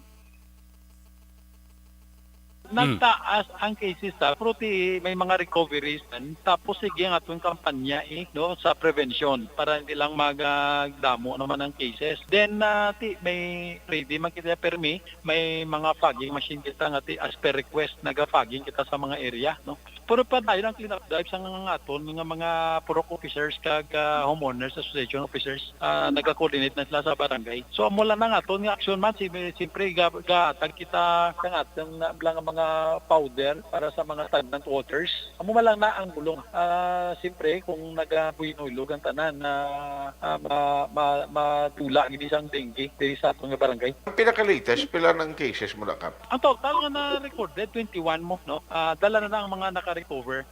Nagtaas ang cases ta, pero ti may mga recoveries man. Tapos sige ang atong kampanya, eh, no, sa prevention para hindi lang magdamo naman ang cases. Then, ah, ti may ready man kita permi, may mga fogging machine kita nga ti as per request naga-fogging kita sa mga area, no. Pero padayon ang clean up drive sa nga aton nga mga purok officers kag, ah, homeowners association officers, ah, naga-coordinate na sila sa barangay. So, amo lang ang aton nga action man, si-, siyempre, ga-, gahatag kita sa aton nga mga powder para sa mga stagnant waters. Amo man lang na ang bulong. Ah, siyempre, kung nagabuhinog ang tanan na, ah, ma-, ma-, matula gid sang dengue diri sa aton nga barangay. Ang pinaka-latest, pila nang cases mo na, Kap? Ang total nga na-recorded, twenty-one mo, no? Ah, dala na na ang mga naka-recover.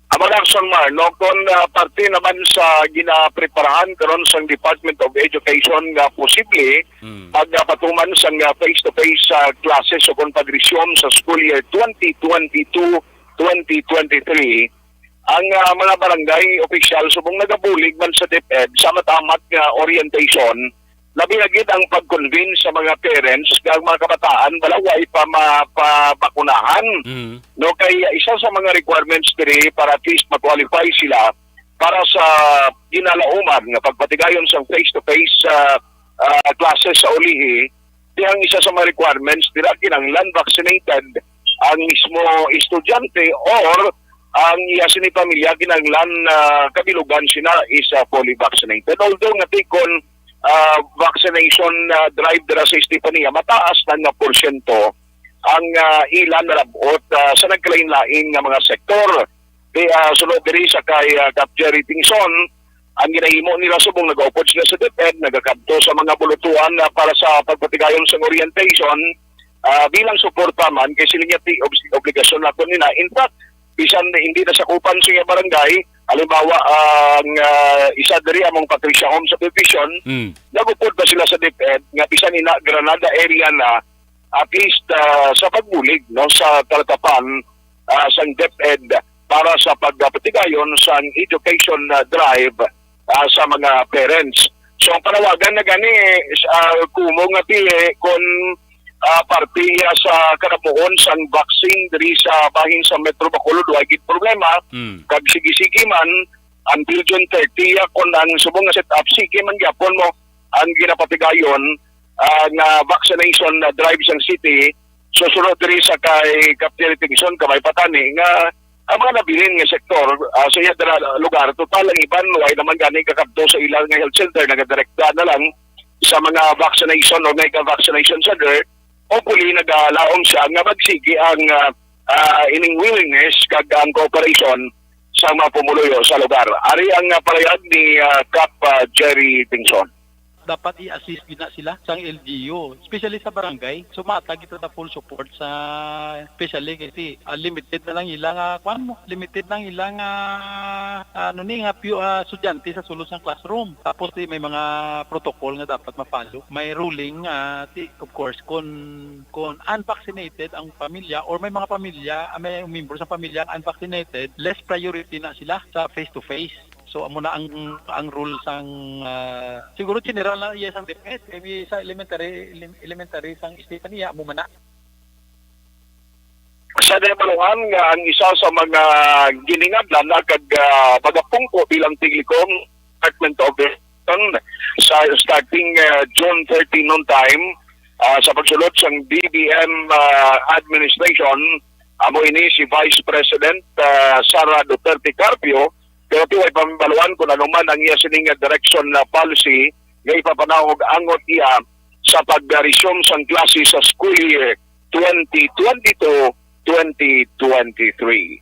Ang mga action, Mar, no, kung, ah, parte naman sa ginapreparahan karon sang Department of Education nga posible Mm. pagpatuman sang, ah, face-to-face, ah, classes o kung pag-resume sa school year twenty twenty-two, twenty twenty-three, ang, ah, mga barangay opisyal subong nagabulig man sa DepEd sa matamat nga orientation, labi na gid ang pag-convince sa mga parents nga ang mga kabataan bala way pa mapabakunahan. Mm. No, kay isa sa mga requirements diri para at least ma-qualify sila para sa ginalauman nga pagpatigayon sang face-to-face, ah, ah, classes sa ulihi, di ang isa sa mga requirements dira kinahanglan vaccinated ang mismo estudyante or ang iya sini pamilya kinahanglan, ah, kabilugan sina is, ah, fully vaccinated. Although nga tikon, ah, vaccination, ah, drive dira sa Estefania, mataas na nga porsyento ang, ah, ila narab-ot, ah, sa nagkalain-lain nga mga sektor. Di, ah, sunod diri sa kay, ah, Kap Jerry Tingson, ang ginahimo nila subong nagaupod sila sa DepEd, nagakadto sa mga bulutuan, ah, para sa pagpatigayon sang orientation, ah, bilang suporta man kay sila niya ti-, ob-, obligasyon nato nila. In fact, bisan hindi nasakupan sa iya barangay, halimbawa, ang, ah, isa diri among Patricia Home Subdivision, Mm. nagupod pa sila sa DepEd nga bisan ina Granada area na, at least, ah, sa pagbulig, no, sa talatapan, ah, sang DepEd para sa pagpatigayon sang education, ah, drive, ah, sa mga parents. So, ang panawagan na gani, ah, kumo nga ti, eh, kung, ah, parte iya sa kanamuon sang vaccine diri sa bahin sa Metro Bacolod, wa gid problema. Mm. Kag sige-sige man, until June thirty, ya, kung ang subong nga setup, sige man gyapon mo ang ginapatigayon, ah, nga vaccination, ah, drive sang city. So, sunod diri sa kay Kap Jerry Tingson, kamay patani nga ang mga nabilin nga sektor, ah, sa iya dira lugar, total ang iban, way naman gani kakadto sa ilang nga health center, nagadirekta na lang sa mga vaccination o nga vaccination center, hopefully, nagalaom siya nga magsigi ang, ah, ah, ining willingness kag ang cooperation sa mga pumuluyo sa lugar. Ari ang, ah, pahayag ni, ah, Kap, ah, Jerry Tingson. Dapat i-assist gid na sila sang L G U, especially sa barangay. So, matag kita ta full support sa, especially kasi, ah, limited na lang ila nga, kuwan mo, limited lang ila nga, ano ni, nga few, ah, estudyante sa sulod sang classroom. Tapos, di, may mga protocol nga dapat ma-follow. May ruling nga, di, of course, kung, kung unvaccinated ang pamilya or may mga pamilya, ah, may membro sa pamilya unvaccinated, less priority na sila sa face-to-face. So, amo na ang, ang rule sang, ah, siguro general na iya sang DepEd, maybe sa elementary, elem-, elementary sang Estefania, amo man na. Sa nahibaluan nga ang isa sa mga giningadlan na kag, ah, magapungko bilang tiglikong Department of Education sa starting, ah, June thirty noon time, ah, sa pagsulod sang B B M, ah, administration, amo ini si Vice President, ah, Sara Duterte Carpio, pero ti way pa mahibaluan kung ano man ang iya sini nga direction na policy nga ipapanahog angot iya sa pag-resume sang klase sa school year twenty twenty-two, twenty twenty-three.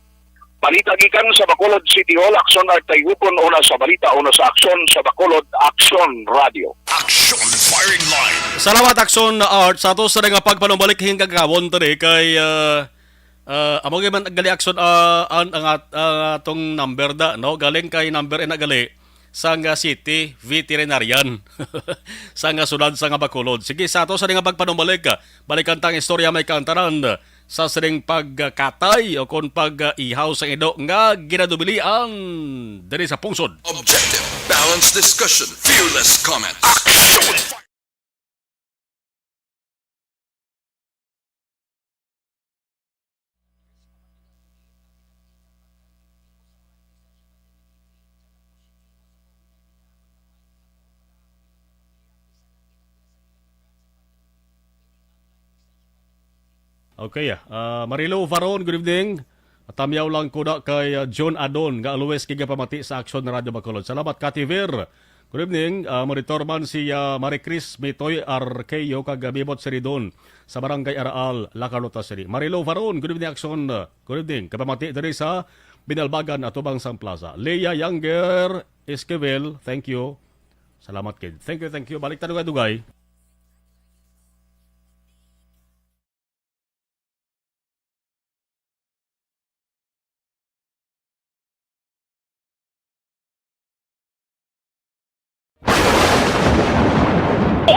Balita gikan sa Bacolod City Hall, Action Art Tayupon, una sa balita, una sa aksyon sa Bacolod, Action Radio. Action Firing Line. Salamat, Action Art. Sa ato sa nga pagpanumbalik, hingagawon tani kay, ah, ah, amo gyud man gali, Action, ah, an-, ang at-, ang atong number da, no? Galing kay number ina gali sang, ah, City Veterinarian sang, ah, sulod sang, ah, Bacolod. Sige, sa ato sa nga pagpanumbalik, ah, balikan tang istorya may kaantaran sa sining pagkatay o kon pag-ihaw sa ido nga ginadubilian diri sa pungsod. Objective, balanced discussion, fearless comment. Action! Okay, ah, Marilo Varon, good evening. Tamyaw lang ko na kay, ah, John Adon nga always kigapamati sa Action Radio Bacolod. Salamat, Kativer. Good evening. Ah, monitor man si, ah, Marie Chris Mitoy Arqueo kag, ah, Bibot Siridon sa Barangay Araal, La Carlota City. Marilo Varon, good evening, Action. Ah, good evening. Kapamati diri sa Binalbagan, atubang sang plaza. Leah Younger Esquivel, thank you. Salamat, kid. Thank you, thank you. Balik ta dugay-dugay.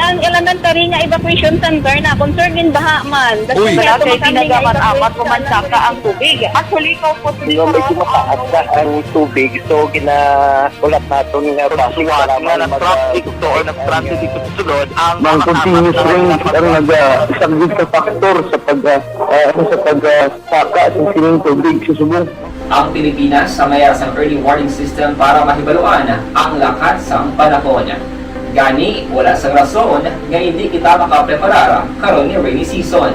Ang elementary nga evacuation center na concern din baha man. Uy. Wala kay tinaga man amat ko man saka ang tubig. Actually, ko po Pero medyo mataas na ang tubig, so ginaulat naton nga basi Suwat para nga man mag- nag-traffic to or nag-transit dito sa sulod ang Mang mga continuous tapat na rain ang nagpasok. Nagasaglit sa factor sa pag, ah, ah, sa pag, ah, saka sa sining tubig sa subong. Ang Pilipinas sa mayara sang early warning system para mahibaluan ang lakat sang panahon. Gani, wala sang rason nga hindi kita makapreparar karon nga rainy season.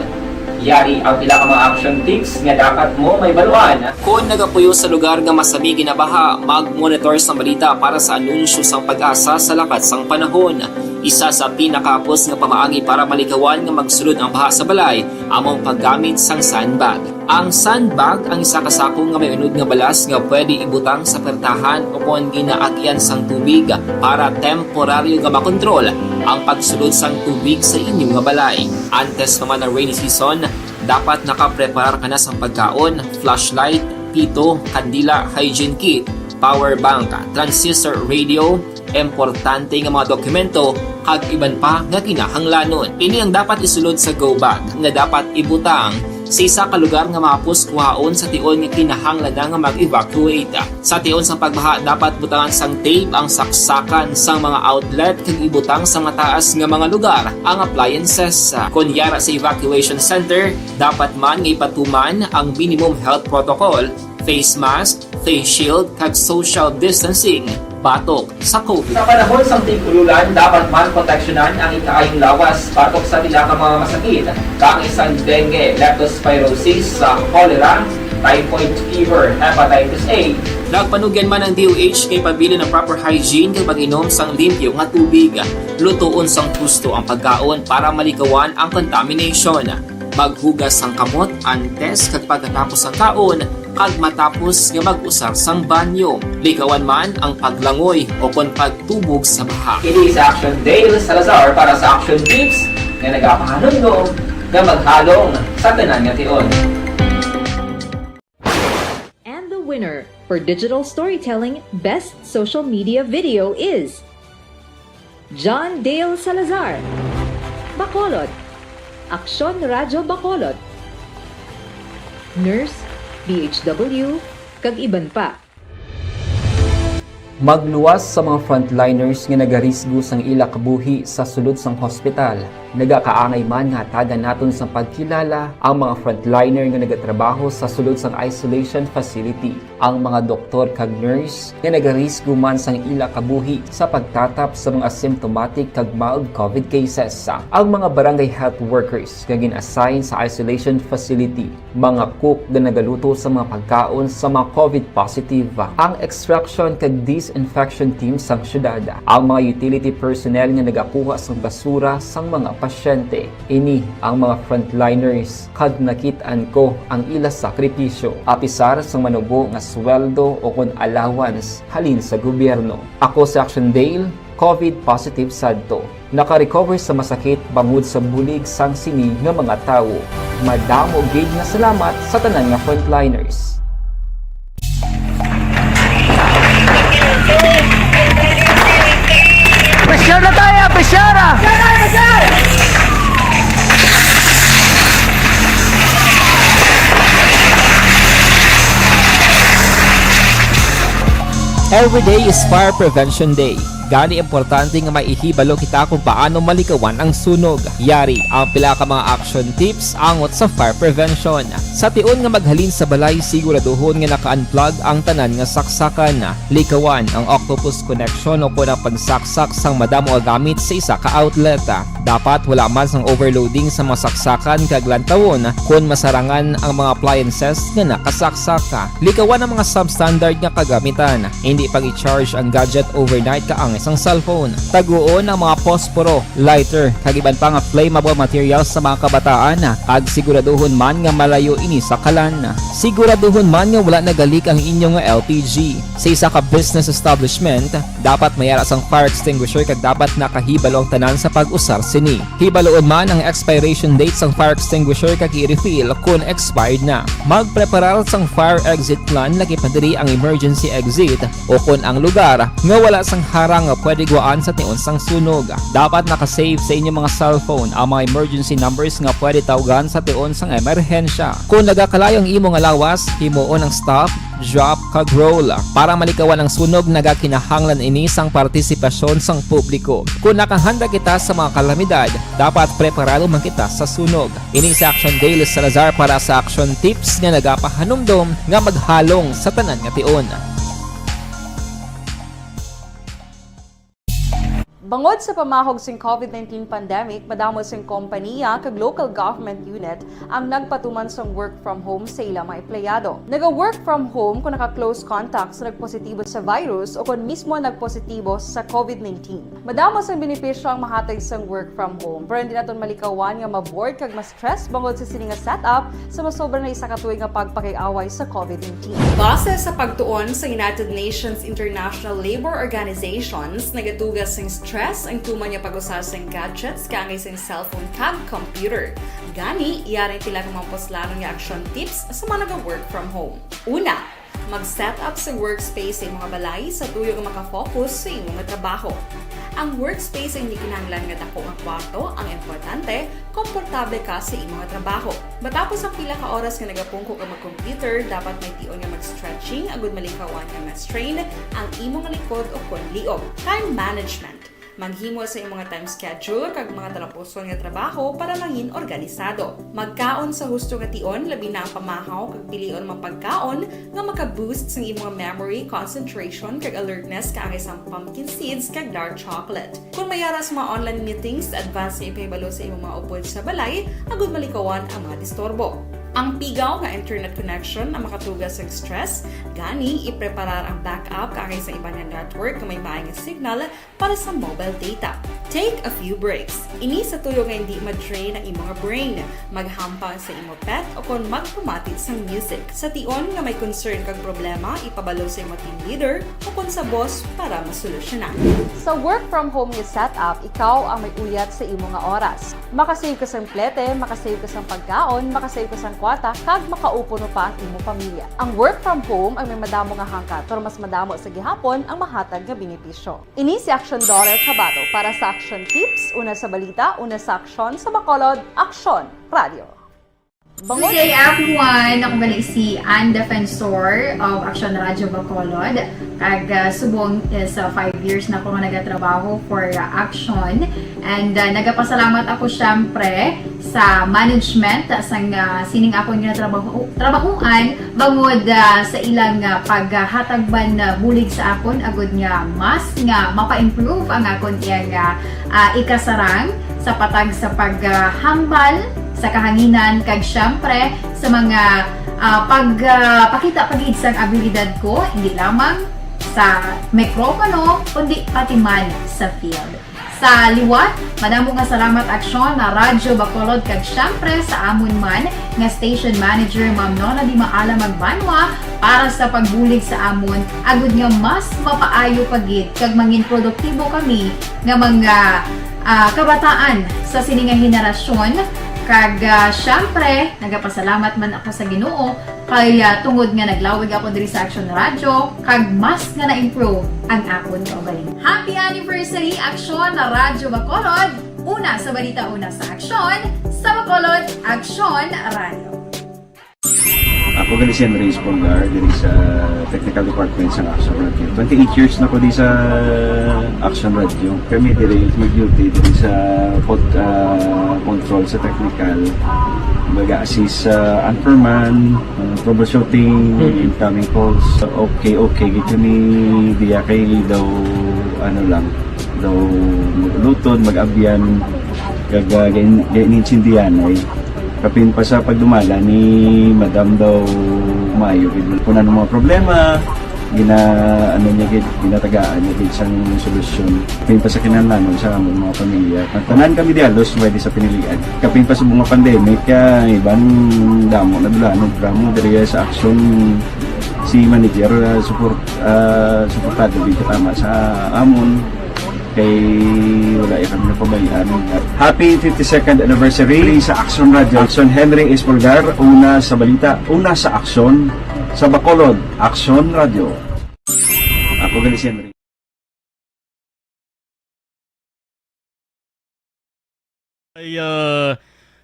Yari ang pila ka mga action tips nga dapat mo mahibaluan. Kon nagapuyo sa lugar nga masami ginabaha, mag-monitor sang balita para sa anunsyo sang PAGASA sa lakat sang panahon. Isa sa pinakahapos nga pamaagi para malikawan nga magsulod ang baha sa balay amo ang paggamit sang sandbag. Ang sandbag ang isa ka sako nga may unod nga balas nga pwede ibutang sa pertahan o kon ginaagian sang tubig para temporaryo nga makontrol ang pagsulod sang tubig sa inyo nga balay. Antes pa man ang rainy season, dapat nakapreparar ka na sang pagkaon, flashlight, pito, kandila, hygiene kit, power bank, transistor radio, importante nga mga dokumento, kag iban pa nga kinahanglanon. Ini ang dapat isulod sa go bag nga dapat ibutang sa isa ka lugar nga mahapos kuhaon sa tion nga kinahanglan na nga mag-evacuate. Sa tion sang pagbaha, dapat butangan sang tape ang saksakan sang mga outlet kag ibutang sa mataas nga mga lugar ang appliances. Kon yara sa evacuation center, dapat man nga ipatuman ang minimum health protocol, face mask, face shield, kag social distancing batok sa COVID. Sa panahon sang tig-ululan, dapat man proteksyonan ang ikaayong lawas batok sa pila ka mga masakit, kaangay sang dengue, leptospirosis, sa cholera, typhoid fever, hepatitis A. Nagpanugyan man ang D O H kay pabilin ang proper hygiene kag pag-inom sang limpyo nga tubig. Lutoon sang husto ang pagkaon para malikawan ang contamination. Maghugas sang kamot antes kag pagkatapos sang kaon, kag matapos nga mag-usar sang banyo. Likawan man ang paglangoy o kon pagtubog sa baha. Ini si Action Dale Salazar para sa Action Tips nga nagapahanumdom nga maghalong sa tanan nga tion. And the winner for digital storytelling best social media video is John Dale Salazar, Bacolod, Aksyon Radyo Bacolod, Nurse, D H W, kag iban pa. Magluwas sa mga frontliners nga nagarisgo sang ila kabuhi sa sulod sang hospital. Nagakaangay man nga hatagan naton sang pagkilala ang mga frontliner nga nagatrabaho sa sulod sang isolation facility. Ang mga doktor kag nurse nga nagarisgo man sang ila kabuhi sa pagtatap sa mga asymptomatic kag mild COVID cases. Ang mga barangay health workers nga gin-assign sa isolation facility, mga cook nga nagaluto sa mga pagkaon sa mga COVID positive, ang extraction kag disinfection team sang syudad, ang mga utility personnel nga nagakuha sang basura sang mga pasyente. Ini ang mga frontliners kag nakit-an ko ang ila sakripisyo, apisar sang manubo nga sweldo o kon allowance halin sa gobyerno. Ako si Action Dale, COVID positive sadto. Naka-recover sa masakit bangod sa bulig sang sini nga mga tawo. Madamo gid nga salamat sa tanan nga frontliners. Pressure na tayo! Pressure! Every day is Fire Prevention Day. Gani, importante nga may ihibalo kita kung paano malikawan ang sunog. Yari ang pila ka mga action tips angot sa fire prevention. Sa tion nga maghalin sa balay, siguraduhon nga naka-unplug ang tanan nga saksakan. Likawan ang octopus connection o kon ang pagsaksak sang madamo nga gamit sa isa ka outlet. Dapat wala man sang overloading sa mga saksakan kag lantawon kon masarangan ang mga appliances nga nakasaksak. Likawan ang mga substandard nga kagamitan. Hindi pag-i-charge ang gadget overnight kaangay sang cellphone. Taguon ang mga posporo, lighter, kag iban pa nga flammable materials sa mga kabataan, kag siguraduhon man nga malayo ini sa kalan. Siguraduhon man nga wala nagalik ang inyo nga L P G. Sa isa ka business establishment, dapat may ara sang fire extinguisher kag dapat nakahibalo ang tanan sa pag-usar sini. Hibaloon man ang expiration date sang fire extinguisher kag i-refill kon expired na. Magpreparar sang fire exit plan, lakip na diri ang emergency exit o kon ang lugar nga wala sang harang nga pwede guwaan sa tion sang sunog. Dapat naka-save sa inyo mga cellphone ang mga emergency numbers nga pwede tawgan sa tion sang emerhensya. Kon nagakalayo ang imo nga lawas, himuon ang stop, drop, kag roll. Para malikawan ang sunog, nagakinahanglan ini sang partisipasyon sang publiko. Kon nakahanda kita sa mga kalamidad, dapat preparado man kita sa sunog. Ini si Action Dale Salazar para sa Action Tips nga nagapahanumdom nga maghalong sa tanan nga tion. Bangod sa pamahog sing COVID nineteen pandemic, madamo sing kompaniya kag local government unit ang nagpatuman sang work from home sa ila mga empleyado. Naga-work from home kung naka-close contact sa nagpositibo sa virus o kon mismo nagpositibo sa COVID nineteen. Madamo sang benepisyo ang mahatag sang work from home, pero hindi naton malikawan nga ma-bored kag ma-stress bangod sa sini nga setup sa masobra na isa ka tuig nga pagpakig-away sa COVID nineteen. Base sa pagtuon sa United Nations International Labour Organizations, nagatuga sing stress ang tuman nga pag-usa sing gadgets kaangay sing cellphone kag computer. Gani, yari ang pila ka mga puslanon nga action tips sa mga naga-work from home. Una, mag-set up sa workspace sa imong balay sa tuyo nga maka-focus sa imo nga trabaho. Ang workspace hindi kinahanglan nga dako nga kwarto, ang importante, komportable ka sa imo nga trabaho. Matapos ang pila ka oras nga nagapungko ka mag-computer, dapat may tion nga mag-stretching agud malikawan nga ma-strain ang imo nga likod o kon liog. Time management. Maghimo sa imong nga time schedule kag mga talapuson nga trabaho para mangin organisado. Magkaon sa husto nga tion, labi na ang pamahaw kag pilion mga pagkaon nga maka-boost sang imong memory, concentration, kag alertness kaangay sang pumpkin seeds kag dark chocolate. Kon may ara sa mga online meetings, advance nga ipahibalo sa imong mga upod sa balay agud malikawan ang mga disturbo. Ang pigaw nga internet connection ang makatuga sang stress, gani ipreparar ang backup kaangay sa iban nga network nga may maay nga signal para sa mobile data. Take a few breaks. Ini sa tuyo nga hindi ma-drain ang imo nga brain. Maghampang sa imo pet o kon magpamati sang music. Sa tion nga may concern kag problema, ipabalo sa imo team leader o kon sa boss para masolusyonan. Sa work from home nga setup, ikaw ang may uyat sa imo nga oras. Makasave ka sang plete, makasave ka sang pagkaon, makasave ka sang kwarta, kag makaupo pa ang imo pamilya. Ang work from home ang may madamo nga hangkat, pero mas madamo sa gihapon ang mahatag nga benepisyo. Ini si Action Daughter Kabato para sa Action Tips, una sa balita, una sa aksyon, sa Bacolod, Aksyon Radio. Good day, everyone! Ako gali si Ann Defensor of Action Radio Bacolod. Kag, ah, subong is, ah, five years na ako nga nagatrabaho for, ah, Action. And, ah, nagapasalamat ako, syempre, sa management, ah, sang, ah, sining akon nga trabaho, trabahoan, bangod, ah, sa ilang, ah, paghatag man, ah, bulig sa akon, agud nga mas nga mapa-improve ang akon iyang, ah, ah, ikasarang sa patag sa paghambal sa kahanginan, kag syempre sa mga, ah, pag, ah, pakita pa gid sang abilidad ko, hindi lamang sa mikropono, kundi pati man sa field. Sa liwat, madamo nga salamat, Aksyon, na Radyo Bacolod, kag syempre sa amon man nga station manager, Ma'am Nona Di Maala Magbanwa, para sa pagbulig sa amon, agud nga mas mapaayo pa gid kag mangin produktibo kami nga mga, ah, kabataan sa sini nga henerasyon. Kag, ah, syempre, nagapasalamat man ako sa Ginoo kay, ah, tungod nga naglawig ako diri sa Aksyon Radyo, kag mas nga na-improve ang akon kaugalingon. Happy anniversary, Aksyon Radyo Bacolod! Una sa balita, una sa aksyon, sa Bacolod, Aksyon Radyo. Ako gali si Henry Espolgar, diri sa Technical Department sa Action Radio. Twenty-eight years na ko di sa Action Radio. Kami diri mag-duty diri sa pod-, ah, control sa technical. Mag-assist sa anchorman, ah, troubleshooting, Mm. incoming calls. Okay, okay. Gid kami diya kay daw, ano lang, daw mag-ulutod, mag-abyan, kag, ah, gain-, gain-, inintindihan ay kapin pa sa pagdumala ni Madam daw maayo gid. Kung ano mga problema, gina-, ano niya gid, ginatagaan niya gid sang solusyon. Kapin pa sa kinahanglanon sa among mga pamilya. Tanan kami di halos pwede sa pinilian. Kapin pa sa mga pandemic, ah, iban damo na dula, no, drama diri sa Action si manager, ah, support, ah, suportado gid katama sa amon. Kay wala ya kami napabayaan. Happy fifty-second anniversary sa Action Radio. Action Henry Espolgar, una sa balita, una sa aksyon, sa Bacolod, Action Radio. Ako gali si Henry. Ay, ah,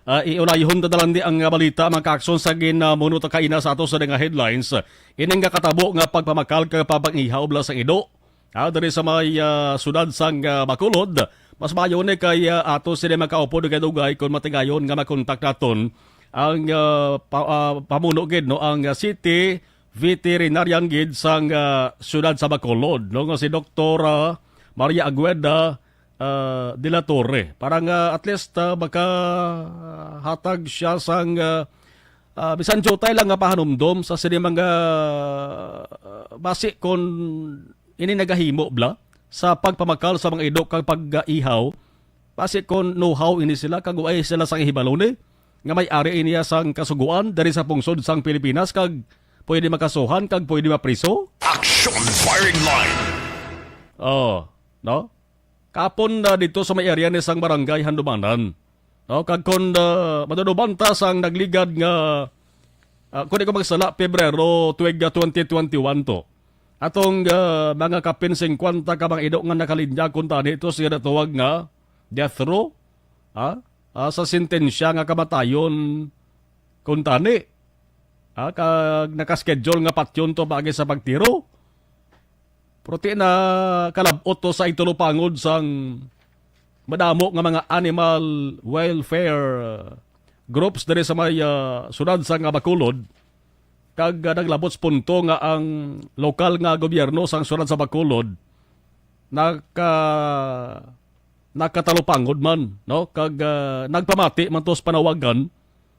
ah, iunayhon ta na lang di ang, ah, balita, mga ka-aksyon, sa gin, ah, muno ta kaina sa ato sa nga headlines. Ining nga katabo nga pagpamakal kag pagpang-ihaw bala sang ido. Ah, diri sa may, ah, siyudad sang, ah, Bacolod, mas maayo ni kay, ah, ato sini makaupo dugay-dugay kon matigayon nga makontak naton ang, ah, pa-, ah, pamuno gid, no, ang, ah, city veterinarian gid sang, ah, siyudad sa Bacolod, no, nga si Doktor, ah, Maria Agueda, ah, de la Torre. Para nga at least, ah, makahatag siya sang, ah, ah, bisan diutay lang nga pahanumdom sa sini mga, ah, basi kon ini nagahimo bala sa pagpamakal sa mga ido kag pag-ihaw, basi kon know-how ini sila kag way sila sang hibalo ni nga may ari ini sang kasugoan diri sa pungsod sang Pilipinas kag pwede makasuhan kag pwede mapriso. Action Firing Line. Oh, no? Kapon na dito sa may area ni sang barangay Handumanan. No, kag kon, ah, madudubanta sang nagligad nga, ah, kung di ko magsala, Pebrero tuig, ah, twenty twenty-one to. Atong, ah, mga kapin singkwenta ka mga ido nga nakalinya kuntani to sa ginatawag nga death row, ah, ah, sa sentensya nga kamatayon kuntani, ah, kag nakaschedule nga patyon to paagi sa pagtiro. Pero ti na kalab-ot to sa igtulopangod sang madamo nga mga animal welfare groups diri sa may, ah, siyudad sang Bacolod, kag, ah, naglabot sa punto nga ang lokal nga gobyerno sang siyudad sa Bacolod naka-, nakatalupangod man, no? Kag, ah, nagpamati man to sa panawagan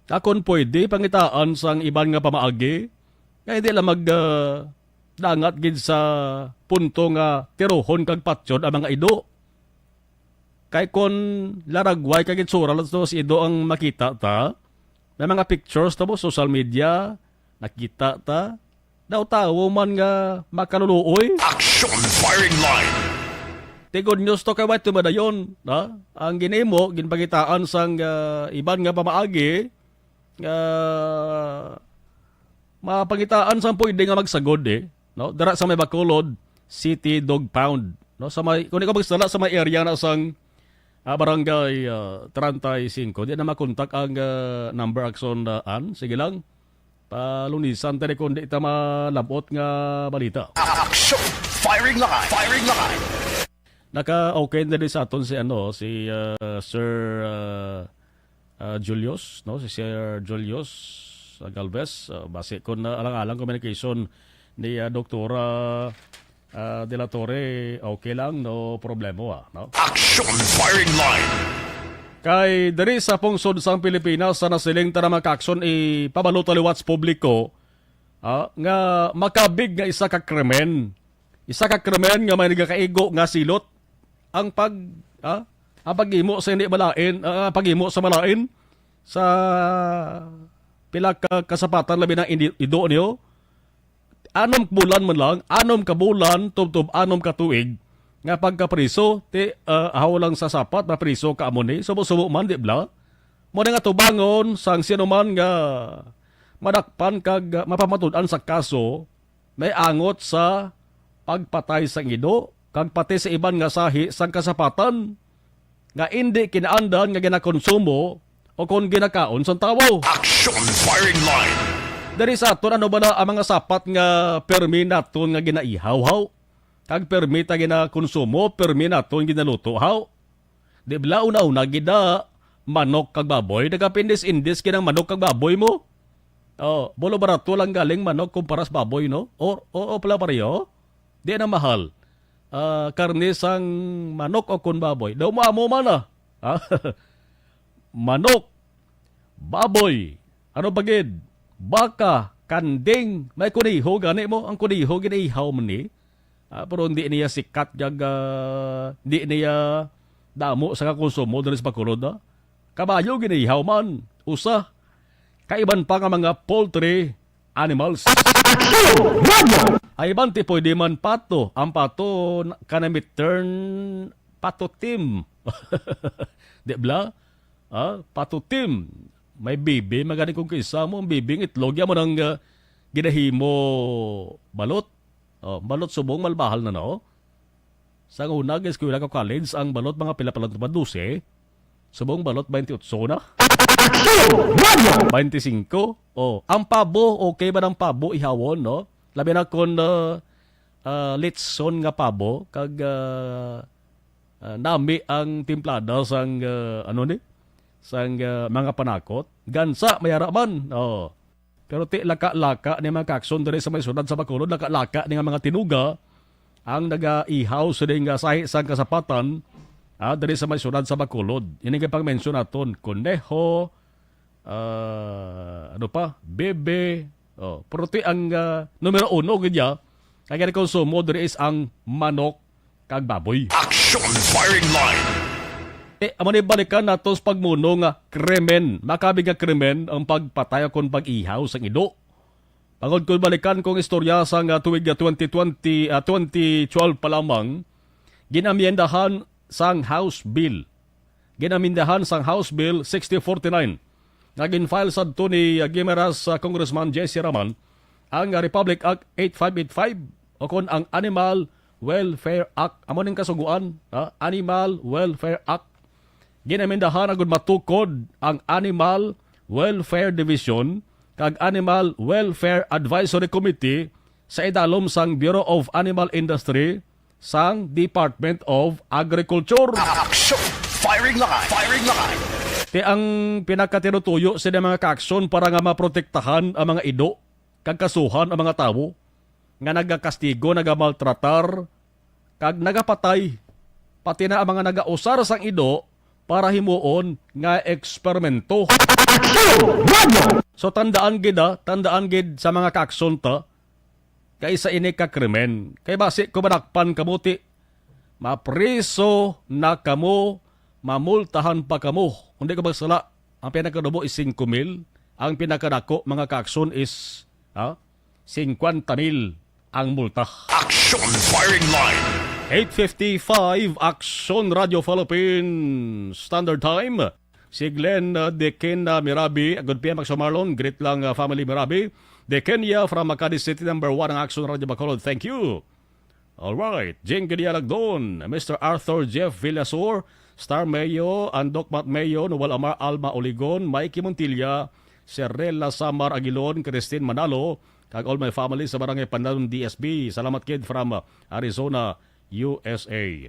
nga kon pwede pangitaan sang iban nga pamaagi nga hindi lang mag, ah, dangat gid sa punto nga tirohon kag patyon ang mga ido. Kay kon laragway kag itsura lang to sa ido ang makita ta, may mga pictures to mo, social media, nakita ta, daw tawo man nga makaluluoy. Action Firing Line. Ti good news to kay way tumadayon, ha? Ang ginimo, ginpangitaan sang, ah, iban nga pamaagi, ah, mapangitaan sang pwede nga magsagod, eh, no? Dira sa may Bacolod City Dog Pound, no? Sa may, kung ikaw magsala sa may area na sang, ah, barangay, ah, treinta y cinco, di na makontak ang, ah, number, Action, ah, an. Sige lang. Palunisan tani kung di ta malabot nga balita. Action! Firing line! Firing line! Naka-okay na din sa aton si, ano, si, ah, Sir, ah, ah, Julius, no? Si Sir Julius, ah, Galvez. Ah, basi kung, ah, alang-alang communication ni, ah, Doktora, ah, De La Torre, okay lang, no problema, ah, no? Action Firing Line! Kay diri sa pungsod sang Pilipinas, sa nasiling ta na mga ka-aksyon, ipabalo ta liwat sa publiko, ah, nga makabig nga isa ka krimen. Isa ka krimen nga may nagakaigo nga silot. Ang pag, ah, ang paghimo sa hindi malain, ah, paghimo sa malain sa pila ka kasapatan, labi na indi-, ido niyo. Anom ka bulan man lang, anom ka bulan, tubtob anom ka tuig nga pagkapriso, ti, ah, ahaw lang sa sapat, mapriso ka amo ni, subo-subo man, di bala? Mo na nga tubangon sang sino man nga madakpan kag mapamatud-an sa kaso, may angot sa pagpatay sang ido, kag pati sa iban nga sahi sang kasapatan nga indi kinaandan nga ginakonsumo o kon ginakaon sang tawo. Action Firing Line. Diri sa aton, ano bala ang mga sapat nga permi naton nga ginaihaw, haw? Kag permi ta ginakonsumo, permi naton ginaluto, haw? Di bala una-una gid na manok kag baboy? Nagapindis-indis gid ang manok kag baboy mo. Oh, bulo barato lang galing manok kumpara sa baboy, no? O, o, o pala pareho? Di na mahal. Ah, karne sang manok o kon baboy? Daw mo amo man, ah. Ah, manok, baboy, ano pa gid? Baka, kanding, may kuneho gani mo. Ang kuneho ginaihaw man ni. Ah, pero hindi niya sikat kag, ah, hindi niya damo sa kakonsumo diri sa Bacolod, ah. Kabayo ginaihaw man, usa. Kaiban pa nga mga poultry animals. Action! Radio! Ay, bante, pwede man pato. Ang pato, na-, kana may turn pato team. Di bala? Ah, pato team. May bibi, magani kung kisa mo, ang bibing itlog, yan mo nang, ah, ginahimo balot. Oh, balot subong, malbahal na, no? Sa una, nag-eskwela ko college, ang balot mga pila pa lang tuman, dose. Subong balot, twenty-eight na. Action! Radio! Twenty-five. Oh, ang pabo, okay ba ng pabo ihawon, no? Labi na kung, ah, ah, litson nga pabo, kag, ah, ah, nami ang timplada sang, ah, ano ni? Sang, ah, mga panakot. Gansa, may ara man. Oh. Pero ti laka-laka ni mga kakson diri sa may syudad sa Bacolod, laka-laka ni nga mga tinuga ang nagaihaw sini nga sahi sang kasapatan, ah, diri sa may syudad sa Bacolod. Ini nga pang-mention naton, kuneho, ah, ano pa, bebe, oh, pero ti ang, ah, numero uno gid ya, kay gani konsumo diri is ang manok kag baboy. Action Firing Line. Eh, amo ni balikan nato sa pagmuno nga krimen. Makabig nga krimen ang pagpatay o kon pag-ihaw sang ido. Bangod kon balikan kong istorya sang, ah, tuig, ah, twenty twenty, ah, twenty twelve pa lamang, ginamyendahan sang House Bill. Ginamyendahan sang House Bill sixty forty-nine nga gin-file sadto ni, ah, Guimaras, ah, Congressman J C Raman ang, ah, Republic Act eight five eight five o kon ang Animal Welfare Act. Amo ning kasugoan, ha? Animal Welfare Act. Ginamendahan agud matukod ang Animal Welfare Division kag Animal Welfare Advisory Committee sa idalom sang Bureau of Animal Industry sang Department of Agriculture. Action! Firing line! Firing line! Ti ang pinakatinutuyo sini mga kaaksyon para nga maprotektahan ang mga ido kag kasuhan ang mga tawo nga nagakastigo, nagamaltratar, kag nagapatay, pati na ang mga nagausar sang ido para himuon nga eksperimento. Action! Radio! So, tandaan gid, ah, tandaan gid sa mga kaaksyon ta, kay sa ini ka krimen. Kay basi kung madakpan kamo, ti mapriso na kamo, mamultahan pa kamo. Kung di ka magsala, ang pinakadubo is singko mil, ang pinakadako, mga kaaksyon, is, ha, singkwenta mil ang multa. Action Firing Line. Eight fifty-five, Action Radio Philippines Standard Time. Si Glenn, uh, Dekin, uh, Mirabi, good P M, Action Marlon, greet lang, uh, family Mirabi. Dekenia from Makati City, number one ang Action Radio Bacolod. Thank you. Alright, Jing Gadialagdon, Mister Arthur Jeff Villasor, Star Mayo, Andok Mat Mayo, Noel Amar, Alma Oligon, Mikey Montilla, Serela Samar Aguilon, Christine Manalo, kag all my family sa Barangay Pandanon, D S B. Salamat kid from, uh, Arizona, U S A.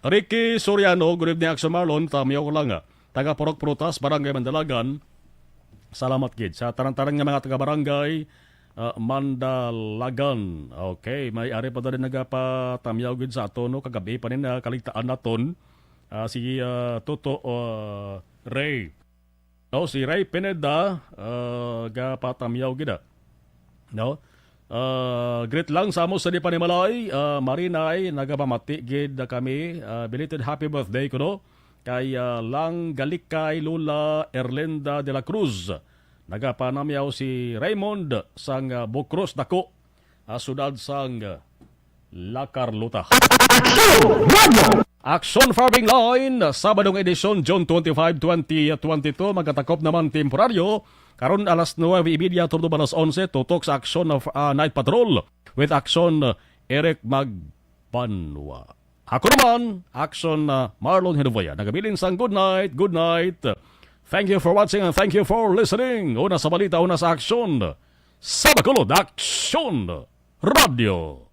Ricky Soriano, good evening, Action Marlon. Tamyaw ko lang, ah. Taga Purok Prutas, Barangay Mandalagan. Salamat gid sa tanan-tanan nga mga taga-barangay, ah, Mandalagan. Okay, may ari pa dali nagapatamyaw gid sa aton, no? Kagabi pa nin, ah, kaligtaan naton, ah, si, ah, Toto, ah, Ray. No, si Ray Pineda, ah, gapatamyaw gid, ah. No? Ah, greet lang sa amo sa di panimalay, ah, Marinay, nagapamati gid kami. Ah, belated happy birthday kuno kay, ah, Lang Galikay Lola Erlinda de la Cruz. Nagapanamyaw si Raymond sang, ah, Bukros Dako, ah, siyudad sang, ah, La Carlota. Action Firing Line, Sabadong edisyon, June twenty-five, twenty twenty-two. Magatakop naman temporaryo. Karon alas nuwebe y media, tulo alas onse, tutok sa Action of, ah, Night Patrol with Action, ah, Eric Magbanwa. Ako naman, Action, ah, Marlon Hinuvoya. Nagabilin sang good night, good night. Thank you for watching and thank you for listening. Una sa balita, una sa aksyon. Sa Bacolod, Aksyon Radio.